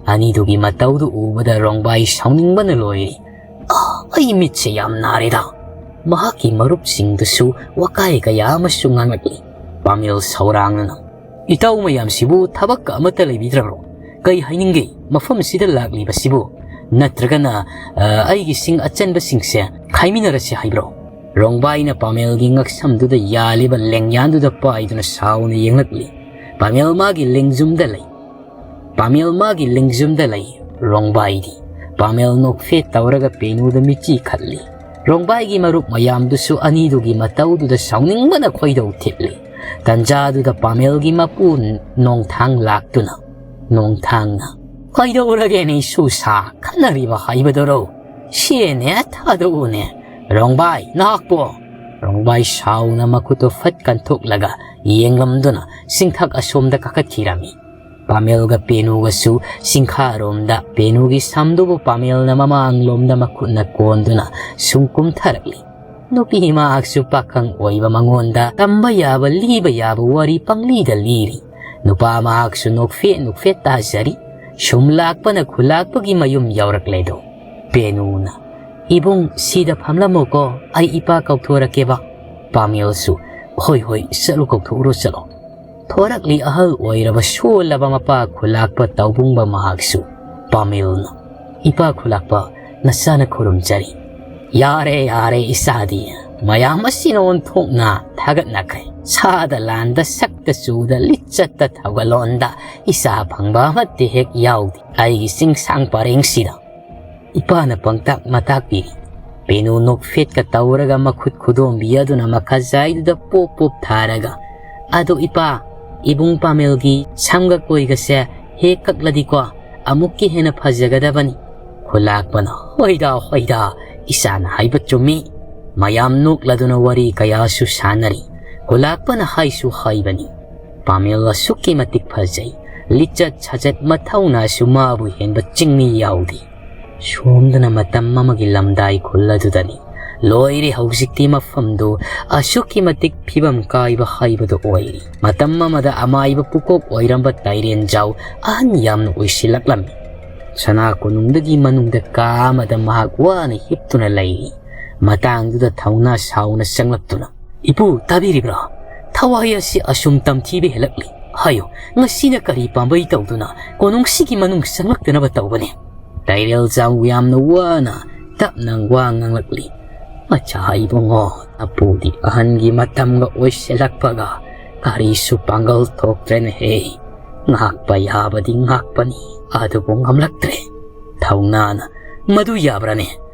ꯑꯅꯤꯗꯨꯒꯤ ꯃꯇꯧꯗꯨ ꯎꯕꯗ ꯔꯣꯡꯕꯥꯏ ꯁꯥꯎꯅꯤꯡꯕꯅ ꯂꯣꯏꯔꯤ꯫ "ꯑ, ꯑꯩ ꯃꯤꯠꯁꯦ ꯌꯥꯝ ꯅꯥꯔꯦꯗ"꯫ ꯃꯍꯥꯛꯀꯤ ꯃꯔꯨꯞꯁꯤꯡꯗꯨꯁꯨ ꯋꯥꯀꯥꯏ ꯀꯌꯥ ꯑꯃꯁꯨ ꯉꯥꯡꯂꯛꯂꯤ꯫ ꯄꯥꯃꯦꯜ ꯁꯧꯔꯥꯡꯅꯅ, "ꯏꯇꯥꯎ ꯃꯌꯥꯝꯁꯤꯕꯨ ꯊꯕꯛꯀ ꯑꯃꯠꯇ ꯂꯩꯕꯤꯗ꯭ꯔꯕ꯭ꯔꯣ? ꯀꯩ ꯍꯥꯏꯅꯤꯡꯒꯦ? ꯃꯐꯝꯁꯤꯗ ꯂꯥꯛꯂꯤꯕꯁꯤꯕꯨ? ꯅꯠꯇ꯭ꯔꯒꯅ, ꯑ, ꯑꯩꯒꯤ ꯁꯤꯡ ꯑꯆꯟꯕꯁꯤꯡꯁꯦ ꯈꯥꯏꯃꯤꯟꯅꯔꯁꯤ ꯍꯥꯏꯕ꯭ꯔꯣ?" ꯔꯣꯡꯕꯥꯏꯅ ꯄꯥꯃꯦꯜꯒꯤ ꯉꯛꯁꯝꯗꯨꯗ ꯌꯥꯜꯂꯤꯕ ꯂꯦꯡꯌꯥꯟꯗꯨꯗ ꯄꯥꯏꯗꯨꯅ ꯁꯥꯎꯅ ꯌꯦꯡꯂꯛꯂꯤ꯫ ꯄꯥꯃꯦꯜ ꯃꯥꯒꯤ ꯂꯦꯡꯖꯨꯝꯗ ꯂꯩ꯫ ꯄꯥꯃꯦꯜ ꯃꯥꯒꯤ ꯂꯦꯡꯖꯨꯝꯗ ꯂꯩ꯫ ꯔꯣꯡꯕꯥꯏꯗꯤ꯫ ꯄꯥꯃꯦꯜ ꯅꯣꯛꯐꯦꯠ ꯇꯧꯔꯒ ꯄꯦꯅꯨꯗ ꯃꯤꯠꯆꯤ ꯈꯠꯂꯤ꯫ ꯔꯣꯡꯕꯥꯏꯒꯤ ꯃꯔꯨꯞ ꯃꯌꯥꯝꯗꯨꯁꯨ ꯑꯅꯤꯗꯨꯒꯤ ꯃꯇꯧꯗꯨꯗ ꯁꯥꯎꯅꯤꯡꯕꯅ ꯈꯣꯏꯗꯧ ꯊꯤꯠꯂꯤ꯫ ꯇꯟꯖꯥꯗꯨꯗ ꯄꯥꯃꯦꯜꯒꯤ ꯃꯄꯨ ꯅꯣꯡꯊꯥꯡ ꯂꯥꯛꯇꯨꯅ, ꯅꯣꯡꯊꯥꯡꯅ, "ꯀꯩꯗꯧꯔꯒꯦꯅꯦ ꯏꯁꯨ ꯁꯥ ꯈꯠꯅꯔꯤꯕ ꯍꯥꯏꯕꯗꯨꯔꯣ? ꯁꯤꯅꯦ, ꯊꯥꯗꯣꯛꯎꯅꯦ꯫ ꯔꯣꯡꯕꯥꯏ, ꯅꯍꯥꯛꯄꯣ!" ꯔꯣꯡꯕꯥꯏ ꯁꯥꯎꯅ ꯃꯈꯨꯠꯇꯨ ꯐꯠ ꯀꯟꯊꯣꯛꯂꯒ ꯌꯦꯡꯂꯝꯗꯨꯅ ꯆꯤꯡꯊꯛ ꯑꯁꯣꯝꯗ ꯀꯥꯈꯠꯈꯤꯔꯝꯃꯤ꯫ ꯄꯥꯃꯦꯜꯒ ꯄꯦꯅꯨꯒꯁꯨ ꯆꯤꯡꯈꯥꯔꯣꯝꯗ, ꯄꯦꯅꯨꯒꯤ ꯁꯝꯗꯨꯕꯨ ꯄꯥꯃꯦꯜꯅ ꯃꯃꯥꯡꯂꯣꯝꯗ ꯃꯈꯨꯠꯅ ꯀꯣꯟꯗꯨꯅ ꯁꯨꯝ ꯀꯨꯝꯊꯔꯛꯂꯤ꯫ ꯅꯨꯄꯤ ꯃꯍꯥꯛꯁꯨ ꯄꯥꯈꯪ ꯑꯣꯏꯕ ꯃꯉꯣꯟꯗ ꯇꯝꯕ ꯌꯥꯕ, ꯂꯤꯕ ꯌꯥꯕ ꯋꯥꯔꯤ ꯄꯪꯂꯤꯗ ꯂꯤꯔꯤ꯫ ꯅꯨꯄꯥ ꯃꯍꯥꯛꯁꯨ ꯅꯣꯛꯐꯦꯠ ꯅꯣꯛꯐꯦꯠ ꯇꯥꯖꯔꯤ꯫ ꯁꯨꯝ ꯂꯥꯛꯄꯅ ꯈꯨꯂꯥꯛꯄꯒꯤ ꯃꯌꯨꯝ ꯌꯧꯔꯛꯂꯦꯗꯣ꯫ ꯄꯦꯅꯨꯅ, "ꯏꯕꯨꯡ, ꯁꯤꯗ ꯐꯝꯂꯝꯃꯣꯀꯣ, ꯑꯩ ꯏꯄꯥ ꯀꯧꯊꯣꯔꯛꯀꯦꯕ"꯫ ꯄꯥꯃꯦꯜꯁꯨ, "ꯍꯣꯏ, ꯍꯣꯏ, ꯆꯠꯂꯨ, ꯀꯧꯊꯣꯛꯎꯔꯣ, ꯆꯠꯂꯣ"꯫ ꯊꯣꯔꯛꯂꯤ ꯑꯍꯜ ꯑꯣꯏꯔꯕ ꯁꯣꯜꯂꯕ ꯃꯄꯥ ꯈꯨꯂꯥꯛꯄ ꯇꯧꯕꯨꯡꯕ ꯃꯍꯥꯛꯁꯨ꯫ ꯄꯥꯃꯦꯜꯅ, "ꯏꯄꯥ ꯈꯨꯂꯥꯛꯄ, ꯅꯁꯥꯅ ꯈꯨꯔꯨꯝꯖꯔꯤ꯫ ꯌꯥꯔꯦ, ꯌꯥꯔꯦ, ꯏꯆꯥꯗꯤ ꯃꯌꯥꯝ ꯑꯁꯤꯅ ꯑꯣꯟꯊꯣꯛꯅ ꯊꯥꯒꯠꯅꯈ꯭ꯔꯦ꯫ ꯁꯥꯗ ꯂꯥꯟꯗ ꯁꯛꯇ ꯆꯨꯗ ꯂꯤꯆꯠꯇ ꯊꯧꯒꯜꯂꯣꯟꯗ ꯏꯆꯥ ꯐꯪꯕ ꯑꯃꯠꯇ ꯍꯦꯛ ꯌꯥꯎꯗꯦ꯫ ꯑꯩꯒꯤ ꯆꯤꯡꯁꯥꯡ ꯄꯔꯦꯡꯁꯤꯗ ꯏꯄꯥꯅ ꯄꯪꯇꯥꯛ ꯃꯇꯥꯛꯄꯤꯔꯤ꯫" ꯄꯦꯅꯨ ꯅꯣꯛꯐꯦꯠꯀ ꯇꯧꯔꯒ ꯃꯈꯨꯠ ꯈꯨꯗꯣꯝꯕꯤ ꯑꯗꯨꯅ ꯃꯈꯥꯖꯥꯏꯗꯨꯗ ꯄꯣꯞ ꯄꯣꯞ ꯊꯥꯔꯒ, "ꯑꯗꯣ ꯏꯄꯥ, ꯏꯕꯨꯡ ꯄꯥꯃꯦꯜꯒꯤ ꯁꯝꯒ ꯀꯣꯏꯒꯁꯦ ꯍꯦꯛ ꯀꯛꯂꯗꯤꯀꯣ, ꯑꯃꯨꯛꯀ ꯍꯦꯟꯅ ꯐꯖꯒꯗꯕꯅꯤ꯫" ꯈꯨꯂꯥꯛꯄꯅ, "ꯍꯣꯏꯗ, ꯍꯣꯏꯗ, ꯏꯆꯥꯅ ꯍꯥꯏꯕ ꯆꯨꯝꯃꯤ꯫" ꯃꯌꯥꯝ ꯅꯣꯛꯂꯗꯨꯅ ꯋꯥꯔꯤ ꯀꯌꯥꯁꯨ ꯁꯥꯟꯅꯔꯤ꯫ ꯈꯨꯂꯥꯛꯄꯅ ꯍꯥꯏꯁꯨ ꯍꯥꯏꯕꯅꯤ, ꯄꯥꯃꯦꯜ ꯑꯁꯨꯛꯀꯤ ꯃꯇꯤꯛ ꯐꯖꯩ꯫ ꯂꯤꯆꯠ ꯁꯥꯖꯠ ꯃꯊꯧꯅꯥꯁꯨ ꯃꯥꯕꯨ ꯍꯦꯟꯕ ꯆꯤꯡꯃꯤ ꯌꯥꯎꯗꯦ꯫ ꯁꯣꯝꯗꯅ ꯃꯇꯝ ꯑꯃꯒꯤ ꯂꯝꯗꯥꯏ ꯈꯨꯜ ꯑꯗꯨꯗꯅꯤ꯫ ꯂꯣꯏꯔꯦ, ꯍꯧꯖꯤꯛꯇꯤ ꯃꯐꯝꯗꯨ ꯑꯁꯨꯛꯀꯤ ꯃꯇꯤꯛ ꯐꯤꯕꯝ ꯀꯥꯏꯕ ꯍꯥꯏꯕꯗꯨ ꯑꯣꯏꯔꯦ꯫ ꯃꯇꯝ ꯑꯃꯗ ꯑꯃꯥꯏꯕ ꯄꯨꯀꯣꯛ ꯑꯣꯏꯔꯝꯕ ꯇꯥꯏꯔꯦꯟꯖꯥꯎ ꯑꯍꯟ ꯌꯥꯝꯅ ꯑꯣꯏꯁꯤꯜꯂꯛꯂꯝꯃꯤ꯫ ꯁꯅꯥ ꯀꯣꯅꯨꯡꯗꯒꯤ ꯃꯅꯨꯡꯗ ꯀꯥ ꯑꯃꯗ ꯃꯍꯥꯛ ꯋꯥꯅ ꯍꯤꯞꯇꯨꯅ ꯂꯩꯔꯤ꯫ ꯃꯇꯥꯡꯗꯨꯗ ꯊꯧꯅꯥ ꯁꯥꯎꯅ ꯆꯪꯂꯛꯇꯨꯅ, "ꯏꯄꯨ, ꯇꯥꯕꯤꯔꯤꯕ꯭ꯔꯥ? ꯊꯋꯥꯏ ꯑꯁꯤ ꯑꯁꯨꯝ ꯇꯝꯊꯤꯕ ꯍꯦꯜꯂꯛꯂꯤ꯫ ꯍꯥꯏꯌꯨ, ꯉꯁꯤꯅ ꯀꯔꯤ ꯄꯥꯝꯕꯩ ꯇꯧꯗꯨꯅ ꯀꯣꯅꯨꯡꯁꯤꯒꯤ ꯃꯅꯨꯡ ꯆꯪꯂꯛꯇꯅꯕ ꯇꯧꯕꯅꯤ?" ꯇꯥꯏꯔꯦꯜ ꯆꯥꯎ ꯌꯥꯝꯅ ꯋꯥꯅ ꯇꯞꯅ ꯋꯥ ꯉꯥꯡꯂꯛꯂꯤ꯫ "ꯃꯆꯥ ꯏꯕꯨꯡꯉꯣ, ꯑꯄꯨꯗꯤ ꯑꯍꯟꯒꯤ ꯃꯇꯝꯒ ꯑꯣꯏꯁꯤꯜꯂꯛꯄꯒ ꯀꯔꯤꯁꯨ ꯄꯥꯡꯒꯜ ꯊꯣꯛꯇ꯭ꯔꯦꯅꯦꯍꯦ꯫ ꯉꯥꯛꯄ ꯌꯥꯕꯗꯤ ꯉꯥꯛꯄꯅꯤ, ꯑꯗꯨꯕꯨ ꯉꯝꯂꯛꯇ꯭ꯔꯦ꯫" ꯊꯧꯅꯥꯅ, "ꯃꯗꯨ ꯌꯥꯕ꯭ꯔꯥꯅꯦ?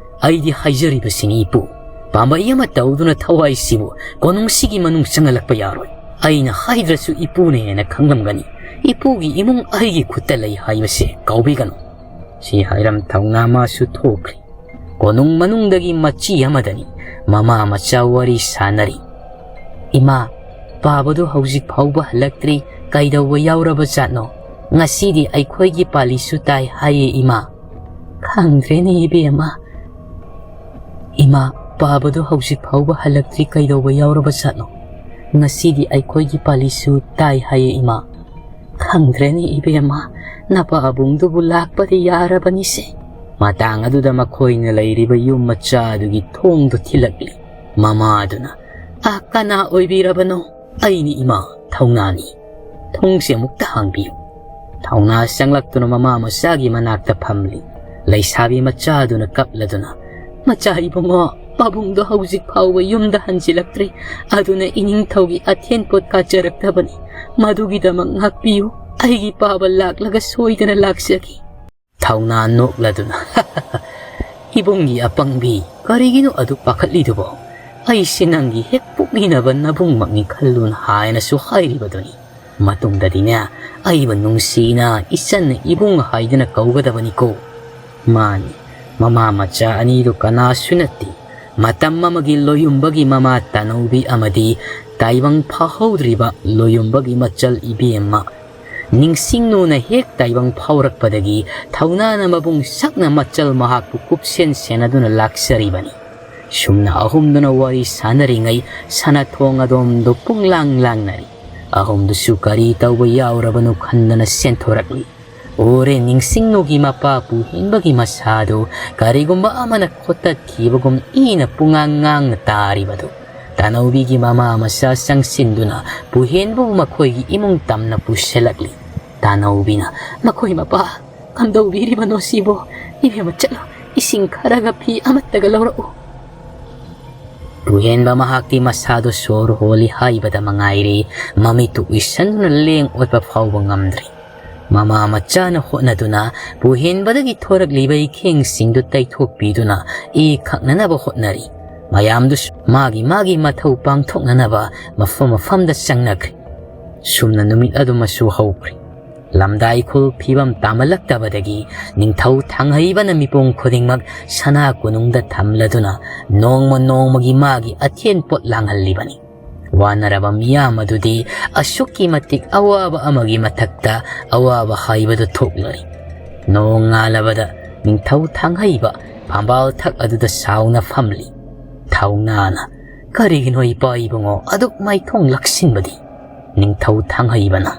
ꯑꯩꯗꯤ ꯍꯥꯏꯖꯔꯤꯕꯁꯤꯅꯤ ꯏꯄꯨ, ꯄꯥꯝꯕꯩ ꯑꯃ ꯇꯧꯗꯨꯅ ꯊꯋꯥꯏꯁꯤꯕꯨ ꯀꯣꯅꯨꯡꯁꯤꯒꯤ ꯃꯅꯨꯡ ꯆꯪꯍꯜꯂꯛꯄ ꯌꯥꯔꯣꯏ꯫ ꯑꯩꯅ ꯍꯥꯏꯗ꯭ꯔꯁꯨ ꯏꯄꯨꯅ ꯍꯦꯟꯅ ꯈꯪꯂꯝꯒꯅꯤ꯫ ꯏꯄꯨꯒꯤ ꯏꯃꯨꯡ ꯑꯩꯒꯤ ꯈꯨꯠꯇ ꯂꯩ ꯍꯥꯏꯕꯁꯦ ꯀꯥꯎꯕꯤꯒꯅꯨ꯫" ꯁꯤ ꯍꯥꯏꯔꯝ ꯊꯧꯅꯥ ꯃꯥꯁꯨ ꯊꯣꯛꯈ꯭ꯔꯦ꯫ ꯀꯣꯅꯨꯡ ꯃꯅꯨꯡꯗꯒꯤ ꯃꯆꯤ ꯑꯃꯗꯅꯤ ꯃꯃꯥ ꯃꯆꯥ ꯋꯥꯔꯤ ꯁꯥꯟꯅꯔꯤ꯫ "ꯏꯃꯥ, ꯄꯥꯕꯗꯨ ꯍꯧꯖꯤꯛ ꯐꯥꯎꯕ ꯍꯜꯂꯛꯇ꯭ꯔꯤ, ꯀꯩꯗꯧꯕ ꯌꯥꯎꯔꯕ ꯖꯥꯠꯅꯣ? ꯉꯁꯤꯗꯤ ꯑꯩꯈꯣꯏꯒꯤ ꯄꯥꯂꯤꯁꯨ ꯇꯥꯏ ꯍꯥꯏꯌꯦ ꯏꯃꯥ꯫" "ꯈꯪꯗ꯭ꯔꯦꯅꯦ ꯏꯕꯦꯝꯃ꯫ ꯏꯃꯥ, ꯄꯥꯕꯗꯨ ꯍꯧꯖꯤꯛ ꯐꯥꯎꯕ ꯍꯜꯂꯛꯇ꯭ꯔꯤ, ꯀꯩꯗꯧꯕ ꯌꯥꯎꯔꯕ ꯖꯥꯠꯅꯣ? ꯉꯁꯤꯗꯤ ꯑꯩꯈꯣꯏꯒꯤ ꯄꯥꯂꯤꯁꯨ ꯇꯥꯏ ꯍꯥꯏꯌꯦ ꯏꯃꯥ꯫" "ꯈꯪꯗ꯭ꯔꯦꯅꯦ ꯏꯕꯦꯝꯃ, ꯅꯄꯥꯕꯨꯡꯗꯨꯕꯨ ꯂꯥꯛꯄꯗꯤ ꯌꯥꯔꯕꯅꯤꯁꯦ꯫" ꯃꯇꯥꯡ ꯑꯗꯨꯗ ꯃꯈꯣꯏꯅ ꯂꯩꯔꯤꯕ ꯌꯨꯝ ꯃꯆꯥ ꯑꯗꯨꯒꯤ ꯊꯣꯡꯗꯨ ꯊꯤꯜꯂꯛꯂꯤ꯫ ꯃꯃꯥꯗꯨꯅ, "ꯑ, ꯀꯅꯥ ꯑꯣꯏꯕꯤꯔꯕꯅꯣ?" "ꯑꯩꯅꯤ ꯏꯃꯥ, ꯊꯧꯅꯥꯅꯤ꯫ "ꯊꯣꯡꯁꯦ ꯑꯃꯨꯛꯇ ꯍꯥꯡꯕꯤꯌꯨ"꯫ ꯊꯧꯅꯥ ꯆꯪꯂꯛꯇꯨꯅ ꯃꯃꯥ ꯃꯆꯥꯒꯤ ꯃꯅꯥꯛꯇ ꯐꯝꯂꯤ꯫ ꯂꯩꯁꯥꯕꯤ ꯃꯆꯥꯗꯨꯅ ꯀꯞꯂꯗꯨꯅ, "ꯃꯆꯥ ꯏꯕꯨꯡꯉꯣ, ꯄꯥꯕꯨꯡꯗꯣ ꯍꯧꯖꯤꯛ ꯐꯥꯎꯕ ꯌꯨꯝꯗ ꯍꯟꯖꯤꯜꯂꯛꯇ꯭ꯔꯤ꯫ ꯑꯗꯨꯅ ꯏꯅꯤꯡꯊꯧꯒꯤ ꯑꯊꯦꯟ ꯄꯣꯠ ꯀꯥꯆꯔꯛꯇꯕꯅꯤ꯫ ꯃꯗꯨꯒꯤꯗꯃꯛ ꯉꯥꯛꯄꯤꯌꯨ꯫ ꯑꯩꯒꯤ ꯄꯥꯕ ꯂꯥꯛꯂꯒ ꯁꯣꯏꯗꯅ ꯂꯥꯛꯆꯒꯦ"꯫ ꯊꯧꯅꯥ ꯅꯣꯛꯂꯗꯨꯅ, "ꯏꯕꯨꯡꯒꯤ ꯑꯄꯪꯕꯤ, ꯀꯔꯤꯒꯤꯅꯣ ꯑꯗꯨꯛ ꯄꯥꯈꯠꯂꯤꯗꯨꯕꯣ? ꯑꯩꯁꯦ ꯅꯪꯒꯤ ꯍꯦꯛ ꯄꯣꯛꯃꯤꯟꯅꯕ ꯅꯕꯨꯡꯃꯛꯅꯤ ꯈꯜꯂꯨꯅ" ꯍꯥꯏꯅꯁꯨ ꯍꯥꯏꯔꯤꯕꯗꯨꯅꯤ꯫ "ꯃꯇꯨꯡꯗꯗꯤꯅꯦ, ꯑꯩꯕꯨ ꯅꯨꯡꯁꯤꯅ ꯏꯆꯟꯅ ꯏꯕꯨꯡ ꯍꯥꯏꯗꯨꯅ ꯀꯧꯒꯗꯕꯅꯤꯀꯣ"꯫ ꯃꯥꯅꯤ, ꯃꯃꯥ ꯃꯆꯥ ꯑꯅꯤꯗꯨ ꯀꯅꯥꯁꯨ ꯅꯠꯇꯦ꯫ ꯃꯇꯝ ꯑꯃꯒꯤ ꯂꯣꯌꯨꯝꯕꯒꯤ ꯃꯃꯥ ꯇꯅꯧꯕꯤ ꯑꯃꯗꯤ ꯇꯥꯏꯕꯪ ꯐꯥꯍꯧꯗ꯭ꯔꯤꯕ ꯂꯣꯌꯨꯝꯕꯒꯤ ꯃꯆꯜ ꯏꯕꯦꯝꯃ꯫ ꯅꯤꯡꯁꯤꯡꯅꯨꯅ ꯍꯦꯛ ꯇꯥꯏꯕꯪ ꯐꯥꯎꯔꯛꯄꯗꯒꯤ ꯊꯧꯅꯥꯅ ꯃꯕꯨꯡ ꯁꯛꯅ ꯃꯆꯜ ꯃꯍꯥꯛꯄꯨ ꯀꯨꯞꯁꯦꯟ ꯁꯦꯟꯅꯗꯨꯅ ꯂꯥꯛꯆꯔꯤꯕꯅꯤ꯫ ꯁꯨꯝꯅ ꯑꯍꯨꯝꯗꯨꯅ ꯋꯥꯔꯤ ꯁꯥꯟꯅꯔꯤꯉꯩ ꯁꯅꯥꯊꯣꯡ ꯑꯗꯣꯝꯗꯨ ꯄꯨꯡꯂꯥꯡ ꯂꯥꯡꯅꯔꯤ꯫ ꯑꯍꯨꯝꯗꯨꯁꯨ ꯀꯔꯤ ꯇꯧꯕ ꯌꯥꯎꯔꯕꯅꯣ ꯈꯟꯗꯅ ꯆꯦꯟꯊꯣꯔꯛꯂꯤ꯫ ꯎꯔꯦ, ꯅꯤꯡꯁꯤꯡꯅꯨꯒꯤ ꯃꯄꯥ ꯄꯨꯍꯦꯟꯕꯒꯤ ꯃꯁꯥꯗꯨ ꯀꯔꯤꯒꯨꯝꯕ ꯑꯃꯅ ꯈꯣꯠꯇꯠꯈꯤꯕꯒꯨꯝ ꯏꯅ ꯄꯨꯡꯉꯥꯡ ꯉꯥꯡꯅ ꯇꯥꯔꯤꯕꯗꯨ꯫ ꯇꯥꯅꯧꯕꯤꯒꯤ ꯃꯃꯥ ꯃꯆꯥ ꯆꯪꯁꯤꯟꯗꯨꯅ ꯄꯨꯍꯦꯟꯕꯕꯨ ꯃꯈꯣꯏꯒꯤ ꯏꯃꯨꯡ ꯇꯝꯅ ꯄꯨꯁꯤꯜꯂꯛꯂꯤ꯫ ꯇꯥꯅꯧꯕꯤꯅ, "ꯃꯈꯣꯏ ꯃꯄꯥ, ꯀꯝꯗꯧꯕꯤꯔꯤꯕꯅꯣ ꯁꯤꯕꯣ? ꯏꯕꯦꯝꯃ, ꯆꯠꯂꯣ, ꯏꯁꯤꯡ ꯈꯔꯒ ꯐꯤ ꯑꯃꯠꯇꯒ ꯂꯧꯔꯛꯎ"꯫ ꯄꯨꯍꯦꯟꯕ ꯃꯍꯥꯛꯇꯤ ꯃꯁꯥꯗꯨ ꯁꯣꯔ ꯍꯣꯜꯂꯤ ꯍꯥꯏꯕꯗ ꯃꯉꯥꯏꯔꯦ, ꯃꯃꯤꯠꯇꯨ ꯎꯏꯁꯟꯗꯨꯅ ꯂꯦꯡ ꯑꯣꯠꯄ ꯐꯥꯎꯕ ꯉꯝꯗ꯭ꯔꯤ꯫ ꯃꯃꯥ ꯃꯆꯥꯅ ꯍꯣꯠꯅꯗꯨꯅ ꯄꯨꯍꯦꯟꯕꯗꯒꯤ ꯊꯣꯔꯛꯂꯤꯕ ꯏꯈꯦꯡꯁꯤꯡꯗꯨ ꯇꯩꯊꯣꯛꯄꯤꯗꯨꯅ ꯏ ꯈꯛꯅꯅꯕ ꯍꯣꯠꯅꯔꯤ꯫ ꯃꯌꯥꯝꯗꯨꯁꯨ ꯃꯥꯒꯤ ꯃꯥꯒꯤ ꯃꯊꯧ ꯄꯥꯡꯊꯣꯛꯅꯅꯕ ꯃꯐꯝ ꯃꯐꯝꯗ ꯆꯪꯅꯈ꯭ꯔꯦ꯫ ꯁꯨꯝꯅ ꯅꯨꯃꯤꯠ ꯑꯗꯨꯃꯁꯨ ꯍꯧꯈ꯭ꯔꯦ꯫ ꯂꯝꯗꯥꯏ ꯈꯨꯜ ꯐꯤꯕꯝ ꯇꯥꯃꯜꯂꯛꯇꯕꯗꯒꯤ ꯅꯤꯡꯊꯧ ꯊꯥꯡꯍꯩꯕꯅ ꯃꯤꯄꯨꯝ ꯈꯨꯗꯤꯡꯃꯛ ꯁꯅꯥ ꯀꯣꯅꯨꯡꯗ ꯊꯝꯂꯗꯨꯅ ꯅꯣꯡꯃ ꯅꯣꯡꯃꯒꯤ ꯃꯥꯒꯤ ꯑꯊꯦꯟ ꯄꯣꯠ ꯂꯥꯡꯍꯜꯂꯤꯕꯅꯤ꯫ ꯋꯥꯅꯔꯕ ꯃꯤꯌꯥꯝ ꯑꯗꯨꯗꯤ ꯑꯁꯨꯛꯀꯤ ꯃꯇꯤꯛ ꯑꯋꯥꯕ ꯑꯃꯒꯤ ꯃꯊꯛꯇ ꯑꯋꯥꯕ ꯍꯥꯏꯕꯗꯨ ꯊꯣꯛꯂꯔꯤ꯫ ꯅꯣꯡꯉꯥꯜꯂꯕꯗ ꯅꯤꯡꯊꯧ ꯊꯥꯡꯍꯩꯕ ꯐꯝꯕꯥꯜ ꯊꯛ ꯑꯗꯨꯗ ꯁꯥꯎꯅ ꯐꯝꯂꯤ꯫ ꯊꯧꯅꯥꯅ, "ꯀꯔꯤꯒꯤꯅꯣ ꯏꯄꯥ ꯏꯕꯨꯡꯉꯣ ꯑꯗꯨꯛ ꯃꯥꯏꯊꯣꯡ ꯂꯥꯛꯁꯤꯟꯕꯗꯤ?" ꯅꯤꯡꯊꯧ ꯊꯥꯡꯍꯩꯕꯅ,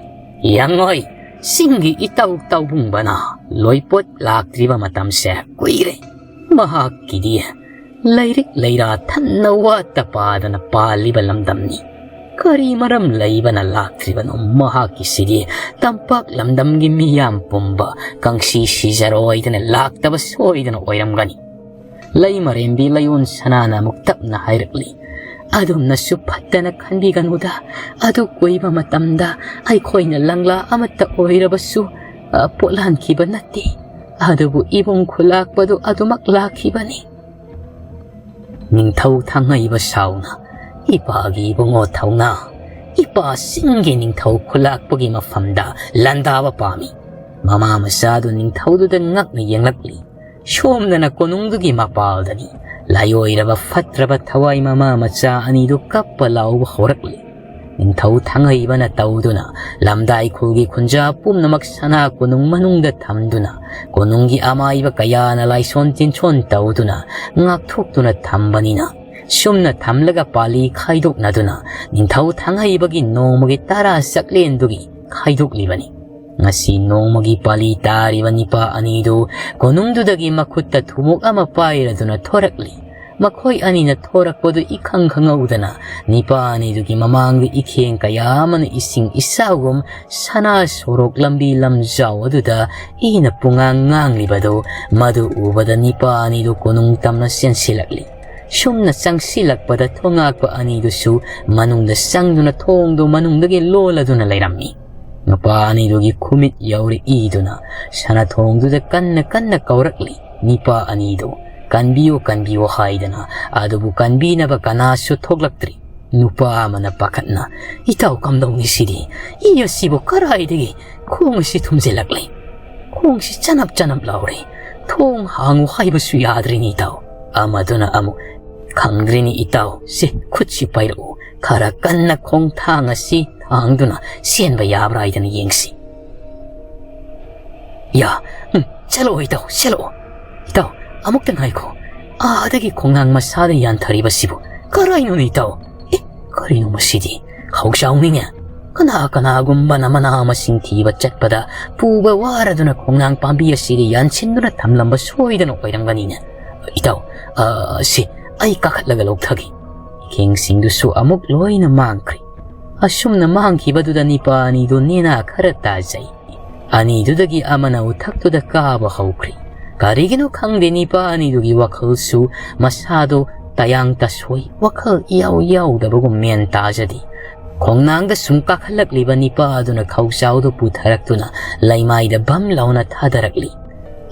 "ꯌꯦꯡꯉꯣꯏ, ꯆꯤꯡꯒꯤ ꯏꯇꯥꯎ ꯇꯥꯎꯕꯨꯡꯕꯅ ꯂꯣꯏꯄꯣꯠ ꯂꯥꯛꯇ꯭ꯔꯤꯕ ꯃꯇꯝꯁꯦ ꯀꯨꯏꯔꯦ꯫ ꯃꯍꯥꯛꯀꯤꯗꯤ ꯂꯥꯏꯔꯤꯛ ꯂꯩꯔꯥ ꯊꯟꯅ ꯋꯥꯠꯇ ꯄꯥꯗꯅ ꯄꯥꯜꯂꯤꯕ ꯂꯝꯗꯝꯅꯤ꯫ ꯀꯔꯤ ꯃꯔꯝ ꯂꯩꯕꯅ ꯂꯥꯛꯇ꯭ꯔꯤꯕꯅꯣ? ꯃꯍꯥꯛꯀꯤꯁꯤꯗꯤ ꯇꯝꯄꯥꯛ ꯂꯝꯗꯝꯒꯤ ꯃꯤꯌꯥꯝ ꯄꯨꯝꯕ ꯀꯪꯁꯤ ꯁꯤꯖꯔꯣꯏꯗꯅ ꯂꯥꯛꯇꯕ ꯁꯣꯏꯗꯅ ꯑꯣꯏꯔꯝꯒꯅꯤ꯫ ꯂꯩꯃꯔꯦꯝꯕꯤ ꯂꯩꯌꯣꯟ ꯁꯅꯥꯅ ꯑꯃꯨꯛ ꯇꯞꯅ ꯍꯥꯏꯔꯛꯂꯤ, "ꯑꯗꯨꯝꯅꯁꯨ ꯐꯠꯇꯅ ꯈꯟꯕꯤꯒꯅꯨꯗ꯫ ꯑꯗꯨ ꯀꯨꯏꯕ ꯃꯇꯝꯗ ꯑꯩꯈꯣꯏꯅ ꯂꯪꯂꯥ ꯑꯃꯠꯇ ꯑꯣꯏꯔꯕꯁꯨ, ꯑ, ꯄꯣꯠꯂꯥꯟꯈꯤꯕ ꯅꯠꯇꯦ꯫ ꯑꯗꯨꯕꯨ ꯏꯕꯨꯡ ꯈꯨꯂꯥꯛꯄꯗꯨ ꯑꯗꯨꯃꯛ ꯂꯥꯛꯈꯤꯕꯅꯤ꯫" ꯅꯤꯡꯊꯧ ꯊꯥꯡꯍꯩꯕ ꯁꯥꯎꯅ, "ꯏꯄꯥꯒꯤ ꯏꯕꯨꯡꯉꯣ ꯊꯧꯅꯥ, ꯏꯄꯥꯁꯤꯡꯒꯤ ꯅꯤꯡꯊꯧ ꯈꯨꯂꯥꯛꯄꯒꯤ ꯃꯐꯝꯗ ꯂꯥꯟꯗꯥꯕ ꯄꯥꯝꯃꯤ꯫" ꯃꯃꯥ ꯃꯆꯥꯗꯨ ꯅꯤꯡꯊꯧꯗꯨꯗ ꯉꯛꯅ ꯌꯦꯡꯂꯛꯂꯤ꯫ ꯁꯣꯝꯗꯅ ꯀꯣꯅꯨꯡꯗꯨꯒꯤ ꯃꯄꯥꯜꯗꯅꯤ꯫ ꯂꯥꯏꯑꯣꯏꯔꯕ ꯐꯠꯇ꯭ꯔꯕ ꯊꯋꯥꯏ ꯃꯃꯥ ꯃꯆꯥ ꯑꯅꯤꯗꯨ ꯀꯞꯄ ꯂꯥꯎꯕ ꯍꯧꯔꯛꯂꯤ꯫ ꯅꯤꯡꯊꯧ ꯊꯥꯡꯍꯩꯕꯅ ꯇꯧꯗꯨꯅ ꯂꯝꯗꯥꯏ ꯈꯨꯜꯒꯤ ꯈꯨꯟꯖꯥ ꯄꯨꯝꯅꯃꯛ ꯁꯅꯥ ꯀꯣꯅꯨꯡ ꯃꯅꯨꯡꯗ ꯊꯝꯗꯨꯅ, ꯀꯣꯅꯨꯡꯒꯤ ꯑꯃꯥꯏꯕ ꯀꯌꯥꯅ ꯂꯥꯏꯁꯣꯟ ꯇꯤꯟꯁꯣꯟ ꯇꯧꯗꯨꯅ ꯉꯥꯛꯊꯣꯛꯇꯨꯅ ꯊꯝꯕꯅꯤꯅ, ꯁꯨꯝꯅ ꯊꯝꯂꯒ ꯄꯥꯂꯤ ꯈꯥꯏꯗꯣꯛꯅꯗꯨꯅ ꯅꯤꯡꯊꯧ ꯊꯥꯡꯍꯩꯕꯒꯤ ꯅꯣꯡꯃꯒꯤ ꯇꯔꯥ ꯆꯥꯛꯂꯦꯟꯗꯨꯒꯤ ꯈꯥꯏꯗꯣꯛꯂꯤꯕꯅꯤ꯫ ꯉꯁꯤ ꯅꯣꯡꯃꯒꯤ ꯄꯥꯂꯤ ꯇꯥꯔꯤꯕ ꯅꯤꯄꯥ ꯑꯅꯤꯗꯨ ꯀꯣꯅꯨꯡꯗꯨꯗꯒꯤ ꯃꯈꯨꯠꯇ ꯊꯨꯝꯃꯣꯛ ꯑꯃ ꯄꯥꯏꯔꯗꯨꯅ ꯊꯣꯔꯛꯂꯤ꯫ ꯃꯈꯣꯏ ꯑꯅꯤꯅ ꯊꯣꯔꯛꯄꯗꯨ ꯏꯈꯪ ꯈꯪꯍꯧꯗꯅ ꯅꯤꯄꯥ ꯑꯅꯤꯗꯨꯒꯤ ꯃꯃꯥꯡꯗ ꯏꯈꯦꯡ ꯀꯌꯥ ꯑꯃꯅ ꯏꯁꯤꯡ ꯏꯆꯥꯎꯒꯨꯝ ꯁꯅꯥ ꯁꯣꯔꯣꯛ ꯂꯝꯕꯤ ꯂꯝꯖꯥꯎ ꯑꯗꯨꯗ ꯏꯅ ꯄꯨꯡꯉꯥꯡ ꯉꯥꯡꯂꯤꯕꯗꯨ, ꯃꯗꯨ ꯎꯕꯗ ꯅꯤꯄꯥ ꯑꯅꯤꯗꯨ ꯀꯣꯅꯨꯡ ꯇꯝꯅ ꯆꯦꯟꯁꯤꯜꯂꯛꯂꯤ꯫ ꯁꯨꯝꯅ ꯆꯪꯁꯤꯜꯂꯛꯄꯗ ꯊꯣꯉꯥꯛꯄ ꯑꯅꯤꯗꯨꯁꯨ ꯃꯅꯨꯡꯗ ꯆꯪꯗꯨꯅ ꯊꯣꯡꯗꯨ ꯃꯅꯨꯡꯗꯒꯤ ꯂꯣꯜꯂꯗꯨꯅ ꯂꯩꯔꯝꯃꯤ꯫ ꯅꯨꯄꯥ ꯑꯅꯤꯗꯨꯒꯤ ꯈꯨꯃꯤꯠ ꯌꯧꯔꯛꯏꯗꯨꯅ ꯁꯅꯥꯊꯣꯡꯗꯨꯗ ꯀꯟꯅ ꯀꯟꯅ ꯀꯧꯔꯛꯂꯤ꯫ ꯅꯤꯄꯥ ꯑꯅꯤꯗꯨ, "ꯀꯟꯕꯤꯌꯨ, ꯀꯟꯕꯤꯌꯨ" ꯍꯥꯏꯗꯅ, ꯑꯗꯨꯕꯨ ꯀꯟꯕꯤꯅꯕ ꯀꯅꯥꯁꯨ ꯊꯣꯛꯂꯛꯇ꯭ꯔꯤ꯫ ꯅꯨꯄꯥ ꯑꯃꯅ ꯄꯥꯈꯠꯅ, "ꯏꯇꯥꯎ, ꯀꯝꯗꯧꯅꯤ ꯁꯤꯗꯤ? ꯏ ꯑꯁꯤꯕꯨ ꯀꯔꯥꯏꯗꯒꯤ ꯈꯣꯡ ꯑꯁꯤ ꯊꯨꯝꯖꯤꯜꯂꯛꯂꯦ? ꯈꯣꯡꯁꯤ ꯆꯅꯞ ꯆꯅꯞ ꯂꯥꯎꯔꯦ꯫ ꯊꯣꯡ ꯍꯥꯡꯉꯨ ꯍꯥꯏꯕꯁꯨ ꯌꯥꯗ꯭ꯔꯤꯅꯤ ꯏꯇꯥꯎ"꯫ ꯑꯃꯗꯨꯅ ꯑꯃꯨꯛ, "ꯈꯪꯗ꯭ꯔꯤꯅꯤ ꯏꯇꯥꯎ, ꯁꯤ ꯈꯨꯠꯁꯤ ꯄꯥꯏꯔꯛꯎ, ꯈꯔ ꯀꯟꯅ ꯈꯣꯡꯊꯥꯡ ꯑꯁꯤ ꯊꯥꯡꯗꯨꯅ ꯆꯦꯟꯕ ꯌꯥꯕ꯭ꯔꯥ ꯍꯥꯏꯗꯅ ꯌꯦꯡꯁꯤ"꯫ "ꯌꯥ, ꯎꯝ, ꯆꯦꯜꯂꯛꯑꯣ ꯏꯇꯥꯎ, ꯆꯦꯜꯂꯛꯑꯣ꯫ ꯏꯇꯥꯎ, ꯑꯃꯨꯛꯇ ꯉꯥꯏꯈꯣ, ꯑꯥꯗꯒꯤ ꯈꯣꯡꯅꯥꯡ ꯃꯁꯥꯗ ꯌꯥꯟꯊꯔꯤꯕꯁꯤꯕꯨ ꯀꯔꯥꯏꯅꯣꯅꯦ ꯏꯇꯥꯎ? ꯑꯦ, ꯀꯔꯤꯅꯣ ꯃꯁꯤꯗꯤ? ꯍꯧꯖꯥꯎꯅꯤꯡꯉꯦ꯫ ꯀꯅꯥ ꯀꯅꯥꯒꯨꯝꯕꯅ ꯃꯅꯥ ꯃꯁꯤꯡ ꯊꯤꯕ ꯆꯠꯄꯗ ꯄꯨꯕ ꯋꯥꯔꯗꯨꯅ ꯈꯣꯡꯅꯥꯡ ꯄꯥꯝꯕꯤ ꯑꯁꯤꯗ ꯌꯥꯟꯁꯤꯟꯗꯨꯅ ꯊꯝꯂꯝꯕ ꯁꯣꯏꯗꯅ ꯑꯣꯏꯔꯝꯒꯅꯤꯅꯦ꯫ ꯏꯇꯥꯎ, ꯑ, ꯁꯤ ꯑꯩ ꯀꯥꯈꯠꯂꯒ ꯂꯧꯊꯒꯦ"꯫ ꯏꯈꯦꯡꯁꯤꯡꯗꯨꯁꯨ ꯑꯃꯨꯛ ꯂꯣꯏꯅ ꯃꯥꯡꯈ꯭ꯔꯦ꯫ ꯑꯁꯨꯝꯅ ꯃꯥꯡꯈꯤꯕꯗꯨꯗ ꯅꯤꯄꯥ ꯑꯅꯤꯗꯨ ꯅꯦꯅꯥ ꯈꯔ ꯇꯥꯖꯩ꯫ ꯑꯅꯤꯗꯨꯗꯒꯤ ꯑꯃꯅ ꯎꯊꯛꯇꯨꯗ ꯀꯥꯕ ꯍꯧꯈ꯭ꯔꯤ꯫ ꯀꯔꯤꯒꯤꯅꯣ ꯈꯪꯗꯦ, ꯅꯤꯄꯥ ꯑꯅꯤꯗꯨꯒꯤ ꯋꯥꯈꯜꯁꯨ ꯃꯁꯥꯗꯣ ꯇꯌꯥꯡ ꯇꯁꯣꯏ, ꯋꯥꯈꯜ ꯏꯌꯥꯎ ꯌꯥꯎꯗꯕꯒꯨꯝ ꯃꯦꯟ ꯇꯥꯖꯗꯦ꯫ ꯈꯣꯡꯅꯥꯡꯗ ꯁꯨꯝ ꯀꯥꯈꯠꯂꯛꯂꯤꯕ ꯅꯤꯄꯥ ꯑꯗꯨꯅ ꯈꯧꯖꯥꯎꯗꯨ ꯄꯨꯊꯔꯛꯇꯨꯅ ꯂꯩꯃꯥꯏꯗ ꯚꯝ ꯂꯥꯎꯅ ꯊꯥꯗꯔꯛꯂꯤ꯫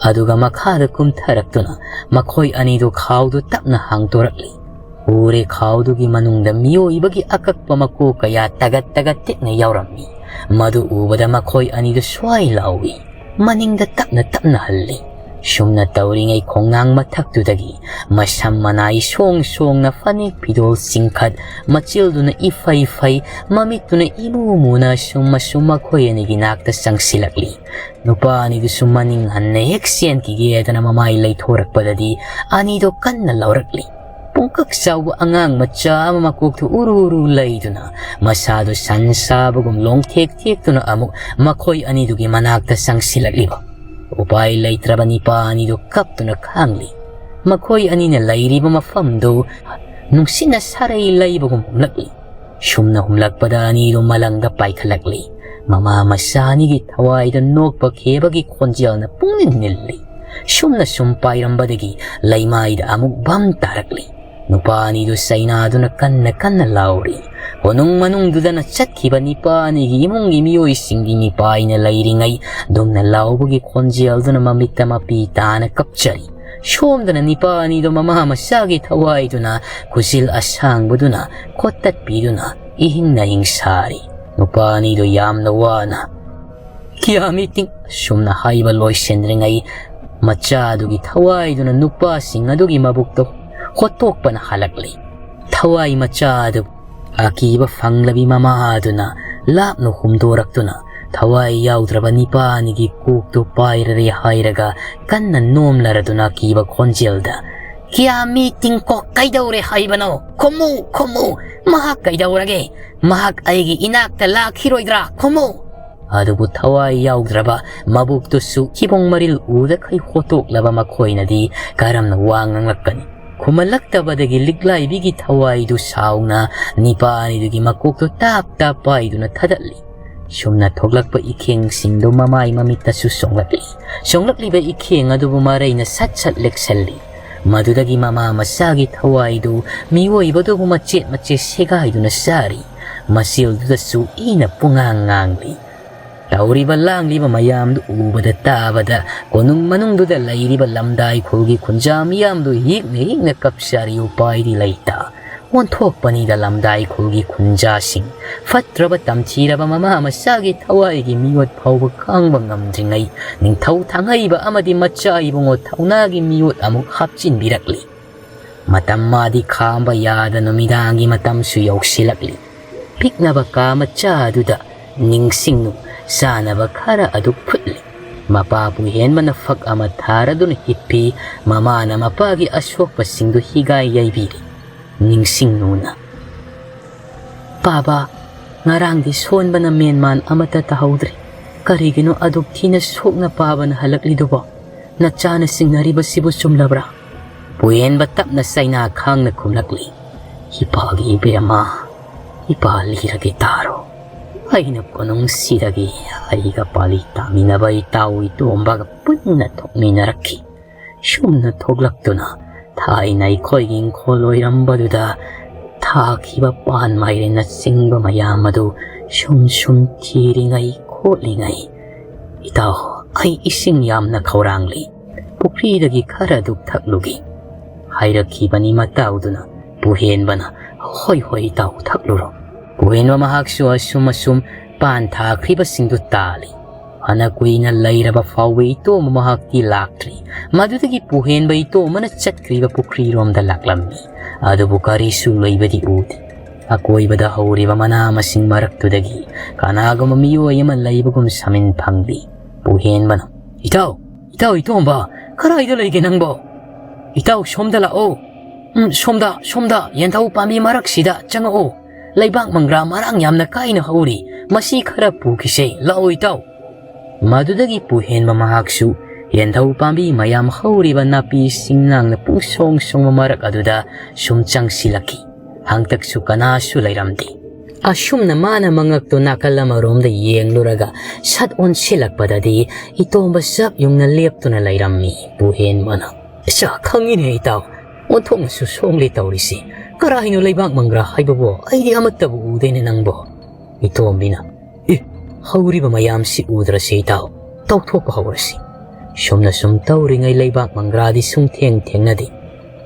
ꯑꯗꯨꯒ ꯃꯈꯥꯗ ꯀꯨꯝꯊꯔꯛꯇꯨꯅ ꯃꯈꯣꯏ ꯑꯅꯤꯗꯨ ꯈꯥꯎꯗꯨ ꯇꯞꯅ ꯍꯥꯡꯗꯣꯔꯛꯂꯤ꯫ ꯎꯔꯦ, ꯈꯥꯎꯗꯨꯒꯤ ꯃꯅꯨꯡꯗ ꯃꯤꯑꯣꯏꯕꯒꯤ ꯑꯀꯛꯄ ꯃꯀꯣꯛ ꯀꯌꯥ ꯇꯒꯠ ꯇꯒꯠ ꯇꯦꯛꯅ ꯌꯥꯎꯔꯝꯃꯤ꯫ ꯃꯗꯨ ꯎꯕꯗ ꯃꯈꯣꯏ ꯑꯅꯤꯗꯨ ꯁ꯭ꯋꯥꯏ ꯂꯥꯎꯏ꯫ ꯃꯅꯤꯡꯗ ꯇꯞꯅ ꯇꯞꯅ ꯍꯜꯂꯤ꯫ ꯁꯨꯝꯅ ꯇꯧꯔꯤꯉꯩ ꯈꯣꯡꯅꯥꯡ ꯃꯊꯛꯇꯨꯗꯒꯤ ꯃꯁꯝ ꯃꯅꯥꯏ ꯁꯣꯡ ꯁꯣꯡꯅ ꯐꯅꯦꯛ ꯐꯤꯗꯣꯜ ꯆꯤꯡꯈꯠ, ꯃꯆꯤꯜꯗꯨꯅ ꯏꯐꯩ ꯐꯩ, ꯃꯃꯤꯠꯇꯨꯅ ꯏꯃꯨ ꯃꯨꯅ ꯁꯨꯝ ꯑꯁꯨꯝ ꯃꯈꯣꯏ ꯑꯅꯤꯒꯤ ꯅꯥꯛꯇ ꯆꯪꯁꯤꯜꯂꯛꯂꯤ꯫ ꯅꯨꯄꯥ ꯑꯅꯤꯗꯨꯁꯨ ꯃꯅꯤꯡ ꯍꯟꯅ ꯍꯦꯛ ꯆꯦꯟꯈꯤꯒꯦꯗꯅ ꯃꯃꯥꯏ ꯂꯩꯊꯣꯔꯛꯄꯗꯗꯤ ꯑꯅꯤꯗꯣ ꯀꯟꯅ ꯂꯥꯎꯔꯛꯂꯤ꯫ ꯄꯨꯡꯀꯛ ꯆꯥꯎꯕ ꯑꯉꯥꯡ ꯃꯆꯥ ꯑꯃ ꯃꯀꯣꯛꯇꯨ ꯎꯔꯨ ꯎꯔꯨ ꯂꯩꯗꯨꯅ ꯃꯁꯥꯗꯨ ꯁꯟ ꯁꯥꯕꯒꯨꯝ ꯂꯣꯡꯊꯦꯛ ꯊꯦꯛꯇꯨꯅ ꯑꯃꯨꯛ ꯃꯈꯣꯏ ꯑꯅꯤꯗꯨꯒꯤ ꯃꯅꯥꯛꯇ ꯆꯪꯁꯤꯜꯂꯛꯂꯤꯕ꯫ ꯎꯄꯥꯏ ꯂꯩꯇ꯭ꯔꯕ ꯅꯤꯄꯥ ꯑꯅꯤꯗꯨ ꯀꯞꯇꯨꯅ ꯈꯥꯡꯂꯤ꯫ ꯃꯈꯣꯏ ꯑꯅꯤꯅ ꯂꯩꯔꯤꯕ ꯃꯐꯝꯗꯨ ꯅꯨꯡꯁꯤꯠꯅ ꯁꯥꯔꯩ ꯂꯩꯕꯒꯨꯝ ꯍꯨꯝꯂꯛꯂꯤ꯫ ꯁꯨꯝꯅ ꯍꯨꯝꯂꯛꯄꯗ ꯑꯅꯤꯗꯨ ꯃꯂꯪꯗ ꯄꯥꯏꯈꯠꯂꯛꯂꯤ꯫ ꯃꯃꯥ ꯃꯆꯥ ꯑꯅꯤꯒꯤ ꯊꯋꯥꯏꯗ ꯅꯣꯛꯄ ꯈꯦꯕꯒꯤ ꯈꯣꯟꯖꯦꯜꯅ ꯄꯨꯡꯅꯤꯜ ꯅꯤꯜꯂꯤ꯫ ꯁꯨꯝꯅ ꯁꯨꯝ ꯄꯥꯏꯔꯝꯕꯗꯒꯤ ꯂꯩꯃꯥꯏꯗ ꯑꯃꯨꯛ ꯚꯝ ꯇꯥꯔꯛꯂꯤ꯫ ꯅꯨꯄꯥ ꯑꯅꯤꯗꯨ ꯆꯩꯅꯥꯗꯨꯅ ꯀꯟꯅ ꯀꯟꯅ ꯂꯥꯎꯔꯤ꯫ ꯀꯣꯅꯨꯡ ꯃꯅꯨꯡꯗꯨꯗꯅ ꯆꯠꯈꯤꯕ ꯅꯤꯄꯥ ꯑꯅꯤꯒꯤ ꯏꯃꯨꯡꯒꯤ ꯃꯤꯑꯣꯏꯁꯤꯡꯒꯤ ꯅꯤꯄꯥꯏꯅ ꯂꯩꯔꯤꯉꯩ ꯗꯨꯝꯅ ꯂꯥꯎꯕꯒꯤ ꯈꯣꯟꯖꯦꯜꯗꯨꯅ ꯃꯃꯤꯠꯇ ꯃꯄꯤ ꯇꯥꯅ ꯀꯞꯆꯔꯤ꯫ ꯁꯣꯝꯗꯅ ꯅꯤꯄꯥ ꯑꯅꯤꯗꯨ ꯃꯃꯥ ꯃꯆꯥꯒꯤ ꯊꯋꯥꯏꯗꯨꯅ ꯈꯨꯖꯤꯜ ꯑꯁꯥꯡꯕꯗꯨꯅ ꯈꯣꯠꯇꯠꯄꯤꯗꯨꯅ ꯏꯍꯤꯡ ꯅꯥꯍꯤꯡ ꯁꯥꯔꯤ꯫ ꯅꯨꯄꯥ ꯑꯅꯤꯗꯨ ꯌꯥꯝꯅ ꯋꯥꯅ "ꯀꯤꯌꯥꯃꯤꯇꯤꯡ" ꯑꯁꯨꯝꯅ ꯍꯥꯏꯕ ꯂꯣꯏꯁꯤꯟꯗ꯭ꯔꯤꯉꯩ ꯃꯆꯥꯗꯨꯒꯤ ꯊꯋꯥꯏꯗꯨꯅ ꯅꯨꯄꯥꯁꯤꯡ ꯑꯗꯨꯒꯤ ꯃꯕꯨꯛꯇ ꯍꯣꯠꯇꯣꯛꯄꯅ ꯍꯜꯂꯛꯂꯤ꯫ ꯊꯋꯥꯏ ꯃꯆꯥ ꯑꯗꯨ ꯑꯀꯤꯕ ꯐꯪꯂꯕꯤ ꯃꯃꯥ ꯑꯗꯨꯅ ꯂꯥꯞꯅ ꯍꯨꯝꯗꯣꯔꯛꯇꯨꯅ ꯊꯋꯥꯏ ꯌꯥꯎꯗ꯭ꯔꯕ ꯅꯤꯄꯥ ꯑꯅꯤꯒꯤ ꯀꯣꯛꯇꯨ ꯄꯥꯏꯔꯔꯦ ꯍꯥꯏꯔꯒ ꯀꯟꯅ ꯅꯣꯝꯂꯔꯗꯨꯅ ꯑꯀꯤꯕ ꯈꯣꯟꯖꯦꯜꯗ, "ꯀꯤꯌꯥꯃꯤ ꯇꯤꯡꯀꯣꯛ ꯀꯩꯗꯧꯔꯦ ꯍꯥꯏꯕꯅꯣ? ꯈꯨꯝꯃꯨ, ꯈꯨꯝꯃꯨ! ꯃꯍꯥꯛ ꯀꯩꯗꯧꯔꯒꯦ? ꯃꯍꯥꯛ ꯑꯩꯒꯤ ꯏꯅꯥꯛꯇ ꯂꯥꯛꯈꯤꯔꯣꯏꯗ꯭ꯔꯥ? ꯈꯨꯝꯃꯨ!" ꯑꯗꯨꯕꯨ ꯊꯋꯥꯏ ꯌꯥꯎꯗ꯭ꯔꯕ ꯃꯕꯨꯛꯇꯨꯁꯨ ꯊꯤꯕꯣꯡ ꯃꯔꯤꯜ ꯎꯗꯈꯩ ꯍꯣꯠꯇꯣꯛꯂꯕ ꯃꯈꯣꯏꯅꯗꯤ ꯀꯔꯝꯅ ꯋꯥ ꯉꯥꯡꯂꯛꯀꯅꯤ? ꯈꯨꯝꯍꯜꯂꯛꯇꯕꯗꯒꯤ ꯂꯤꯛꯂꯥꯏꯕꯤꯒꯤ ꯊꯋꯥꯏꯗꯨ ꯁꯥꯎꯅ ꯅꯤꯄꯥ ꯑꯅꯤꯗꯨꯒꯤ ꯃꯀꯣꯛꯇꯨ ꯇꯥꯞ ꯇꯥꯞ ꯄꯥꯏꯗꯨꯅ ꯊꯥꯗꯠꯂꯤ꯫ ꯁꯨꯝꯅ ꯊꯣꯛꯂꯛꯄ ꯏꯈꯦꯡꯁꯤꯡꯗꯨ ꯃꯃꯥꯏ ꯃꯃꯤꯠꯇꯁꯨ ꯆꯣꯡꯂꯛꯂꯤ꯫ ꯆꯣꯡꯂꯛꯂꯤꯕ ꯏꯈꯦꯡ ꯑꯗꯨꯕꯨ ꯃꯔꯩꯅ ꯁꯠ ꯁꯠ ꯂꯦꯛꯁꯜꯂꯤ꯫ ꯃꯗꯨꯗꯒꯤ ꯃꯃꯥ ꯃꯆꯥꯒꯤ ꯊꯋꯥꯏꯗꯨ ꯃꯤꯑꯣꯏꯕꯗꯨꯕꯨ ꯃꯆꯦꯠ ꯃꯆꯦꯠ ꯁꯦꯒꯥꯏꯗꯨꯅ ꯆꯥꯔꯤ꯫ ꯃꯆꯤꯜꯗꯨꯗꯁꯨ ꯏꯅ ꯄꯨꯡꯉꯥꯡ ꯉꯥꯡꯂꯤ꯫ ꯇꯧꯔꯤꯕ ꯂꯥꯡꯂꯤꯕ ꯃꯌꯥꯝꯗꯨ ꯎꯕꯗ ꯇꯥꯕꯗ ꯀꯣꯅꯨꯡ ꯃꯅꯨꯡꯗꯨꯗ ꯂꯩꯔꯤꯕ ꯂꯝꯗꯥꯏ ꯈꯨꯜꯒꯤ ꯈꯨꯟꯖꯥ ꯃꯤꯌꯥꯝꯗꯨ ꯍꯤꯛꯅ ꯍꯤꯛꯅ ꯀꯞꯆꯔꯤ꯫ ꯎꯄꯥꯏꯗꯤ ꯂꯩꯇ ꯑꯣꯟꯊꯣꯛꯄꯅꯤꯗ ꯂꯝꯗꯥꯏ ꯈꯨꯜꯒꯤ ꯈꯨꯟꯖꯥꯁꯤꯡ꯫ ꯐꯠꯇ꯭ꯔꯕ ꯇꯝꯊꯤꯔꯕ ꯃꯃꯥ ꯃꯆꯥꯒꯤ ꯊꯋꯥꯏꯒꯤ ꯃꯤꯑꯣꯠ ꯐꯥꯎꯕ ꯈꯥꯡꯕ ꯉꯝꯗ꯭ꯔꯤꯉꯩ ꯅꯤꯡꯊꯧ ꯊꯥꯡꯍꯩꯕ ꯑꯃꯗꯤ ꯃꯆꯥ ꯏꯕꯨꯡꯉꯣ ꯊꯧꯅꯥꯒꯤ ꯃꯤꯑꯣꯠ ꯑꯃꯨꯛ ꯍꯥꯞꯆꯤꯟꯕꯤꯔꯛꯂꯤ꯫ ꯃꯇꯝ ꯃꯥꯗꯤ ꯈꯥꯝꯕ ꯌꯥꯗ ꯅꯨꯃꯤꯗꯥꯡꯒꯤ ꯃꯇꯝꯁꯨ ꯌꯧꯁꯤꯜꯂꯛꯂꯤ꯫ ꯄꯤꯛꯅꯕ ꯀꯥ ꯃꯆꯥ ꯑꯗꯨꯗ ꯅꯤꯡꯁꯤꯡꯅꯨ ꯆꯥꯅꯕ ꯈꯔ ꯑꯗꯨ ꯐꯨꯠꯂꯤ꯫ ꯃꯄꯥꯕꯨ ꯍꯦꯟꯕꯅ ꯐꯛ ꯑꯃ ꯊꯥꯔꯗꯨꯅ ꯍꯤꯞꯄꯤ꯫ ꯃꯃꯥꯅ ꯃꯄꯥꯒꯤ ꯑꯁꯣꯛꯄꯁꯤꯡꯗꯨ ꯍꯤꯒꯥꯏ ꯌꯩꯕꯤꯔꯤ꯫ ꯅꯤꯡꯁꯤꯡꯅꯨꯅ, "ꯄꯥꯕꯥ, ꯉꯔꯥꯡꯗꯤ ꯁꯣꯟꯕꯅ ꯃꯦꯟꯃꯥꯟ ꯑꯃꯠꯇ ꯇꯥꯍꯧꯗ꯭ꯔꯦ꯫ ꯀꯔꯤꯒꯤꯅꯣ ꯑꯗꯨꯛ ꯊꯤꯅ ꯁꯣꯛꯅ ꯄꯥꯕꯅ ꯍꯜꯂꯛꯂꯤꯗꯨꯕꯣ? ꯅꯆꯥꯅ ꯆꯤꯡꯅꯔꯤꯕꯁꯤꯕꯨ ꯆꯨꯝꯂꯕ꯭ꯔꯥ?" ꯄꯨꯍꯦꯟꯕ ꯇꯞꯅ ꯆꯩꯅꯥ ꯈꯥꯡꯅ ꯈꯨꯝꯂꯛꯂꯤ꯫ "ꯏꯄꯥꯒꯤ ꯏꯕꯦꯝꯃ, ꯏꯄꯥ ꯂꯤꯔꯒꯦ ꯇꯥꯔꯣ꯫ ꯑꯩꯅ ꯀꯣꯅꯨꯡꯁꯤꯗꯒꯤ ꯑꯩꯒ ꯄꯥꯂꯤ ꯇꯥꯃꯤꯟꯅꯕ ꯏꯇꯥꯎ ꯏꯇꯣꯝꯕꯒ ꯄꯨꯟꯅ ꯊꯣꯛꯃꯤꯟꯅꯔꯛꯈꯤ꯫ ꯁꯨꯝꯅ ꯊꯣꯛꯂꯛꯇꯨꯅ ꯊꯥꯏꯅ ꯑꯩꯈꯣꯏꯒꯤ ꯏꯪꯈꯣꯜ ꯑꯣꯏꯔꯝꯕꯗꯨꯗ ꯊꯥꯈꯤꯕ ꯄꯥꯟ ꯃꯥꯏꯔꯦꯟꯅꯆꯤꯡꯕ ꯃꯌꯥꯝ ꯑꯗꯨ ꯁꯨꯝ ꯁꯨꯝ ꯊꯤꯔꯤꯉꯩ ꯈꯣꯠꯂꯤꯉꯩ, ꯏꯇꯥꯎ, ꯑꯩ ꯏꯁꯤꯡ ꯌꯥꯝꯅ ꯈꯧꯔꯥꯡꯂꯤ꯫ ꯄꯨꯈ꯭ꯔꯤꯗꯒꯤ ꯈꯔ ꯑꯗꯨ ꯊꯛꯂꯨꯒꯦ" ꯍꯥꯏꯔꯛꯈꯤꯕꯅꯤ꯫ ꯃꯇꯥꯎꯗꯨꯅ ꯄꯨꯍꯦꯟꯕꯅ, "ꯍꯣꯏ, ꯍꯣꯏ, ꯏꯇꯥꯎ, ꯊꯛꯂꯨꯔꯣ"꯫ ꯄꯨꯍꯦꯟꯕ ꯃꯍꯥꯛꯁꯨ ꯑꯁꯨꯝ ꯑꯁꯨꯝ ꯄꯥꯟ ꯊꯥꯈ꯭ꯔꯤꯕꯁꯤꯡꯗꯨ ꯇꯥꯜꯂꯤ꯫ ꯐꯅ ꯀꯨꯏꯅ ꯂꯩꯔꯕ ꯐꯥꯎꯕ ꯏꯇꯣꯝꯕ ꯃꯍꯥꯛꯇꯤ ꯂꯥꯛꯇ꯭ꯔꯤ꯫ ꯃꯗꯨꯗꯒꯤ ꯄꯨꯍꯦꯟꯕ ꯏꯇꯣꯝꯕꯅ ꯆꯠꯈ꯭ꯔꯤꯕ ꯄꯨꯈ꯭ꯔꯤꯔꯣꯝꯗ ꯂꯥꯛꯂꯝꯃꯤ꯫ ꯑꯗꯨꯕꯨ ꯀꯔꯤꯁꯨ ꯂꯩꯕꯗꯤ ꯎꯗꯦ꯫ ꯑꯀꯣꯏꯕꯗ ꯍꯧꯔꯤꯕ ꯃꯅꯥ ꯃꯁꯤꯡ ꯃꯔꯛꯇꯨꯗꯒꯤ ꯀꯅꯥꯒꯨꯝꯕ ꯃꯤꯑꯣꯏ ꯑꯃ ꯂꯩꯕꯒꯨꯝ ꯁꯥꯃꯤꯟ ꯐꯪꯂꯤ꯫ ꯄꯨꯍꯦꯟꯕꯅ, "ꯏꯇꯥꯎ, ꯏꯇꯥꯎ ꯏꯇꯣꯝꯕ, ꯀꯗꯥꯏꯗ ꯂꯩꯒꯦ ꯅꯪꯕꯣ? ꯏꯇꯥꯎ, ꯁꯣꯝꯗ ꯂꯥꯛꯑꯣ꯫ ꯎꯝ, ꯁꯣꯝꯗ, ꯁꯣꯝꯗ, ꯌꯦꯟꯙꯧ ꯄꯥꯝꯕꯤ ꯃꯔꯛꯁꯤꯗ ꯆꯪꯉꯛꯑꯣ꯫ ꯂꯩꯕꯥꯛ ꯃꯪꯒ꯭ꯔꯥ ꯃꯔꯥꯡ ꯌꯥꯝꯅ ꯀꯥꯏꯅ ꯍꯧꯔꯤ꯫ ꯃꯁꯤ ꯈꯔ ꯄꯨꯈꯤꯁꯦ꯫ ꯂꯥꯛꯑꯣ ꯏꯇꯥꯎ"꯫ ꯃꯗꯨꯗꯒꯤ ꯄꯨꯍꯦꯟꯕ ꯃꯍꯥꯛꯁꯨ ꯌꯦꯟꯙꯧ ꯄꯥꯝꯕꯤ ꯃꯌꯥꯝ ꯍꯧꯔꯤꯕ ꯅꯥꯄꯤ ꯁꯤꯡꯅꯥꯡꯅ ꯄꯨꯡꯁꯣꯡ ꯁꯣꯡꯕ ꯃꯔꯛ ꯑꯗꯨꯗ ꯁꯨꯝ ꯆꯪꯁꯤꯜꯂꯛꯈꯤ꯫ ꯍꯪꯇꯛꯁꯨ ꯀꯅꯥꯁꯨ ꯂꯩꯔꯝꯗꯦ꯫ ꯑꯁꯨꯝꯅ ꯃꯥꯅ ꯃꯉꯛꯇꯨ ꯅꯥꯀꯜ ꯑꯃꯔꯣꯝꯗ ꯌꯦꯡꯂꯨꯔꯒ ꯁꯠ ꯑꯣꯟꯁꯤꯜꯂꯛꯄꯗꯗꯤ ꯏꯇꯣꯝꯕ ꯆꯞ ꯌꯨꯡꯅ ꯂꯦꯞꯇꯨꯅ ꯂꯩꯔꯝꯃꯤ꯫ ꯄꯨꯍꯦꯟꯕꯅ, "ꯏꯆꯥ, ꯈꯪꯉꯤꯅꯦ ꯏꯇꯥꯎ, ꯑꯣꯟꯊꯣꯛꯅꯁꯨ ꯁꯣꯡꯂꯦ ꯇꯧꯔꯤꯁꯤ꯫ ꯀꯔꯥꯏꯅꯣ ꯂꯩꯕꯥꯛ ꯃꯪꯒ꯭ꯔꯥ ꯍꯥꯏꯕꯕꯣ? ꯑꯩꯗꯤ ꯑꯃꯠꯇꯕꯨ ꯎꯗꯦꯅꯦ ꯅꯪꯕꯣ?" ꯏꯇꯣꯝꯕꯤꯅ, "ꯑꯦ, ꯍꯧꯔꯤꯕ ꯃꯌꯥꯝꯁꯤ ꯎꯗ꯭ꯔꯁꯤ ꯏꯇꯥꯎ, ꯇꯧꯊꯣꯛꯄ ꯍꯧꯔꯁꯤ꯫" ꯁꯨꯝꯅ ꯁꯨꯝ ꯇꯧꯔꯤꯉꯩ ꯂꯩꯕꯥꯛ ꯃꯪꯒ꯭ꯔꯥꯗꯤ ꯁꯨꯝ ꯊꯦꯡ ꯊꯦꯡꯅꯗꯦ꯫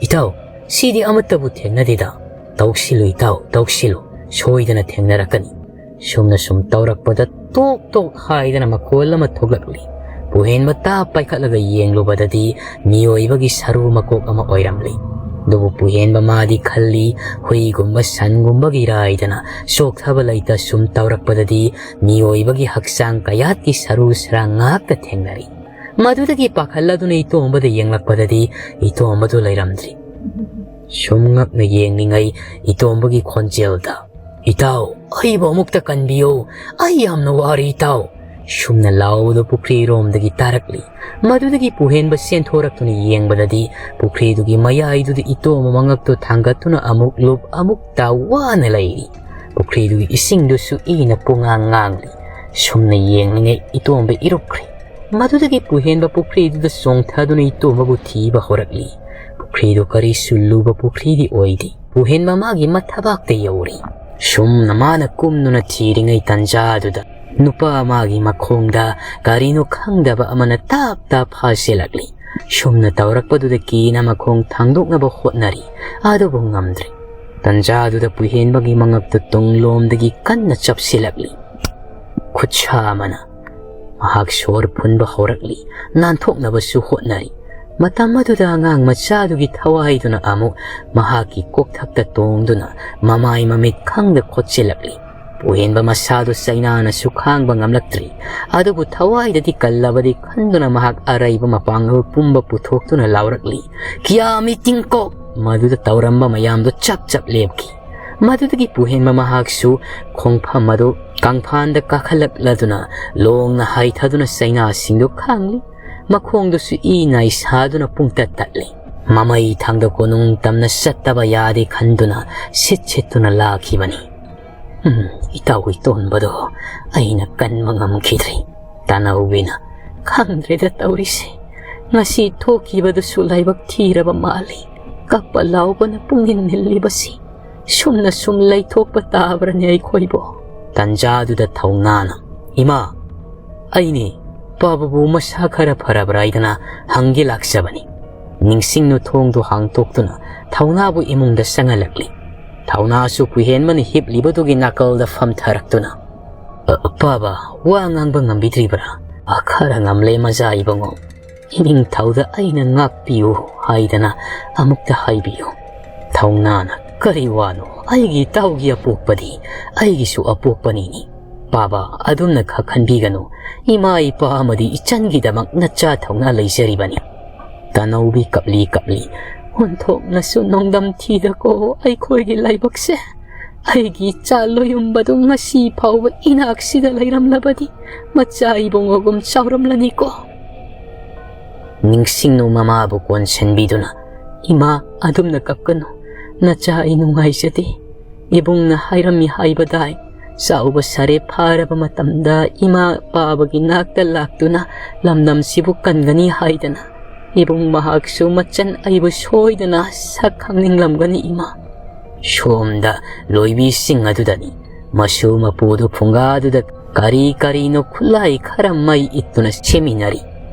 "ꯏꯇꯥꯎ, ꯁꯤꯗꯤ ꯑꯃꯠꯇꯕꯨ ꯊꯦꯡꯅꯗꯦꯗ꯫ ꯇꯧꯁꯤꯜꯂꯨ ꯏꯇꯥꯎ, ꯇꯧꯁꯤꯜꯂꯨ, ꯁꯣꯏꯗꯅ ꯊꯦꯡꯅꯔꯛꯀꯅꯤ꯫" ꯁꯨꯝꯅ ꯁꯨꯝ ꯇꯧꯔꯛꯄꯗ ꯇꯣꯛ ꯇꯣꯛ ꯍꯥꯏꯗꯅ ꯃꯈꯣꯜ ꯑꯃ ꯊꯣꯛꯂꯛꯂꯤ꯫ ꯄꯨꯍꯦꯟꯕ ꯇꯥꯞ ꯄꯥꯏꯈꯠꯂꯒ ꯌꯦꯡꯂꯨꯕꯗꯗꯤ ꯃꯤꯑꯣꯏꯕꯒꯤ ꯁꯔꯨ ꯃꯀꯣꯛ ꯑꯃ ꯑꯣꯏꯔꯝꯂꯤ꯫ ꯑꯗꯨꯕꯨ ꯄꯨꯍꯦꯟꯕ ꯃꯥꯗꯤ ꯈꯜꯂꯤ, ꯍꯨꯏꯒꯨꯝꯕ ꯁꯟꯒꯨꯝꯕꯒꯤꯔꯥꯏꯗꯅ ꯆꯣꯛꯊꯕ ꯂꯩꯇ ꯁꯨꯝ ꯇꯧꯔꯛꯄꯗꯗꯤ ꯃꯤꯑꯣꯏꯕꯒꯤ ꯍꯛꯆꯥꯡ ꯀꯌꯥꯠꯀꯤ ꯁꯔꯨ ꯁꯔꯥꯡ ꯉꯥꯛꯇ ꯊꯦꯡꯅꯔꯤ꯫ ꯃꯗꯨꯗꯒꯤ ꯄꯥꯈꯠꯂꯗꯨꯅ ꯏꯇꯣꯝꯕꯗ ꯌꯦꯡꯂꯛꯄꯗꯗꯤ ꯏꯇꯣꯝꯕꯗꯨ ꯂꯩꯔꯝꯗ꯭ꯔꯤ꯫ ꯁꯨꯝ ꯉꯛꯅ ꯌꯦꯡꯂꯤꯉꯩ ꯏꯇꯣꯝꯕꯒꯤ ꯈꯣꯟꯖꯦꯜꯗ, "ꯏꯇꯥꯎ, ꯑꯩꯕꯨ ꯑꯃꯨꯛꯇ ꯀꯟꯕꯤꯌꯨ, ꯑꯩ ꯌꯥꯝꯅ ꯋꯥꯔꯦ ꯏꯇꯥꯎ!" ꯁꯨꯝꯅ ꯂꯥꯎꯕꯗꯨ ꯄꯨꯈ꯭ꯔꯤꯔꯣꯝꯗꯒꯤ ꯇꯥꯔꯛꯂꯤ꯫ ꯃꯗꯨꯗꯒꯤ ꯄꯨꯍꯦꯟꯕ ꯆꯦꯟꯊꯣꯔꯛꯇꯨꯅ ꯌꯦꯡꯕꯗꯗꯤ ꯄꯨꯈ꯭ꯔꯤꯗꯨꯒꯤ ꯃꯌꯥꯏꯗꯨꯗ ꯏꯇꯣꯝꯕ ꯃꯉꯛꯇꯨ ꯊꯥꯡꯒꯠꯇꯨꯅ ꯑꯃꯨꯛ ꯂꯨꯞ ꯑꯃꯨꯛ ꯇꯥꯎ ꯋꯥꯅ ꯂꯩꯔꯤ꯫ ꯄꯨꯈ꯭ꯔꯤꯗꯨꯒꯤ ꯏꯁꯤꯡꯗꯨꯁꯨ ꯏꯅ ꯄꯨꯡꯉꯥꯡ ꯉꯥꯡꯂꯤ꯫ ꯁꯨꯝꯅ ꯌꯦꯡꯂꯤꯉꯩ ꯏꯇꯣꯝꯕ ꯏꯔꯨꯞꯈ꯭ꯔꯦ꯫ ꯃꯗꯨꯗꯒꯤ ꯄꯨꯍꯦꯟꯕ ꯄꯨꯈ꯭ꯔꯤꯗꯨꯗ ꯆꯣꯡꯊꯗꯨꯅ ꯏꯇꯣꯝꯕꯕꯨ ꯊꯤꯕ ꯍꯧꯔꯛꯂꯤ꯫ ꯄꯨꯈ꯭ꯔꯤꯗꯨ ꯀꯔꯤꯁꯨ ꯂꯨꯕ ꯄꯨꯈ꯭ꯔꯤꯗꯤ ꯑꯣꯏꯗꯦ꯫ ꯄꯨꯍꯦꯟꯕ ꯃꯥꯒꯤ ꯃꯊꯕꯥꯛꯇ ꯌꯧꯔꯦ꯫ ꯁꯨꯝꯅ ꯃꯥꯅ ꯀꯨꯝꯗꯨꯅ ꯊꯤꯔꯤꯉꯩ ꯇꯟꯖꯥꯗꯨꯗ ꯅꯨꯄꯥ ꯑꯃꯒꯤ ꯃꯈꯣꯡꯗ ꯀꯔꯤꯅꯣ ꯈꯪꯗꯕ ꯑꯃꯅ ꯇꯥꯞ ꯇꯥꯞ ꯐꯥꯁꯤꯜꯂꯛꯂꯤ꯫ ꯁꯨꯝꯅ ꯇꯧꯔꯛꯄꯗꯨꯗ ꯀꯤꯅ ꯃꯈꯣꯡ ꯊꯥꯡꯗꯣꯛꯅꯕ ꯍꯣꯠꯅꯔꯤ, ꯑꯗꯨꯕꯨ ꯉꯝꯗ꯭ꯔꯦ꯫ ꯇꯟꯖꯥꯗꯨꯗ ꯄꯨꯍꯦꯟꯕꯒꯤ ꯃꯉꯛꯇꯨ ꯇꯨꯡꯂꯣꯝꯗꯒꯤ ꯀꯟꯅ ꯆꯞꯁꯤꯜꯂꯛꯂꯤ꯫ ꯈꯨꯠꯁꯥ ꯑꯃꯅ ꯃꯍꯥꯛ ꯁꯣꯔ ꯐꯨꯟꯕ ꯍꯧꯔꯛꯂꯤ꯫ ꯅꯥꯟꯊꯣꯛꯅꯕꯁꯨ ꯍꯣꯠꯅꯔꯤ꯫ ꯃꯇꯝ ꯑꯗꯨꯗ ꯑꯉꯥꯡ ꯃꯆꯥꯗꯨꯒꯤ ꯊꯋꯥꯏꯗꯨꯅ ꯑꯃꯨꯛ ꯃꯍꯥꯛꯀꯤ ꯀꯣꯛꯊꯛꯇ ꯇꯣꯡꯗꯨꯅ ꯃꯃꯥꯏ ꯃꯃꯤꯠ ꯈꯪꯗ ꯈꯣꯠꯆꯤꯜꯂꯛꯂꯤ꯫ ꯄꯨꯍꯦꯟꯕ ꯃꯁꯥꯗꯨ ꯆꯩꯅꯥꯅꯁꯨ ꯈꯥꯡꯕ ꯉꯝꯂꯛꯇ꯭ꯔꯤ꯫ ꯑꯗꯨꯕꯨ ꯊꯋꯥꯏꯗꯗꯤ ꯀꯜꯂꯕꯗꯤ ꯈꯟꯗꯨꯅ ꯃꯍꯥꯛ ꯑꯔꯩꯕ ꯃꯄꯥꯡꯒꯜ ꯄꯨꯝꯕ ꯄꯨꯊꯣꯛꯇꯨꯅ ꯂꯥꯎꯔꯛꯂꯤ, "ꯈꯤꯌꯥꯃꯤ ꯇꯤꯡꯀꯣꯛ!" ꯃꯗꯨꯗ ꯇꯧꯔꯝꯕ ꯃꯌꯥꯝꯗꯨ ꯆꯞ ꯆꯞ ꯂꯦꯞꯈꯤ꯫ ꯃꯗꯨꯗꯒꯤ ꯄꯨꯍꯦꯟꯕ ꯃꯍꯥꯛꯁꯨ ꯈꯣꯡꯐꯝ ꯑꯗꯨ ꯀꯪꯐꯥꯟꯗ ꯀꯥꯈꯠꯂꯛꯂꯗꯨꯅ ꯂꯣꯡꯅ ꯍꯥꯏꯊꯗꯨꯅ ꯆꯩꯅꯥꯁꯤꯡꯗꯨ ꯈꯥꯡꯂꯤ꯫ ꯃꯈꯣꯡꯗꯨꯁꯨ ꯏ ꯅꯥꯏ ꯁꯥꯗꯨꯅ ꯄꯨꯡꯇꯠ ꯇꯠꯂꯤ꯫ ꯃꯃꯩ ꯊꯥꯡꯗ ꯀꯣꯅꯨꯡ ꯇꯝꯅ ꯆꯠꯇꯕ ꯌꯥꯗꯦ ꯈꯟꯗꯨꯅ ꯁꯤꯠ ꯁꯤꯠꯇꯨꯅ ꯂꯥꯛꯈꯤꯕꯅꯤ꯫ "ꯎꯝ, ꯏꯇꯥꯎ ꯏꯇꯣꯟꯕꯗꯣ ꯑꯩꯅ ꯀꯟꯕ ꯉꯝꯈꯤꯗ꯭ꯔꯦ꯫" ꯇꯥꯅꯧꯕꯤꯅ, "ꯈꯪꯗ꯭ꯔꯦꯗ ꯇꯧꯔꯤꯁꯦ꯫ ꯉꯁꯤ ꯊꯣꯛꯈꯤꯕꯗꯨꯁꯨ ꯂꯥꯏꯕꯛ ꯊꯤꯔꯕ ꯃꯥꯜꯂꯤ꯫ ꯀꯞꯄ ꯂꯥꯎꯕꯅ ꯄꯨꯡꯅꯤꯜ ꯅꯤꯜꯂꯤꯕꯁꯤ꯫ ꯁꯨꯝꯅ ꯁꯨꯝ ꯂꯩꯊꯣꯛꯄ ꯇꯥꯕ꯭ꯔꯅꯦ ꯑꯩꯈꯣꯏꯕꯨ?" ꯇꯟꯖꯥꯗꯨꯗ ꯊꯧꯅꯥꯅ, "ꯏꯃꯥ, ꯑꯩꯅꯦ, ꯄꯥꯕꯕꯨ ꯃꯁꯥ ꯈꯔ ꯐꯔꯕ꯭ꯔꯥ ꯍꯥꯏꯗꯅ ꯍꯪꯒꯦ ꯂꯥꯛꯆꯕꯅꯤ꯫" ꯅꯤꯡꯁꯤꯡꯅꯨ ꯊꯣꯡꯗꯨ ꯍꯥꯡꯇꯣꯛꯇꯨꯅ ꯊꯧꯅꯥꯕꯨ ꯏꯃꯨꯡꯗ ꯆꯪꯍꯜꯂꯛꯂꯤ꯫ ꯊꯧꯅꯥꯁꯨ ꯀꯨꯏꯍꯦꯟꯕꯅ ꯍꯤꯞꯂꯤꯕꯗꯨꯒꯤ ꯅꯥꯀꯜꯗ ꯐꯝꯊꯔꯛꯇꯨꯅ, "ꯑ, ꯄꯥꯕ, ꯋꯥ ꯉꯥꯡꯕ ꯉꯝꯕꯤꯗ꯭ꯔꯤꯕ꯭ꯔꯥ?" "ꯑ, ꯈꯔ ꯉꯝꯂꯦ ꯃꯆꯥ ꯏꯕꯨꯡꯉꯣ꯫ ꯏꯅꯤꯡꯊꯧꯗ ꯑꯩꯅ ꯉꯥꯛꯄꯤꯌꯨ ꯍꯥꯏꯗꯅ ꯑꯃꯨꯛꯇ ꯍꯥꯏꯕꯤꯌꯨ꯫ ꯊꯧꯅꯥꯅ, ꯀꯔꯤ ꯋꯥꯅꯣ? ꯑꯩꯒꯤ ꯏꯇꯥꯎꯒꯤ ꯑꯄꯣꯛꯄꯗꯤ ꯑꯩꯒꯤꯁꯨ ꯑꯄꯣꯛꯄꯅꯤꯅꯤ꯫ ꯄꯥꯕ, ꯑꯗꯨꯝꯅ ꯈꯛ ꯈꯟꯕꯤꯒꯅꯨ꯫ ꯏꯃꯥ ꯏꯄꯥ ꯑꯃꯗꯤ ꯏꯆꯟꯒꯤꯗꯃꯛ ꯅꯆꯥ ꯊꯧꯅꯥ ꯂꯩꯖꯔꯤꯕꯅꯤ꯫" ꯇꯥꯅꯧꯕꯤ ꯀꯞꯂꯤ ꯀꯞꯂꯤ, "ꯑꯣꯟꯊꯣꯛꯅꯁꯨ ꯅꯣꯡꯗꯝ ꯊꯤꯗꯀꯣ ꯑꯩꯈꯣꯏꯒꯤ ꯂꯥꯏꯕꯛꯁꯦ꯫ ꯑꯩꯒꯤ ꯏꯆꯥ ꯂꯣꯌꯨꯝꯕꯗꯨ ꯉꯁꯤ ꯐꯥꯎꯕ ꯏꯅꯥꯛꯁꯤꯗ ꯂꯩꯔꯝꯂꯕꯗꯤ ꯃꯆꯥ ꯏꯕꯨꯡꯉꯣꯒꯨꯝ ꯆꯥꯎꯔꯝꯂꯅꯤꯀꯣ꯫" ꯅꯤꯡꯁꯤꯡꯅꯨ ꯃꯃꯥꯕꯨ ꯀꯣꯟꯁꯤꯟꯕꯤꯗꯨꯅ, "ꯏꯃꯥ, ꯑꯗꯨꯝꯅ ꯀꯞꯀꯅꯨ꯫ ꯅꯆꯥ ꯑꯩ ꯅꯨꯡꯉꯥꯏꯖꯗꯦ꯫ ꯏꯕꯨꯡꯅ ꯍꯥꯏꯔꯝꯃꯤ ꯍꯥꯏꯕꯗꯥꯏ, ꯆꯥꯎꯕ ꯁꯥꯔꯦ ꯐꯥꯔꯕ ꯃꯇꯝꯗ ꯏꯃꯥ ꯄꯥꯕꯒꯤ ꯅꯥꯛꯇ ꯂꯥꯛꯇꯨꯅ ꯂꯝꯗꯝꯁꯤꯕꯨ ꯀꯟꯒꯅꯤ ꯍꯥꯏꯗꯅ꯫ ꯏꯕꯨꯡ ꯃꯍꯥꯛꯁꯨ ꯃꯆꯟ ꯑꯩꯕꯨ ꯁꯣꯏꯗꯅ ꯁꯛ ꯈꯪꯅꯤꯡꯂꯝꯒꯅꯤ ꯏꯃꯥ꯫" ꯁꯣꯝꯗ ꯂꯣꯏꯕꯤꯁꯤꯡ ꯑꯗꯨꯗꯅꯤ ꯃꯁꯨ ꯃꯄꯨꯗꯨ ꯐꯨꯡꯒꯥꯗꯨꯗ ꯀꯔꯤ ꯀꯔꯤꯅꯣ ꯈꯨꯠꯂꯥꯏ ꯈꯔ ꯃꯩ ꯏꯠꯇꯨꯅ ꯁꯦꯝꯃꯤꯟꯅꯔꯤ꯫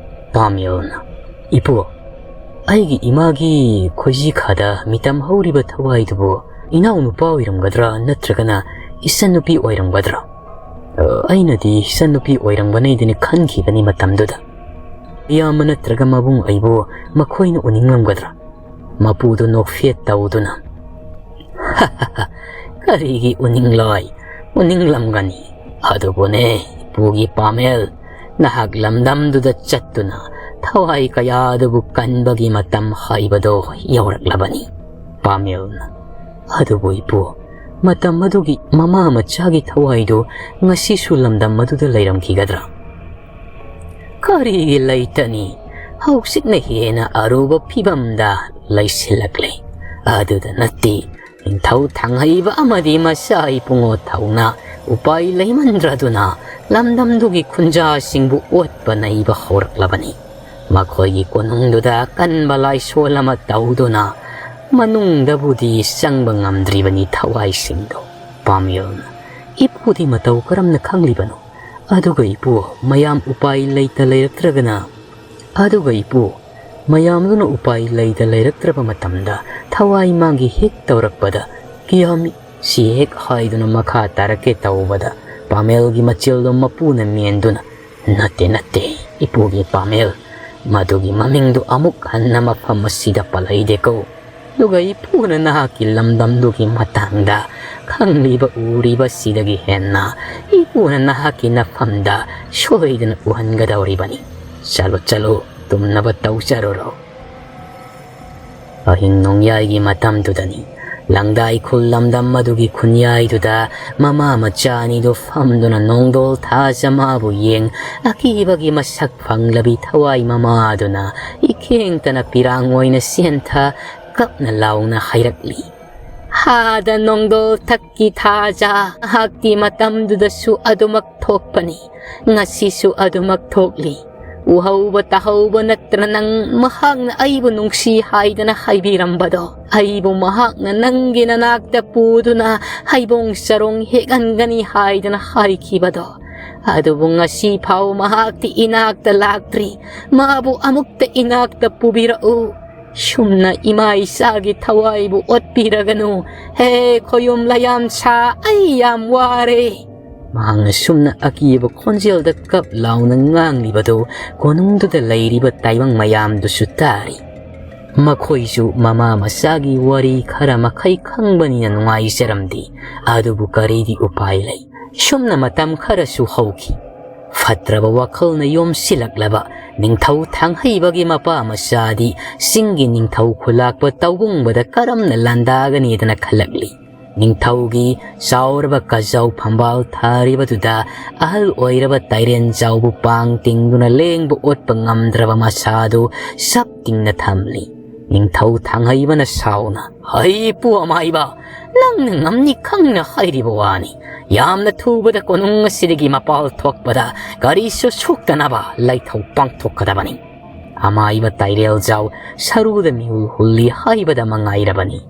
ꯄꯥꯃꯦꯜꯅ, "ꯏꯄꯨ, ꯑꯩꯒꯤ ꯏꯃꯥꯒꯤ ꯈꯣꯏꯖꯤ ꯈꯥꯗ ꯃꯤꯇꯝ ꯍꯧꯔꯤꯕ ꯊꯋꯥꯏꯗꯨꯕꯨ ꯏꯅꯥꯎꯅꯨꯄꯥ ꯑꯣꯏꯔꯝꯒꯗ꯭ꯔꯥ ꯅꯠꯇ꯭ꯔꯒꯅ ꯏꯆꯟꯅꯨꯄꯤ ꯑꯣꯏꯔꯝꯒꯗ꯭ꯔꯥ? ꯑ, ꯑꯩꯅꯗꯤ ꯏꯆꯟꯅꯨꯄꯤ ꯑꯣꯏꯔꯝꯒꯅꯤꯗꯅ ꯈꯟꯈꯤꯕꯅꯤ ꯃꯇꯝꯗꯨꯗ꯫ ꯏꯌꯥꯝꯕ ꯅꯠꯇ꯭ꯔꯒ ꯃꯕꯨꯡ ꯑꯩꯕꯨ ꯃꯈꯣꯏꯅ ꯎꯅꯤꯡꯂꯝꯒꯗ꯭ꯔꯥ?" ꯃꯄꯨꯗꯨ ꯅꯣꯛꯐꯦꯠ ꯇꯧꯗꯨꯅ, "ꯀꯔꯤꯒꯤ ꯎꯅꯤꯡꯂꯣꯏ? ꯎꯅꯤꯡꯂꯝꯒꯅꯤ꯫ ꯑꯗꯨꯕꯨꯅꯦ, ꯏꯄꯨꯒꯤ ꯄꯥꯃꯦꯜ, ꯅꯍꯥꯛ ꯂꯝꯗꯝꯗꯨꯗ ꯆꯠꯇꯨꯅ ꯊꯋꯥꯏ ꯀꯌꯥꯗꯨꯕꯨ ꯀꯟꯕꯒꯤ ꯃꯇꯝ ꯍꯥꯏꯕꯗꯣ ꯌꯧꯔꯛꯂꯕꯅꯤ꯫" ꯄꯥꯃꯦꯜꯅ, "ꯑꯗꯨꯕꯨ ꯏꯄꯨ, ꯃꯇꯝ ꯑꯗꯨꯒꯤ ꯃꯃꯥ ꯃꯆꯥꯒꯤ ꯊꯋꯥꯏꯗꯨ ꯉꯁꯤꯁꯨ ꯂꯝꯗꯝ ꯑꯗꯨꯗ ꯂꯩꯔꯝꯈꯤꯒꯗ꯭ꯔꯥ?" ꯀꯔꯤꯒꯤ ꯂꯩꯇꯅꯤ? ꯍꯧꯖꯤꯛꯅ ꯍꯦꯟꯅ ꯑꯔꯨꯕ ꯐꯤꯕꯝꯗ ꯂꯩꯁꯤꯜꯂꯛꯂꯦ꯫ ꯑꯗꯨꯗ ꯅꯠꯇꯦ, ꯅꯤꯡꯊꯧ ꯊꯥꯡꯍꯩꯕ ꯑꯃꯗꯤ ꯃꯆꯥ ꯏꯄꯨꯉꯣ ꯊꯧꯅ ꯎꯄꯥꯏ ꯂꯩꯃꯟꯗ꯭ꯔꯗꯨꯅ ꯂꯝꯗꯝꯗꯨꯒꯤ ꯈꯨꯟꯖꯥꯁꯤꯡꯕꯨ ꯑꯣꯠꯄ ꯅꯩꯕ ꯍꯧꯔꯛꯂꯕꯅꯤ꯫ ꯃꯈꯣꯏꯒꯤ ꯀꯣꯅꯨꯡꯗꯨꯗ ꯀꯟꯕ ꯂꯥꯏꯁꯣꯜ ꯑꯃ ꯇꯧꯗꯨꯅ ꯃꯅꯨꯡꯗꯕꯨꯗꯤ ꯆꯪꯕ ꯉꯝꯗ꯭ꯔꯤꯕꯅꯤ ꯊꯋꯥꯏꯁꯤꯡꯗꯣ꯫ ꯄꯥꯃꯦꯜꯅ, "ꯏꯄꯨꯗꯤ ꯃꯇꯧ ꯀꯔꯝꯅ ꯈꯪꯂꯤꯕꯅꯣ? ꯑꯗꯨꯒ ꯏꯄꯨ, ꯃꯌꯥꯝ ꯎꯄꯥꯏ ꯂꯩꯇ ꯂꯩꯔꯛꯇ꯭ꯔꯒꯅ?" ꯑꯗꯨꯒ ꯏꯄꯨ, ꯃꯌꯥꯝꯗꯨꯅ ꯎꯄꯥꯏ ꯂꯩꯇ ꯂꯩꯔꯛꯇ꯭ꯔꯕ ꯃꯇꯝꯗ ꯊꯋꯥꯏ ꯃꯥꯡꯒꯤ ꯍꯦꯛ ꯇꯧꯔꯛꯄꯗ, "ꯀꯤꯌꯥꯃꯤ" ꯁꯤ ꯍꯦꯛ ꯍꯥꯏꯗꯨꯅ ꯃꯈꯥ ꯇꯥꯔꯛꯀꯦ ꯇꯧꯕꯗ, ꯄꯥꯃꯦꯜꯒꯤ ꯃꯆꯤꯜꯗꯣ ꯃꯄꯨꯅ ꯃꯦꯟꯗꯨꯅ, "ꯅꯠꯇꯦ, ꯅꯠꯇꯦ, ꯏꯄꯨꯒꯤ ꯄꯥꯃꯦꯜ, ꯃꯗꯨꯒꯤ ꯃꯃꯤꯡꯗꯨ ꯑꯃꯨꯛ ꯍꯟꯅ ꯃꯐꯝ ꯑꯁꯤꯗ ꯄꯜꯂꯩꯗꯦꯀꯣ꯫ ꯑꯗꯨꯒ ꯏꯄꯨꯅ ꯅꯍꯥꯛꯀꯤ ꯂꯝꯗꯝꯗꯨꯒꯤ ꯃꯇꯥꯡꯗ ꯈꯪꯂꯤꯕ ꯎꯔꯤꯕꯁꯤꯗꯒꯤ ꯍꯦꯟꯅ ꯏꯄꯨꯅ ꯅꯍꯥꯛꯀꯤ ꯅꯐꯝꯗ ꯁꯣꯏꯗꯅ ꯎꯍꯟꯒꯗꯧꯔꯤꯕꯅꯤ꯫ ꯆꯠꯂꯣ, ꯆꯠꯂꯣ, ꯇꯨꯝꯅꯕ ꯇꯧꯖꯔꯨꯔꯣ"꯫ ꯑꯍꯤꯡ ꯅꯣꯡꯌꯥꯏꯒꯤ ꯃꯇꯝꯗꯨꯗꯅꯤ꯫ ꯂꯪꯗꯥꯏ ꯈꯨꯜ ꯂꯝꯗꯝ ꯑꯗꯨꯒꯤ ꯈꯨꯟꯌꯥꯏꯗꯨꯗ ꯃꯃꯥ ꯃꯆꯥ ꯑꯅꯤꯗꯨ ꯐꯝꯗꯨꯅ ꯅꯣꯡꯗꯣꯜ ꯊꯥꯖ ꯃꯥꯕꯨ ꯌꯦꯡ, ꯑꯀꯤꯕꯒꯤ ꯃꯁꯛ ꯐꯪꯂꯕꯤ ꯊꯋꯥꯏ ꯃꯃꯥꯗꯨꯅ ꯏꯈꯦꯡꯇꯅ ꯄꯤꯔꯥꯡ ꯑꯣꯏꯅ ꯆꯦꯟꯊ, ꯀꯞꯅ ꯂꯥꯎꯅ ꯍꯥꯏꯔꯛꯂꯤ, "ꯍꯥꯗ ꯅꯣꯡꯗꯣꯜ ꯊꯛꯀꯤ ꯊꯥꯖ, ꯃꯍꯥꯛꯇꯤ ꯃꯇꯝꯗꯨꯗꯁꯨ ꯑꯗꯨꯃꯛ ꯊꯣꯛꯄꯅꯤ, ꯉꯁꯤꯁꯨ ꯑꯗꯨꯃꯛ ꯊꯣꯛꯂꯤ꯫ ꯎꯍꯧꯕ ꯇꯥꯍꯧꯕ ꯅꯠꯇ꯭ꯔ ꯅꯪ ꯃꯍꯥꯛꯅ ꯑꯩꯕꯨ ꯅꯨꯡꯁꯤ ꯍꯥꯏꯗꯅ ꯍꯥꯏꯕꯤꯔꯝꯕꯗꯣ? ꯑꯩꯕꯨ ꯃꯍꯥꯛꯅ ꯅꯪꯒꯤ ꯅꯅꯥꯛꯇ ꯄꯨꯗꯨꯅ ꯍꯩꯕꯣꯡ ꯆꯔꯣꯡ ꯍꯦꯛꯍꯟꯒꯅꯤ ꯍꯥꯏꯗꯅ ꯍꯥꯏꯈꯤꯕꯗꯣ? ꯑꯗꯨꯕꯨ ꯉꯁꯤ ꯐꯥꯎ ꯃꯍꯥꯛꯇꯤ ꯏꯅꯥꯛꯇ ꯂꯥꯛꯇ꯭ꯔꯤ꯫ ꯃꯥꯕꯨ ꯑꯃꯨꯛꯇ ꯏꯅꯥꯛꯇ ꯄꯨꯕꯤꯔꯛꯎ꯫ ꯁꯨꯝꯅ ꯏꯃꯥ ꯏꯆꯥꯒꯤ ꯊꯋꯥꯏꯕꯨ ꯑꯣꯠꯄꯤꯔꯒꯅꯨ꯫ ꯍꯦ ꯈꯣꯌꯨꯝ ꯂꯥꯌꯥꯝꯁꯥ, ꯑꯩ ꯌꯥꯝ ꯋꯥꯔꯦ"꯫ ꯃꯍꯥꯛꯅ ꯁꯨꯝꯅ ꯑꯀꯤꯕ ꯈꯣꯟꯖꯦꯜꯗ ꯀꯞ ꯂꯥꯎꯅ ꯉꯥꯡꯂꯤꯕꯗꯨ ꯀꯣꯅꯨꯡꯗꯨꯗ ꯂꯩꯔꯤꯕ ꯇꯥꯏꯕꯪ ꯃꯌꯥꯝꯗꯨꯁꯨ ꯇꯥꯔꯤ꯫ ꯃꯈꯣꯏꯁꯨ ꯃꯃꯥ ꯃꯆꯥꯒꯤ ꯋꯥꯔꯤ ꯈꯔ ꯃꯈꯩ ꯈꯪꯕꯅꯤꯅ ꯅꯨꯡꯉꯥꯏꯖꯔꯝꯗꯦ꯫ ꯑꯗꯨꯕꯨ ꯀꯔꯤꯗꯤ ꯎꯄꯥꯏ ꯂꯩ? ꯁꯨꯝꯅ ꯃꯇꯝ ꯈꯔꯁꯨ ꯍꯧꯈꯤ꯫ ꯐꯠꯇ꯭ꯔꯕ ꯋꯥꯈꯜꯅ ꯌꯣꯝꯁꯤꯜꯂꯛꯂꯕ ꯅꯤꯡꯊꯧ ꯊꯥꯡꯍꯩꯕꯒꯤ ꯃꯄꯥ ꯃꯆꯥꯗꯤ ꯆꯤꯡꯒꯤ ꯅꯤꯡꯊꯧ ꯈꯨꯂꯥꯛꯄ ꯇꯧꯕꯨꯡꯕꯗ ꯀꯔꯝꯅ ꯂꯥꯟꯗꯥꯒꯅꯤꯗꯅ ꯈꯜꯂꯛꯂꯤ꯫ ꯅꯤꯡꯊꯧꯒꯤ ꯆꯥꯎꯔꯕ ꯀꯖꯥꯎ ꯐꯝꯕꯥꯜ ꯊꯥꯔꯤꯕꯗꯨꯗ ꯑꯍꯜ ꯑꯣꯏꯔꯕ ꯇꯥꯏꯔꯦꯟꯖꯥꯎꯕꯨ ꯄꯥꯡ ꯇꯤꯡꯗꯨꯅ ꯂꯦꯡꯕ ꯑꯣꯠꯄ ꯉꯝꯗ꯭ꯔꯕ ꯃꯁꯥꯗꯨ ꯁꯞ ꯇꯤꯡꯅ ꯊꯝꯂꯤ꯫ ꯅꯤꯡꯊꯧ ꯊꯥꯡꯍꯩꯕꯅ ꯁꯥꯎꯅ, "ꯍꯩ ꯄꯨ ꯑꯃꯥꯏꯕ, ꯅꯪꯅ ꯉꯝꯅꯤ ꯈꯪꯅ ꯍꯥꯏꯔꯤꯕ ꯋꯥꯅꯤ꯫ ꯌꯥꯝꯅ ꯊꯨꯕꯗ ꯀꯣꯅꯨꯡ ꯑꯁꯤꯗꯒꯤ ꯃꯄꯥꯜ ꯊꯣꯛꯄꯗ ꯀꯔꯤꯁꯨ ꯁꯣꯛꯇꯅꯕ ꯂꯥꯏꯊꯧ ꯄꯥꯡꯊꯣꯛꯀꯗꯕꯅꯤ꯫" ꯑꯃꯥꯏꯕ ꯇꯥꯏꯔꯦꯜꯖꯥꯎ ꯁꯔꯨꯗ ꯃꯤꯍꯨꯜ ꯍꯨꯜꯂꯤ ꯍꯥꯏꯕꯗ ꯃꯉꯥꯏꯔꯕꯅꯤ꯫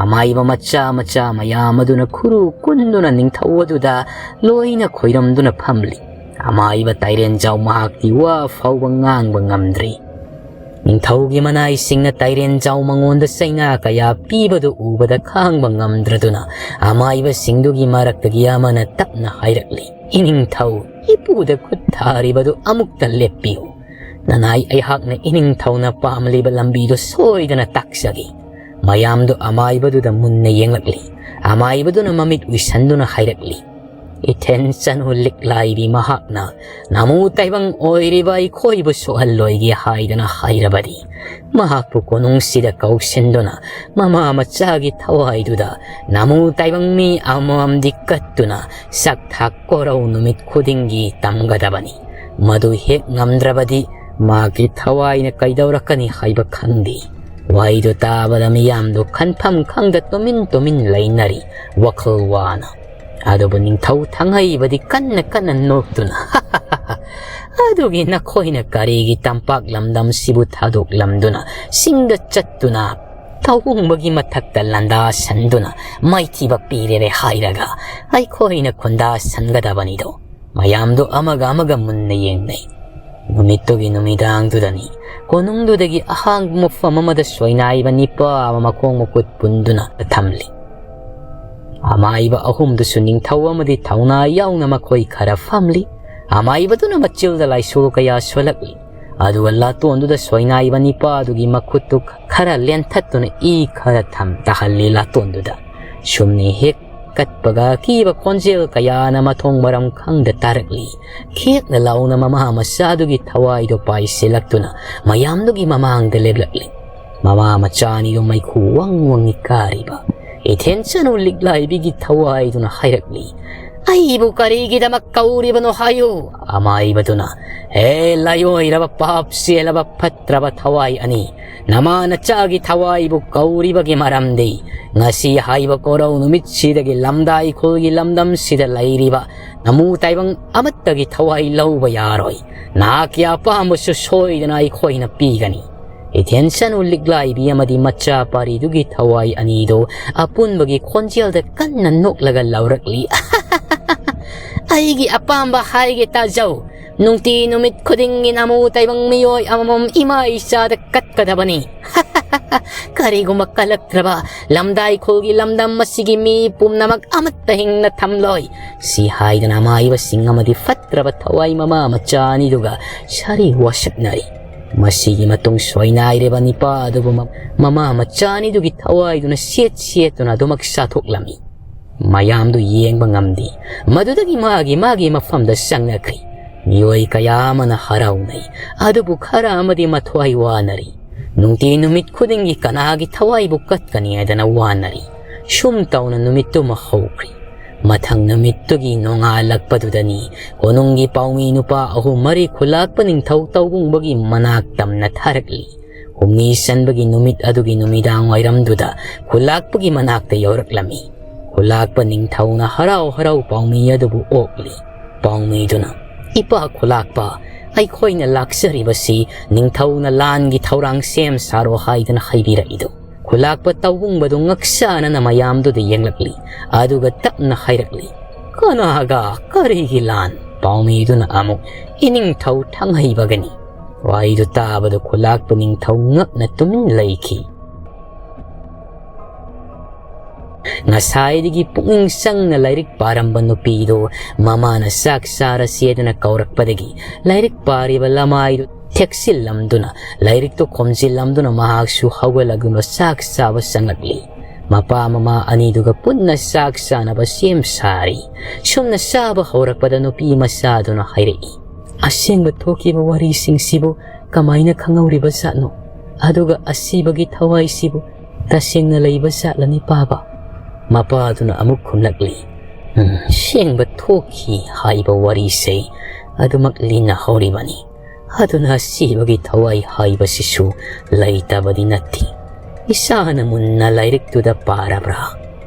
ꯑꯃꯥꯏꯕ ꯃꯆꯥ ꯃꯆꯥ ꯃꯌꯥꯝ ꯑꯗꯨꯅ ꯈꯨꯔꯨ ꯀꯨꯟꯗꯨꯅ ꯅꯤꯡꯊꯧ ꯑꯗꯨꯗ ꯂꯣꯏꯅ ꯈꯣꯏꯔꯝꯗꯨꯅ ꯐꯝꯂꯤ꯫ ꯑꯃꯥꯏꯕ ꯇꯥꯏꯔꯦꯟꯖꯥꯎ ꯃꯍꯥꯛꯇꯤ ꯋꯥ ꯐꯥꯎꯕ ꯉꯥꯡꯕ ꯉꯝꯗ꯭ꯔꯤ꯫ ꯅꯤꯡꯊꯧꯒꯤ ꯃꯅꯥꯏꯁꯤꯡꯅ ꯇꯥꯏꯔꯦꯟꯖꯥꯎ ꯃꯉꯣꯟꯗ ꯆꯩꯅꯥ ꯀꯌꯥ ꯄꯤꯕꯗꯨ ꯎꯕꯗ ꯈꯥꯡꯕ ꯉꯝꯗ꯭ꯔꯗꯨꯅ ꯑꯃꯥꯏꯕꯁꯤꯡꯗꯨꯒꯤ ꯃꯔꯛꯇꯒꯤ ꯑꯃꯅ ꯇꯞꯅ ꯍꯥꯏꯔꯛꯂꯤ, "ꯏꯅꯤꯡꯊꯧ, ꯏꯄꯨꯗ ꯈꯨꯠ ꯊꯥꯔꯤꯕꯗꯨ ꯑꯃꯨꯛꯇ ꯂꯦꯞꯄꯤꯌꯨ꯫ ꯅꯅꯥꯏ ꯑꯩꯍꯥꯛꯅ ꯏꯅꯤꯡꯊꯧꯅ ꯄꯥꯝꯂꯤꯕ ꯂꯝꯕꯤꯗꯨ ꯁꯣꯏꯗꯅ ꯇꯥꯛꯆꯒꯦ꯫" ꯃꯌꯥꯝꯗꯨ ꯑꯃꯥꯏꯕꯗꯨꯗ ꯃꯨꯟꯅ ꯌꯦꯡꯂꯛꯂꯤ꯫ ꯑꯃꯥꯏꯕꯗꯨꯅ ꯃꯃꯤꯠ ꯎꯏꯁꯟꯗꯨꯅ ꯍꯥꯏꯔꯛꯂꯤ, "ꯏꯊꯦꯟ ꯆꯅꯨ ꯂꯤꯛꯂꯥꯏꯕꯤ ꯃꯍꯥꯛꯅ ꯅꯃꯨ ꯇꯥꯏꯕꯪ ꯑꯣꯏꯔꯤꯕ ꯑꯩꯈꯣꯏꯕꯨ ꯁꯣꯛꯍꯜꯂꯣꯏꯒꯦ ꯍꯥꯏꯗꯅ ꯍꯥꯏꯔꯕꯗꯤ, ꯃꯍꯥꯛꯄꯨ ꯀꯣꯅꯨꯡꯁꯤꯗ ꯀꯧꯁꯤꯟꯗꯨꯅ ꯃꯃꯥ ꯃꯆꯥꯒꯤ ꯊꯋꯥꯏꯗꯨꯗ ꯅꯃꯨ ꯇꯥꯏꯕꯪ ꯃꯤ ꯑꯃꯃꯝꯗꯤ ꯀꯠꯇꯨꯅ ꯁꯛ ꯊꯥꯛ ꯀꯣꯔꯧ ꯅꯨꯃꯤꯠ ꯈꯨꯗꯤꯡꯒꯤ ꯇꯝꯒꯗꯕꯅꯤ꯫ ꯃꯗꯨ ꯍꯦꯛ ꯉꯝꯗ꯭ꯔꯕꯗꯤ ꯃꯥꯒꯤ ꯊꯋꯥꯏꯅ ꯀꯩꯗꯧꯔꯛꯀꯅꯤ ꯍꯥꯏꯕ ꯈꯪꯗꯦ꯫" ꯋꯥꯍꯩꯗꯨ ꯇꯥꯕꯗ ꯃꯤꯌꯥꯝꯗꯨ ꯈꯟꯐꯝ ꯈꯪꯗ ꯇꯨꯃꯤꯟ ꯇꯨꯃꯤꯟ ꯂꯩꯅꯔꯤ, ꯋꯥꯈꯜ ꯋꯥꯅ꯫ ꯑꯗꯨꯕꯨ ꯅꯤꯡꯊꯧ ꯊꯥꯡꯍꯩꯕꯗꯤ ꯀꯟꯅ ꯀꯟꯅ ꯅꯣꯛꯇꯨꯅ, "ꯑꯗꯨꯒꯤ ꯅꯈꯣꯏꯅ ꯀꯔꯤꯒꯤ ꯇꯝꯄꯥꯛ ꯂꯝꯗꯝꯁꯤꯕꯨ ꯊꯥꯗꯣꯛꯂꯝꯗꯨꯅ ꯆꯤꯡꯗ ꯆꯠꯇꯨꯅ ꯊꯧꯍꯨꯝꯕꯒꯤ ꯃꯊꯛꯇ ꯂꯥꯟꯗꯥꯁꯟꯗꯨꯅ ꯃꯥꯏꯊꯤꯕ ꯄꯤꯔꯦꯔꯦ ꯍꯥꯏꯔꯒ ꯑꯩꯈꯣꯏꯅ ꯈꯨꯟꯗꯥꯁꯟꯒꯗꯕꯅꯤꯗꯣ?" ꯃꯌꯥꯝꯗꯨ ꯑꯃꯒ ꯑꯃꯒ ꯃꯨꯟꯅ ꯌꯦꯡꯅꯩ꯫ ꯅꯨꯃꯤꯠꯇꯨꯒꯤ ꯅꯨꯃꯤꯗꯥꯡꯗꯨꯗꯅꯤ ꯀꯣꯅꯨꯡꯗꯨꯗꯒꯤ ꯑꯍꯥꯡꯕ ꯃꯐꯝ ꯑꯃꯗ ꯁꯣꯏꯅꯥꯏꯕ ꯅꯤꯄꯥ ꯑꯃ ꯃꯈꯣꯡ ꯃꯈꯨꯠ ꯄꯨꯟꯗꯨꯅ ꯊꯝꯂꯤ꯫ ꯑꯃꯥꯏꯕ ꯑꯍꯨꯝꯗꯨꯁꯨ ꯅꯤꯡꯊꯧ ꯑꯃꯗꯤ ꯊꯧꯅꯥ ꯌꯥꯎꯅ ꯃꯈꯣꯏ ꯈꯔ ꯐꯝꯂꯤ꯫ ꯑꯃꯥꯏꯕꯗꯨꯅ ꯃꯆꯤꯜꯗ ꯂꯥꯏꯁꯣ ꯀꯌꯥ ꯁꯣꯜꯂꯛꯂꯤ꯫ ꯑꯗꯨꯒ ꯂꯥꯇꯣꯟꯗꯨꯗ ꯁꯣꯏꯅꯥꯏꯕ ꯅꯤꯄꯥꯗꯨꯒꯤ ꯃꯈꯨꯠꯇꯨ ꯈꯔ ꯂꯦꯟꯊꯠꯇꯨꯅ ꯏ ꯈꯔ ꯊꯝ ꯇꯥꯍꯜꯂꯤ ꯂꯥꯇꯣꯟꯗꯨꯗ꯫ ꯁꯨꯝꯅꯤ ꯍꯦꯛ ꯀꯠꯄꯒ ꯑꯀꯤꯕ ꯈꯣꯟꯖꯦꯜ ꯀꯌꯥꯅ ꯃꯊꯣꯡ ꯃꯔꯝ ꯈꯪꯗ ꯇꯥꯔꯛꯂꯤ꯫ ꯈꯦꯛꯅ ꯂꯥꯎꯅ ꯃꯃꯥ ꯃꯆꯥꯗꯨꯒꯤ ꯊꯋꯥꯏꯗꯨ ꯄꯥꯏꯁꯤꯜꯂꯛꯇꯨꯅ ꯃꯌꯥꯝꯗꯨꯒꯤ ꯃꯃꯥꯡꯗ ꯂꯦꯞꯂꯛꯂꯤ꯫ ꯃꯃꯥ ꯃꯆꯥ ꯑꯅꯤꯗꯨ ꯃꯩꯈꯨ ꯋꯪ ꯋꯪꯅꯤ ꯀꯥꯔꯤꯕ꯫ ꯏꯊꯦꯟꯆꯅꯨ ꯂꯤꯛꯂꯥꯏꯕꯤꯒꯤ ꯊꯋꯥꯏꯗꯨꯅ ꯍꯥꯏꯔꯛꯂꯤ, "ꯑꯩꯕꯨ ꯀꯔꯤꯒꯤꯗꯃꯛ ꯀꯧꯔꯤꯕꯅꯣ ꯍꯥꯏꯌꯨ?" ꯑꯃꯥꯏꯕꯗꯨꯅ, "ꯍꯦ ꯂꯥꯏꯑꯣꯏꯔꯕ, ꯄꯥꯞ ꯆꯦꯜꯂꯕ, ꯐꯠꯇ꯭ꯔꯕ ꯊꯋꯥꯏ ꯑꯅꯤ, ꯅꯃꯥ ꯅꯆꯥꯒꯤ ꯊꯋꯥꯏꯕꯨ ꯀꯧꯔꯤꯕꯒꯤ ꯃꯔꯝꯗꯤ, ꯉꯁꯤ ꯍꯥꯏꯕ ꯀꯣꯔꯧ ꯅꯨꯃꯤꯠꯁꯤꯗꯒꯤ ꯂꯝꯗꯥꯏ ꯈꯨꯜꯒꯤ ꯂꯝꯗꯝꯁꯤꯗ ꯂꯩꯔꯤꯕ ꯅꯃꯨ ꯇꯥꯏꯕꯪ ꯑꯃꯠꯇꯒꯤ ꯊꯋꯥꯏ ꯂꯧꯕ ꯌꯥꯔꯣꯏ꯫ ꯅꯍꯥꯛꯀꯤ ꯑꯄꯥꯝꯕꯁꯨ ꯁꯣꯏꯗꯅ ꯑꯩꯈꯣꯏꯅ ꯄꯤꯒꯅꯤ꯫" ꯏꯊꯦꯟꯆꯅꯨ ꯂꯤꯛꯂꯥꯏꯕꯤ ꯑꯃꯗꯤ ꯃꯆꯥ ꯄꯥꯔꯤꯗꯨꯒꯤ ꯊꯋꯥꯏ ꯑꯅꯤꯗꯨ ꯑꯄꯨꯟꯕꯒꯤ ꯈꯣꯟꯖꯦꯜꯗ ꯀꯟꯅ ꯅꯣꯛꯂꯒ ꯂꯥꯎꯔꯛꯂꯤ, "ꯑꯩꯒꯤ ꯑꯄꯥꯝꯕ ꯍꯥꯏꯒꯦ ꯇꯥꯖꯧ꯫ ꯅꯨꯡꯇꯤ ꯅꯨꯃꯤꯠ ꯈꯨꯗꯤꯡꯒꯤ ꯅꯃꯨ ꯇꯥꯏꯕꯪ ꯃꯤꯑꯣꯏ ꯑꯃꯃꯝ ꯏꯃꯥ ꯏꯆꯥꯗ ꯀꯠꯀꯗꯕꯅꯤ꯫ ꯀꯔꯤꯒꯨꯝꯕ ꯀꯜꯂꯛꯇ꯭ꯔꯕ, ꯂꯝꯗꯥꯏ ꯈꯨꯜꯒꯤ ꯂꯝꯗꯝ ꯑꯁꯤꯒꯤ ꯃꯤ ꯄꯨꯝꯅꯃꯛ ꯑꯃꯠꯇ ꯍꯤꯡꯅ ꯊꯝꯂꯣꯏ꯫" ꯁꯤ ꯍꯥꯏꯗꯨꯅ ꯑꯃꯥꯏꯕꯁꯤꯡ ꯑꯃꯗꯤ ꯐꯠꯇ꯭ꯔꯕ ꯊꯋꯥꯏ ꯃꯃꯥ ꯃꯆꯥ ꯑꯅꯤꯗꯨꯒ ꯁꯥꯔꯤ ꯋꯥꯁꯛꯅꯔꯤ꯫ ꯃꯁꯤꯒꯤ ꯃꯇꯨꯡ ꯁꯣꯏꯅꯥꯏꯔꯤꯕ ꯅꯤꯄꯥ ꯑꯗꯨꯕꯨ ꯃ-, ꯃꯃꯥ ꯃꯆꯥ ꯑꯅꯤꯗꯨꯒꯤ ꯊꯋꯥꯏꯗꯨꯅ ꯁꯦꯠ ꯁꯦꯠꯇꯨꯅ ꯑꯗꯨꯃꯛ ꯆꯥꯊꯣꯛꯂꯝꯃꯤ꯫ ꯃꯌꯥꯝꯗꯨ ꯌꯦꯡꯕ ꯉꯝꯗꯦ꯫ ꯃꯗꯨꯗꯒꯤ ꯃꯥꯒꯤ ꯃꯥꯒꯤ ꯃꯐꯝꯗ ꯆꯪꯅꯈ꯭ꯔꯤ꯫ ꯃꯤꯑꯣꯏ ꯀꯌꯥ ꯑꯃꯅ ꯍꯔꯥꯎꯅꯩ, ꯑꯗꯨꯕꯨ ꯈꯔ ꯑꯃꯗꯤ ꯃꯊ꯭ꯋꯥꯏ ꯋꯥꯅꯔꯤ꯫ ꯅꯨꯡꯇꯤ ꯅꯨꯃꯤꯠ ꯈꯨꯗꯤꯡꯒꯤ ꯀꯅꯥꯒꯤ ꯊꯋꯥꯏꯕꯨ ꯀꯠꯀꯅꯤ ꯍꯥꯏꯗꯅ ꯋꯥꯅꯔꯤ꯫ ꯁꯨꯝ ꯇꯧꯅ ꯅꯨꯃꯤꯠꯇꯨꯃ ꯍꯧꯈ꯭ꯔꯤ꯫ ꯃꯊꯪ ꯅꯨꯃꯤꯠꯇꯨꯒꯤ ꯅꯣꯡꯉꯥꯜꯂꯛꯄꯗꯨꯗꯅꯤ ꯀꯣꯅꯨꯡꯒꯤ ꯄꯥꯎꯃꯤ ꯅꯨꯄꯥ ꯑꯍꯨꯝ ꯃꯔꯤ ꯈꯨꯂꯥꯛꯄ ꯅꯤꯡꯊꯧ ꯇꯧꯕꯨꯡꯕꯒꯤ ꯃꯅꯥꯛ ꯇꯝꯅ ꯊꯥꯔꯛꯂꯤ꯫ ꯍꯨꯝꯅꯤ ꯆꯟꯕꯒꯤ ꯅꯨꯃꯤꯠ ꯑꯗꯨꯒꯤ ꯅꯨꯃꯤꯗꯥꯡ ꯋꯥꯏꯔꯝꯗꯨꯗ ꯈꯨꯂꯥꯛꯄꯒꯤ ꯃꯅꯥꯛꯇ ꯌꯧꯔꯛꯂꯝꯃꯤ꯫ ꯈꯨꯂꯥꯛꯄ ꯅꯤꯡꯊꯧꯅ ꯍꯔꯥꯎ ꯍꯔꯥꯎ ꯄꯥꯎꯃꯤ ꯑꯗꯨꯕꯨ ꯑꯣꯛꯂꯤ꯫ ꯄꯥꯎꯃꯤꯗꯨꯅ, "ꯏꯄꯥ ꯈꯨꯂꯥꯛꯄ, ꯑꯩꯈꯣꯏꯅ ꯂꯥꯛꯆꯔꯤꯕꯁꯤ ꯅꯤꯡꯊꯧꯅ ꯂꯥꯟꯒꯤ ꯊꯧꯔꯥꯡ ꯁꯦꯝ ꯁꯥꯔꯣ ꯍꯥꯏꯗꯅ ꯍꯥꯏꯕꯤꯔꯛꯏꯗꯨ?" ꯈꯨꯂꯥꯛꯄ ꯇꯧꯕꯨꯡꯕꯗꯨ ꯉꯛꯁꯥꯅꯅ ꯃꯌꯥꯝꯗꯨꯗ ꯌꯦꯡꯂꯛꯂꯤ꯫ ꯑꯗꯨꯒ ꯇꯞꯅ ꯍꯥꯏꯔꯛꯂꯤ, "ꯀꯅꯥꯒ? ꯀꯔꯤꯒꯤ ꯂꯥꯟ?" ꯄꯥꯎꯃꯤꯗꯨꯅ ꯑꯃꯨꯛ, "ꯏꯅꯤꯡꯊꯧ ꯊꯥꯡꯍꯩꯕꯒꯅꯤ꯫" ꯋꯥꯍꯩꯗꯨ ꯇꯥꯕꯗ ꯈꯨꯂꯥꯛꯄ ꯅꯤꯡꯊꯧ ꯉꯛꯅ ꯇꯨꯃꯤꯟ ꯂꯩꯈꯤ꯫ ꯉꯁꯥꯏꯗꯒꯤ ꯄꯨꯛꯅꯤꯡ ꯆꯪꯅ ꯂꯥꯏꯔꯤꯛ ꯄꯥꯔꯝꯕ ꯅꯨꯄꯤꯗꯨ ꯃꯃꯥꯅ ꯆꯥꯛ ꯆꯥꯔꯁꯦꯗꯅ ꯀꯧꯔꯛꯄꯗꯒꯤ ꯂꯥꯏꯔꯤꯛ ꯄꯥꯔꯤꯕ ꯂꯃꯥꯏꯗꯨ ꯊꯦꯛꯆꯤꯜꯂꯝꯗꯨꯅ ꯂꯥꯏꯔꯤꯛꯇꯨ ꯈꯣꯝꯖꯤꯜꯂꯝꯗꯨꯅ ꯃꯍꯥꯛꯁꯨ ꯍꯧꯒꯠꯂꯒ ꯆꯥꯛ ꯆꯥꯕ ꯆꯪꯂꯛꯂꯤ꯫ ꯃꯄꯥ ꯃꯃꯥ ꯑꯅꯤꯗꯨꯒ ꯄꯨꯟꯅ ꯆꯥꯛ ꯆꯥꯅꯕ ꯁꯦꯝ ꯁꯥꯔꯤ꯫ ꯁꯨꯝꯅ ꯆꯥꯕ ꯍꯧꯔꯛꯄꯗ ꯅꯨꯄꯤ ꯃꯆꯥꯗꯨꯅ ꯍꯥꯏꯔꯛꯏ, "ꯑꯁꯦꯡꯕ ꯊꯣꯛꯈꯤꯕ ꯋꯥꯔꯤꯁꯤꯡꯁꯤꯕꯨ ꯀꯃꯥꯏꯅ ꯈꯪꯍꯧꯔꯤꯕ ꯖꯥꯠꯅꯣ? ꯑꯗꯨꯒ ꯑꯁꯤꯕꯒꯤ ꯊꯋꯥꯏꯁꯤꯕꯨ ꯇꯁꯦꯡꯅ ꯂꯩꯕ ꯖꯥꯠꯂꯅꯤ ꯄꯥꯕ?" ꯃꯄꯥꯗꯨꯅ ꯑꯃꯨꯛ ꯈꯨꯝꯂꯛꯂꯤ, "ꯎꯝ, ꯁꯦꯡꯕ ꯊꯣꯛꯈꯤ ꯍꯥꯏꯕ ꯋꯥꯔꯤꯁꯦ ꯑꯗꯨꯃꯛ ꯂꯤꯅꯍꯧꯔꯤꯕꯅꯤ꯫ ꯑꯗꯨꯅ ꯁꯤꯕꯒꯤ ꯊꯋꯥꯏ ꯍꯥꯏꯕꯁꯤꯁꯨ ꯂꯩꯇꯕꯗꯤ ꯅꯠꯇꯦ꯫ ꯏꯁꯥꯅ ꯃꯨꯟꯅ ꯂꯥꯏꯔꯤꯛꯇꯨꯗ ꯄꯥꯔꯕ꯭ꯔꯥ?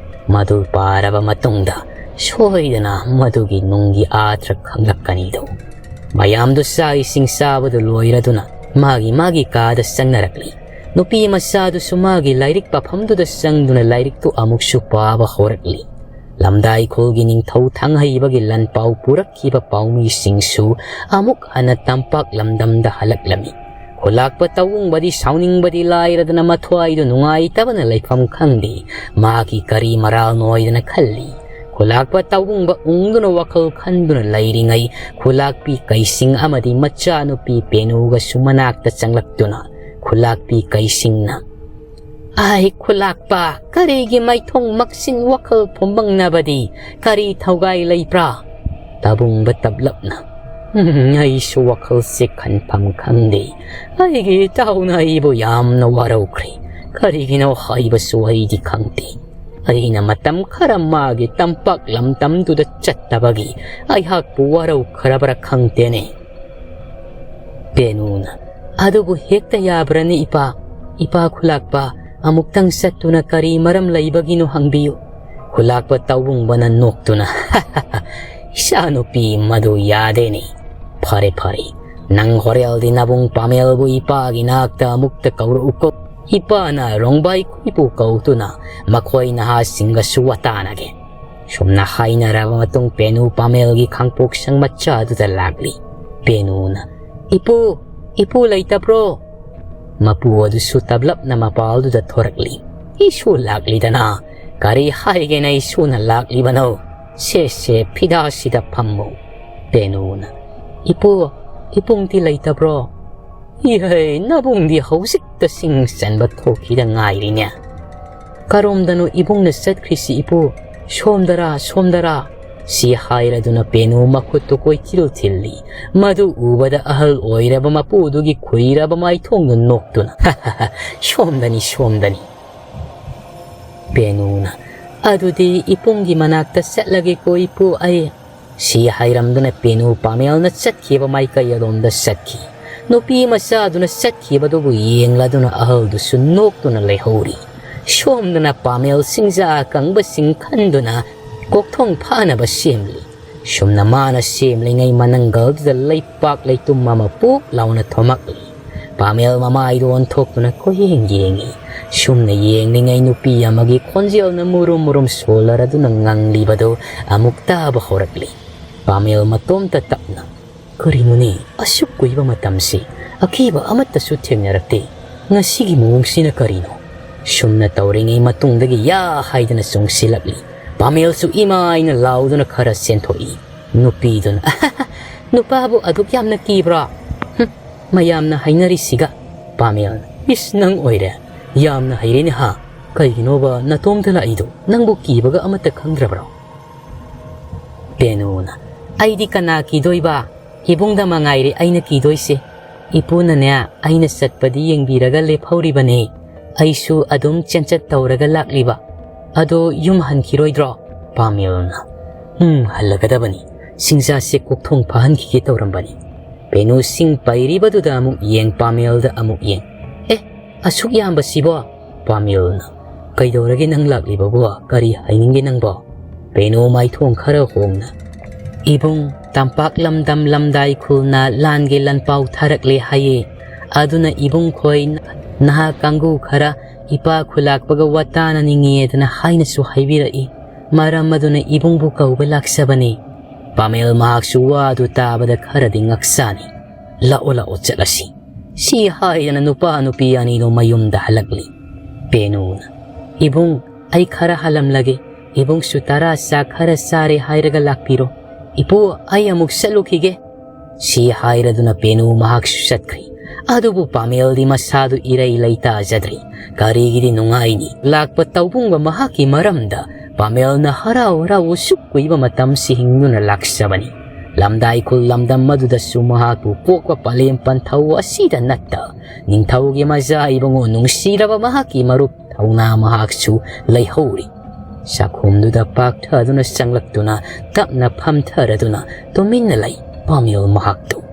ꯃꯗꯨ ꯄꯥꯔꯕ ꯃꯇꯨꯡꯗ ꯁꯣꯏꯗꯅ ꯃꯗꯨꯒꯤ ꯅꯨꯡꯒꯤ ꯑꯥꯊ꯭ꯔ ꯈꯪꯂꯛꯀꯅꯤꯗꯣ꯫" ꯃꯌꯥꯝꯗꯨ ꯆꯥꯛ ꯏꯁꯤꯡ ꯆꯥꯕꯗꯨ ꯂꯣꯏꯔꯗꯨꯅ ꯃꯥꯒꯤ ꯃꯥꯒꯤ ꯀꯥꯗ ꯆꯪꯅꯔꯛꯂꯤ꯫ ꯅꯨꯄꯤ ꯃꯆꯥꯗꯨꯁꯨ ꯃꯥꯒꯤ ꯂꯥꯏꯔꯤꯛ ꯄꯥꯐꯝꯗꯨꯗ ꯆꯪꯗꯨꯅ ꯂꯥꯏꯔꯤꯛꯇꯨ ꯑꯃꯨꯛꯁꯨ ꯄꯥꯕ ꯍꯧꯔꯛꯂꯤ꯫ ꯂꯝꯗꯥꯏ ꯈꯨꯜꯒꯤ ꯅꯤꯡꯊꯧ ꯊꯥꯡꯍꯩꯕꯒꯤ ꯂꯟꯄꯥꯎ ꯄꯨꯔꯛꯈꯤꯕ ꯄꯥꯎꯃꯤꯁꯤꯡꯁꯨ ꯑꯃꯨꯛ ꯍꯟꯅ ꯇꯝꯄꯥꯛ ꯂꯝꯗꯝꯗ ꯍꯜꯂꯛꯂꯝꯃꯤ꯫ ꯈꯨꯂꯥꯛꯄ ꯇꯧꯕꯨꯡꯕꯗꯤ ꯁꯥꯎꯅꯤꯡꯕꯗꯤ ꯂꯥꯏꯔꯗꯅ ꯃꯊ꯭ꯋꯥꯏꯗꯨ ꯅꯨꯡꯉꯥꯏꯇꯕꯅ ꯂꯩꯐꯝ ꯈꯪꯗꯦ꯫ ꯃꯥꯒꯤ ꯀꯔꯤ ꯃꯔꯥꯜ ꯅꯣꯏꯗꯅ ꯈꯜꯂꯤ꯫ ꯈꯨꯂꯥꯛꯄ ꯇꯧꯕꯨꯡꯕ ꯎꯪꯗꯨꯅ ꯋꯥꯈꯜ ꯈꯟꯗꯨꯅ ꯂꯩꯔꯤꯉꯩ ꯈꯨꯂꯥꯛꯄꯤ ꯀꯩꯁꯤꯡ ꯑꯃꯗꯤ ꯃꯆꯥꯅꯨꯄꯤ ꯄꯦꯅꯨꯒꯁꯨ ꯃꯅꯥꯛꯇ ꯆꯪꯂꯛꯇꯨꯅ ꯈꯨꯂꯥꯛꯄꯤ ꯀꯩꯁꯤꯡꯅ, "ꯑꯥꯏ ꯈꯨꯂꯥꯛꯄ, ꯀꯔꯤꯒꯤ ꯃꯥꯏꯊꯣꯡ ꯃꯛꯁꯤꯟ ꯋꯥꯈꯜ ꯐꯨꯝꯕꯪꯅꯕꯗꯤ ꯀꯔꯤ ꯊꯧꯒꯥꯏ ꯂꯩꯕ꯭ꯔꯥ?" ꯇꯥꯕꯨꯡꯕ ꯇꯞꯂꯞꯅ, "ꯎꯝ, ꯑꯩꯁꯨ ꯋꯥꯈꯜꯁꯦ ꯈꯟꯐꯝ ꯈꯪꯗꯦ꯫ ꯑꯩꯒꯤ ꯏꯇꯥꯎꯅ ꯑꯩꯕꯨ ꯌꯥꯝꯅ ꯋꯥꯔꯧꯈ꯭ꯔꯦ꯫ ꯀꯔꯤꯒꯤꯅꯣ ꯍꯥꯏꯕꯁꯨ ꯑꯩꯗꯤ ꯈꯪꯗꯦ꯫ ꯑꯩꯅ ꯃꯇꯝ ꯈꯔ ꯃꯥꯒꯤ ꯇꯝꯄꯥꯛ ꯂꯝꯗꯝꯗꯨꯗ ꯆꯠꯇꯕꯒꯤ ꯑꯩꯍꯥꯛꯄꯨ ꯋꯥꯔꯧꯈ꯭ꯔꯕ꯭ꯔꯥ ꯈꯪꯗꯦꯅꯦ꯫" ꯄꯦꯅꯨꯅ, "ꯑꯗꯨꯕꯨ ꯍꯦꯛꯇ ꯌꯥꯕ꯭ꯔꯅꯤ ꯏꯄꯥ? ꯏꯄꯥ ꯈꯨꯂꯥꯛꯄ, ꯑꯃꯨꯛꯇꯪ ꯆꯠꯇꯨꯅ ꯀꯔꯤ ꯃꯔꯝ ꯂꯩꯕꯒꯤꯅꯣ ꯍꯪꯕꯤꯌꯨ꯫" ꯈꯨꯂꯥꯛꯄ ꯇꯧꯕꯨꯡꯕꯅ ꯅꯣꯛꯇꯨꯅ, "ꯏꯆꯥꯅꯨꯄꯤ, ꯃꯗꯨ ꯌꯥꯗꯦꯅꯦ꯫ ꯐꯔꯦ ꯐꯔꯦ, ꯅꯪ ꯍꯣꯔꯦꯜꯗꯤ ꯅꯕꯨꯡ ꯄꯥꯃꯦꯜꯕꯨ ꯏꯄꯥꯒꯤ ꯅꯥꯛꯇ ꯑꯃꯨꯛꯇ ꯀꯧꯔꯛꯎꯀꯣ꯫ ꯏꯄꯥꯅ ꯔꯣꯡꯕꯥꯏ ꯈꯨꯏꯕꯨ ꯀꯧꯗꯨꯅ ꯃꯈꯣꯏ ꯅꯍꯥꯁꯤꯡꯒꯁꯨ ꯋꯥꯇꯥꯅꯒꯦ꯫" ꯁꯨꯝꯅ ꯍꯥꯏꯅꯔꯕ ꯃꯇꯨꯡ ꯄꯦꯅꯨ ꯄꯥꯃꯦꯜꯒꯤ ꯈꯥꯡꯄꯣꯛꯁꯪ ꯃꯆꯥꯗꯨꯗ ꯂꯥꯛꯂꯤ꯫ ꯄꯦꯅꯨꯅ, "ꯏꯄꯨ, ꯏꯄꯨ ꯂꯩꯇꯕ꯭ꯔꯣ?" ꯃꯄꯨ ꯑꯗꯨꯁꯨ ꯇꯞꯂꯞꯅ ꯃꯄꯥꯜꯗꯨꯗ ꯊꯣꯔꯛꯂꯤ꯫ "ꯏꯁꯨ ꯂꯥꯛꯂꯤꯗꯅ, ꯀꯔꯤ ꯍꯥꯏꯒꯦꯅ ꯏꯁꯨꯅ ꯂꯥꯛꯂꯤꯕꯅꯣ? ꯁꯦ ꯁꯦ, ꯐꯤꯗꯥꯁꯤꯗ ꯐꯝꯃꯨ꯫" ꯄꯦꯅꯨꯅ, "ꯏꯄꯨ, ꯏꯕꯨꯡꯗꯤ ꯂꯩꯇꯕ꯭ꯔꯣ?" "ꯏꯍꯩ, ꯅꯕꯨꯡꯗꯤ ꯍꯧꯖꯤꯛꯇ ꯆꯤꯡ ꯆꯟꯕ ꯊꯣꯛꯈꯤꯗ ꯉꯥꯏꯔꯤꯅꯦ꯫ ꯀꯔꯣꯝꯗꯅꯣ ꯏꯕꯨꯡꯅ ꯆꯠꯈ꯭ꯔꯤꯁꯤ ꯏꯄꯨ? ꯁꯣꯝꯗꯔꯥ, ꯁꯣꯝꯗꯔꯥ?" ꯁꯤ ꯍꯥꯏꯔꯗꯨꯅ ꯄꯦꯅꯨ ꯃꯈꯨꯠꯇꯨ ꯀꯣꯏꯊꯤꯜ ꯊꯤꯜꯂꯤ꯫ ꯃꯗꯨ ꯎꯕꯗ ꯑꯍꯜ ꯑꯣꯏꯔꯕ ꯃꯄꯨꯗꯨꯒꯤ ꯈꯨꯏꯔꯕ ꯃꯥꯏꯊꯣꯡꯗꯨ ꯅꯣꯛꯇꯨꯅ, "ꯁꯣꯝꯗꯅꯤ, ꯁꯣꯝꯗꯅꯤ꯫" ꯄꯦꯅꯨꯅ, "ꯑꯗꯨꯗꯤ ꯏꯄꯨꯡꯒꯤ ꯃꯅꯥꯛꯇ ꯆꯠꯂꯒꯦꯀꯣ ꯏꯄꯨ ꯑꯩ"꯫ ꯁꯤ ꯍꯥꯏꯔꯝꯗꯨꯅ ꯄꯦꯅꯨ ꯄꯥꯃꯦꯜꯅ ꯆꯠꯈꯤꯕ ꯃꯥꯏꯀꯩ ꯑꯗꯣꯝꯗ ꯆꯠꯈꯤ꯫ ꯅꯨꯄꯤ ꯃꯆꯥꯗꯨꯅ ꯆꯠꯈꯤꯕꯗꯨꯕꯨ ꯌꯦꯡꯂꯗꯨꯅ ꯑꯍꯜꯗꯨꯁꯨ ꯅꯣꯛꯇꯨꯅ ꯂꯩꯍꯧꯔꯤ꯫ ꯁꯣꯝꯗꯅ ꯄꯥꯃꯦꯜ ꯆꯤꯡꯖꯥ ꯑꯀꯪꯕꯁꯤꯡ ꯈꯟꯗꯨꯅ ꯀꯣꯛꯊꯣꯡ ꯐꯥꯅꯕ ꯁꯦꯝꯂꯤ꯫ ꯁꯨꯝꯅ ꯃꯥꯅ ꯁꯦꯝꯂꯤꯉꯩ ꯃꯅꯪꯒꯜꯗꯨꯗ ꯂꯩꯄꯥꯛ ꯂꯩꯇꯨꯝ ꯑꯃ ꯄꯨꯛ ꯂꯥꯎꯅ ꯊꯣꯝꯃꯛꯂꯤ꯫ ꯄꯥꯃꯦꯜ ꯃꯃꯥꯏꯗꯣ ꯑꯣꯟꯊꯣꯛꯇꯨꯅ ꯀꯣꯏꯌꯦꯡ ꯌꯦꯡꯉꯤ꯫ ꯁꯨꯝꯅ ꯌꯦꯡꯂꯤꯉꯩ ꯅꯨꯄꯤ ꯑꯃꯒꯤ ꯈꯣꯟꯖꯦꯜꯅ ꯃꯨꯔꯨꯝ ꯃꯨꯔꯨꯝ ꯁꯣꯜꯂꯔꯗꯨꯅ ꯉꯪꯂꯤꯕꯗꯨ ꯑꯃꯨꯛ ꯇꯥꯕ ꯍꯧꯔꯛꯂꯤ꯫ ꯄꯥꯃꯦꯜ ꯃꯇꯣꯝꯇ ꯇꯞꯅ, "ꯀꯔꯤꯅꯣꯅꯦ, ꯑꯁꯨꯛ ꯀꯨꯏꯕ ꯃꯇꯝꯁꯤ ꯑꯀꯤꯕ ꯑꯃꯠꯇꯁꯨ ꯊꯦꯡꯅꯔꯛꯇꯦ꯫ ꯉꯁꯤꯒꯤ ꯃꯑꯣꯡꯁꯤꯅ ꯀꯔꯤꯅꯣ?" ꯁꯨꯝꯅ ꯇꯧꯔꯤꯉꯩ ꯃꯇꯨꯡꯗꯒꯤ ꯌꯥ ꯍꯥꯏꯗꯅ ꯆꯣꯡꯁꯤꯜꯂꯛꯂꯤ꯫ ꯄꯥꯃꯦꯜꯁꯨ ꯏꯃꯥꯏꯅ ꯂꯥꯎꯗꯨꯅ ꯈꯔ ꯆꯦꯟꯊꯣꯛꯏ꯫ ꯅꯨꯄꯤꯗꯨꯅ, "ꯅꯨꯄꯥꯕꯨ ꯑꯗꯨꯛ ꯌꯥꯝꯅ ꯀꯤꯕ꯭ꯔꯣ? ꯍꯨꯝ, ꯃꯌꯥꯝꯅ ꯍꯥꯏꯅꯔꯤꯁꯤꯒ"꯫ ꯄꯥꯃꯦꯜꯅ, "ꯏꯁ, ꯅꯪ ꯑꯣꯏꯔꯦ꯫ ꯌꯥꯝꯅ ꯍꯩꯔꯦꯅꯦ ꯍꯥ꯫ ꯀꯩꯒꯤꯅꯣꯕ ꯅꯇꯣꯝꯇ ꯂꯥꯛꯏꯗꯣ? ꯅꯪꯕꯨ ꯀꯤꯕꯒ ꯑꯃꯠꯇ ꯈꯪꯗ꯭ꯔꯕ꯭ꯔꯣ?" ꯄꯦꯅꯨꯅ, "ꯑꯩꯗꯤ ꯀꯅꯥ ꯀꯤꯗꯣꯏꯕ? ꯏꯕꯨꯡꯗ ꯃꯉꯥꯏꯔꯦ ꯑꯩꯅ ꯀꯤꯗꯣꯏꯁꯦ꯫ ꯏꯄꯨꯅꯅꯦ, ꯑꯩꯅ ꯆꯠꯄꯗꯤ ꯌꯦꯡꯕꯤꯔꯒ ꯂꯦꯞꯍꯧꯔꯤꯕꯅꯦ꯫ ꯑꯩꯁꯨ ꯑꯗꯨꯝ ꯆꯦꯟꯆꯠ ꯇꯧꯔꯒ ꯂꯥꯛꯂꯤꯕ꯫ ꯑꯗꯣ ꯌꯨꯝ ꯍꯟꯈꯤꯔꯣꯏꯗ꯭ꯔꯣ?" ꯄꯥꯃꯦꯜꯅ, "ꯎꯝ, ꯍꯜꯂꯒꯗꯕꯅꯤ꯫ ꯆꯤꯡꯖꯥꯁꯦ ꯀꯣꯛꯊꯣꯡ ꯐꯥꯍꯟꯈꯤꯒꯦ ꯇꯧꯔꯝꯕꯅꯤ"꯫ ꯄꯦꯅꯨ ꯁꯤꯡ ꯄꯩꯔꯤꯕꯗꯨꯗ ꯑꯃꯨꯛ ꯌꯦꯡ, ꯄꯥꯃꯦꯜꯗ ꯑꯃꯨꯛ ꯌꯦꯡ꯫ "ꯑꯦ, ꯑꯁꯨꯛ ꯌꯥꯝꯕꯁꯤꯕꯣ?" ꯄꯥꯃꯦꯜꯅ, "ꯀꯩꯗꯧꯔꯒꯦ ꯅꯪ ꯂꯥꯛꯂꯤꯕꯕꯣ? ꯀꯔꯤ ꯍꯥꯏꯅꯤꯡꯒꯦ ꯅꯪꯕꯣ?" ꯄꯦꯅꯨ ꯃꯥꯏꯊꯣꯡ ꯈꯔ ꯍꯣꯡꯅ, "ꯏꯕꯨꯡ, ꯇꯝꯄꯥꯛ ꯂꯝꯗꯝ ꯂꯝꯗꯥꯏ ꯈꯨꯜꯅ ꯂꯥꯟꯒꯤ ꯂꯟꯄꯥꯎ ꯊꯥꯔꯛꯂꯦ ꯍꯥꯏꯌꯦ꯫ ꯑꯗꯨꯅ ꯏꯕꯨꯡ ꯈꯣꯏ ꯅꯍꯥ ꯀꯥꯡꯕꯨ ꯈꯔ ꯏꯄꯥ ꯈꯨꯂꯥꯛꯄꯒ ꯋꯥꯇꯥꯅꯅꯤꯡꯉꯦꯗꯅ ꯍꯥꯏꯅꯁꯨ ꯍꯥꯏꯕꯤꯔꯛꯏ꯫ ꯃꯔꯝ ꯑꯗꯨꯅ ꯏꯕꯨꯡꯕꯨ ꯀꯧꯕ ꯂꯥꯛꯆꯕꯅꯤ"꯫ ꯄꯥꯃꯦꯜ ꯃꯍꯥꯛꯁꯨ ꯋꯥꯗꯨ ꯇꯥꯕꯗ ꯈꯔꯗꯤ ꯉꯛꯁꯥꯅꯤ꯫ "ꯂꯥꯛꯑꯣ, ꯂꯥꯛꯑꯣ, ꯆꯠꯂꯁꯤ"꯫ ꯁꯤ ꯍꯥꯏꯗꯅ ꯅꯨꯄꯥ ꯅꯨꯄꯤ ꯑꯅꯤꯗꯣ ꯃꯌꯨꯝꯗ ꯍꯜꯂꯛꯂꯤ꯫ ꯄꯦꯅꯨꯅ, "ꯏꯕꯨꯡ, ꯑꯩ ꯈꯔ ꯍꯜꯂꯝꯂꯒꯦ꯫ ꯏꯕꯨꯡꯁꯨ ꯇꯔꯥ ꯆꯥꯛ ꯈꯔ ꯆꯥꯔꯦ ꯍꯥꯏꯔꯒ ꯂꯥꯛꯄꯤꯔꯣ꯫ ꯏꯄꯨ, ꯑꯩ ꯑꯃꯨꯛ ꯆꯠꯂꯨꯈꯤꯒꯦ"꯫ ꯁꯤ ꯍꯥꯏꯔꯗꯨꯅ ꯄꯦꯅꯨ ꯃꯍꯥꯛꯁꯨ ꯆꯠꯈ꯭ꯔꯤ꯫ ꯑꯗꯨꯕꯨ ꯄꯥꯃꯦꯜꯗꯤ ꯃꯁꯥꯗꯨ ꯏꯔꯩ ꯂꯩꯇꯥꯖꯗ꯭ꯔꯤ꯫ ꯀꯔꯤꯒꯤꯗꯤ ꯅꯨꯡꯉꯥꯏꯅꯤ? ꯂꯥꯛꯄ ꯇꯧꯕꯨꯡꯕ ꯃꯍꯥꯛꯀꯤ ꯃꯔꯝꯗ ꯄꯥꯃꯦꯜꯅ ꯍꯔꯥꯎ ꯍꯔꯥꯎ ꯑꯁꯨꯛ ꯀꯨꯏꯕ ꯃꯇꯝꯁꯤ ꯍꯤꯡꯗꯨꯅ ꯂꯥꯛꯆꯕꯅꯤ꯫ ꯂꯝꯗꯥꯏ ꯈꯨꯜ ꯂꯝꯗꯝ ꯑꯗꯨꯗꯁꯨ ꯃꯍꯥꯛꯄꯨ ꯄꯣꯛꯄ ꯄꯂꯦꯝ ꯄꯟꯊꯧ ꯑꯁꯤꯗ ꯅꯠꯇ, ꯅꯤꯡꯊꯧꯒꯤ ꯃꯆꯥ ꯏꯕꯨꯡꯉꯣ ꯅꯨꯡꯁꯤꯔꯕ ꯃꯍꯥꯛꯀꯤ ꯃꯔꯨꯞ ꯊꯧꯅꯥ ꯃꯍꯥꯛꯁꯨ ꯂꯩꯍꯧꯔꯤ꯫ ꯆꯥꯛꯈꯨꯝꯗꯨꯗ ꯄꯥꯛꯊꯗꯨꯅ ꯆꯪꯂꯛꯇꯨꯅ ꯇꯞꯅ ꯐꯝꯊꯔꯗꯨꯅ ꯇꯨꯃꯤꯟꯅ ꯂꯩ ꯄꯥꯃꯦꯜ ꯃꯍꯥꯛꯇꯨ꯫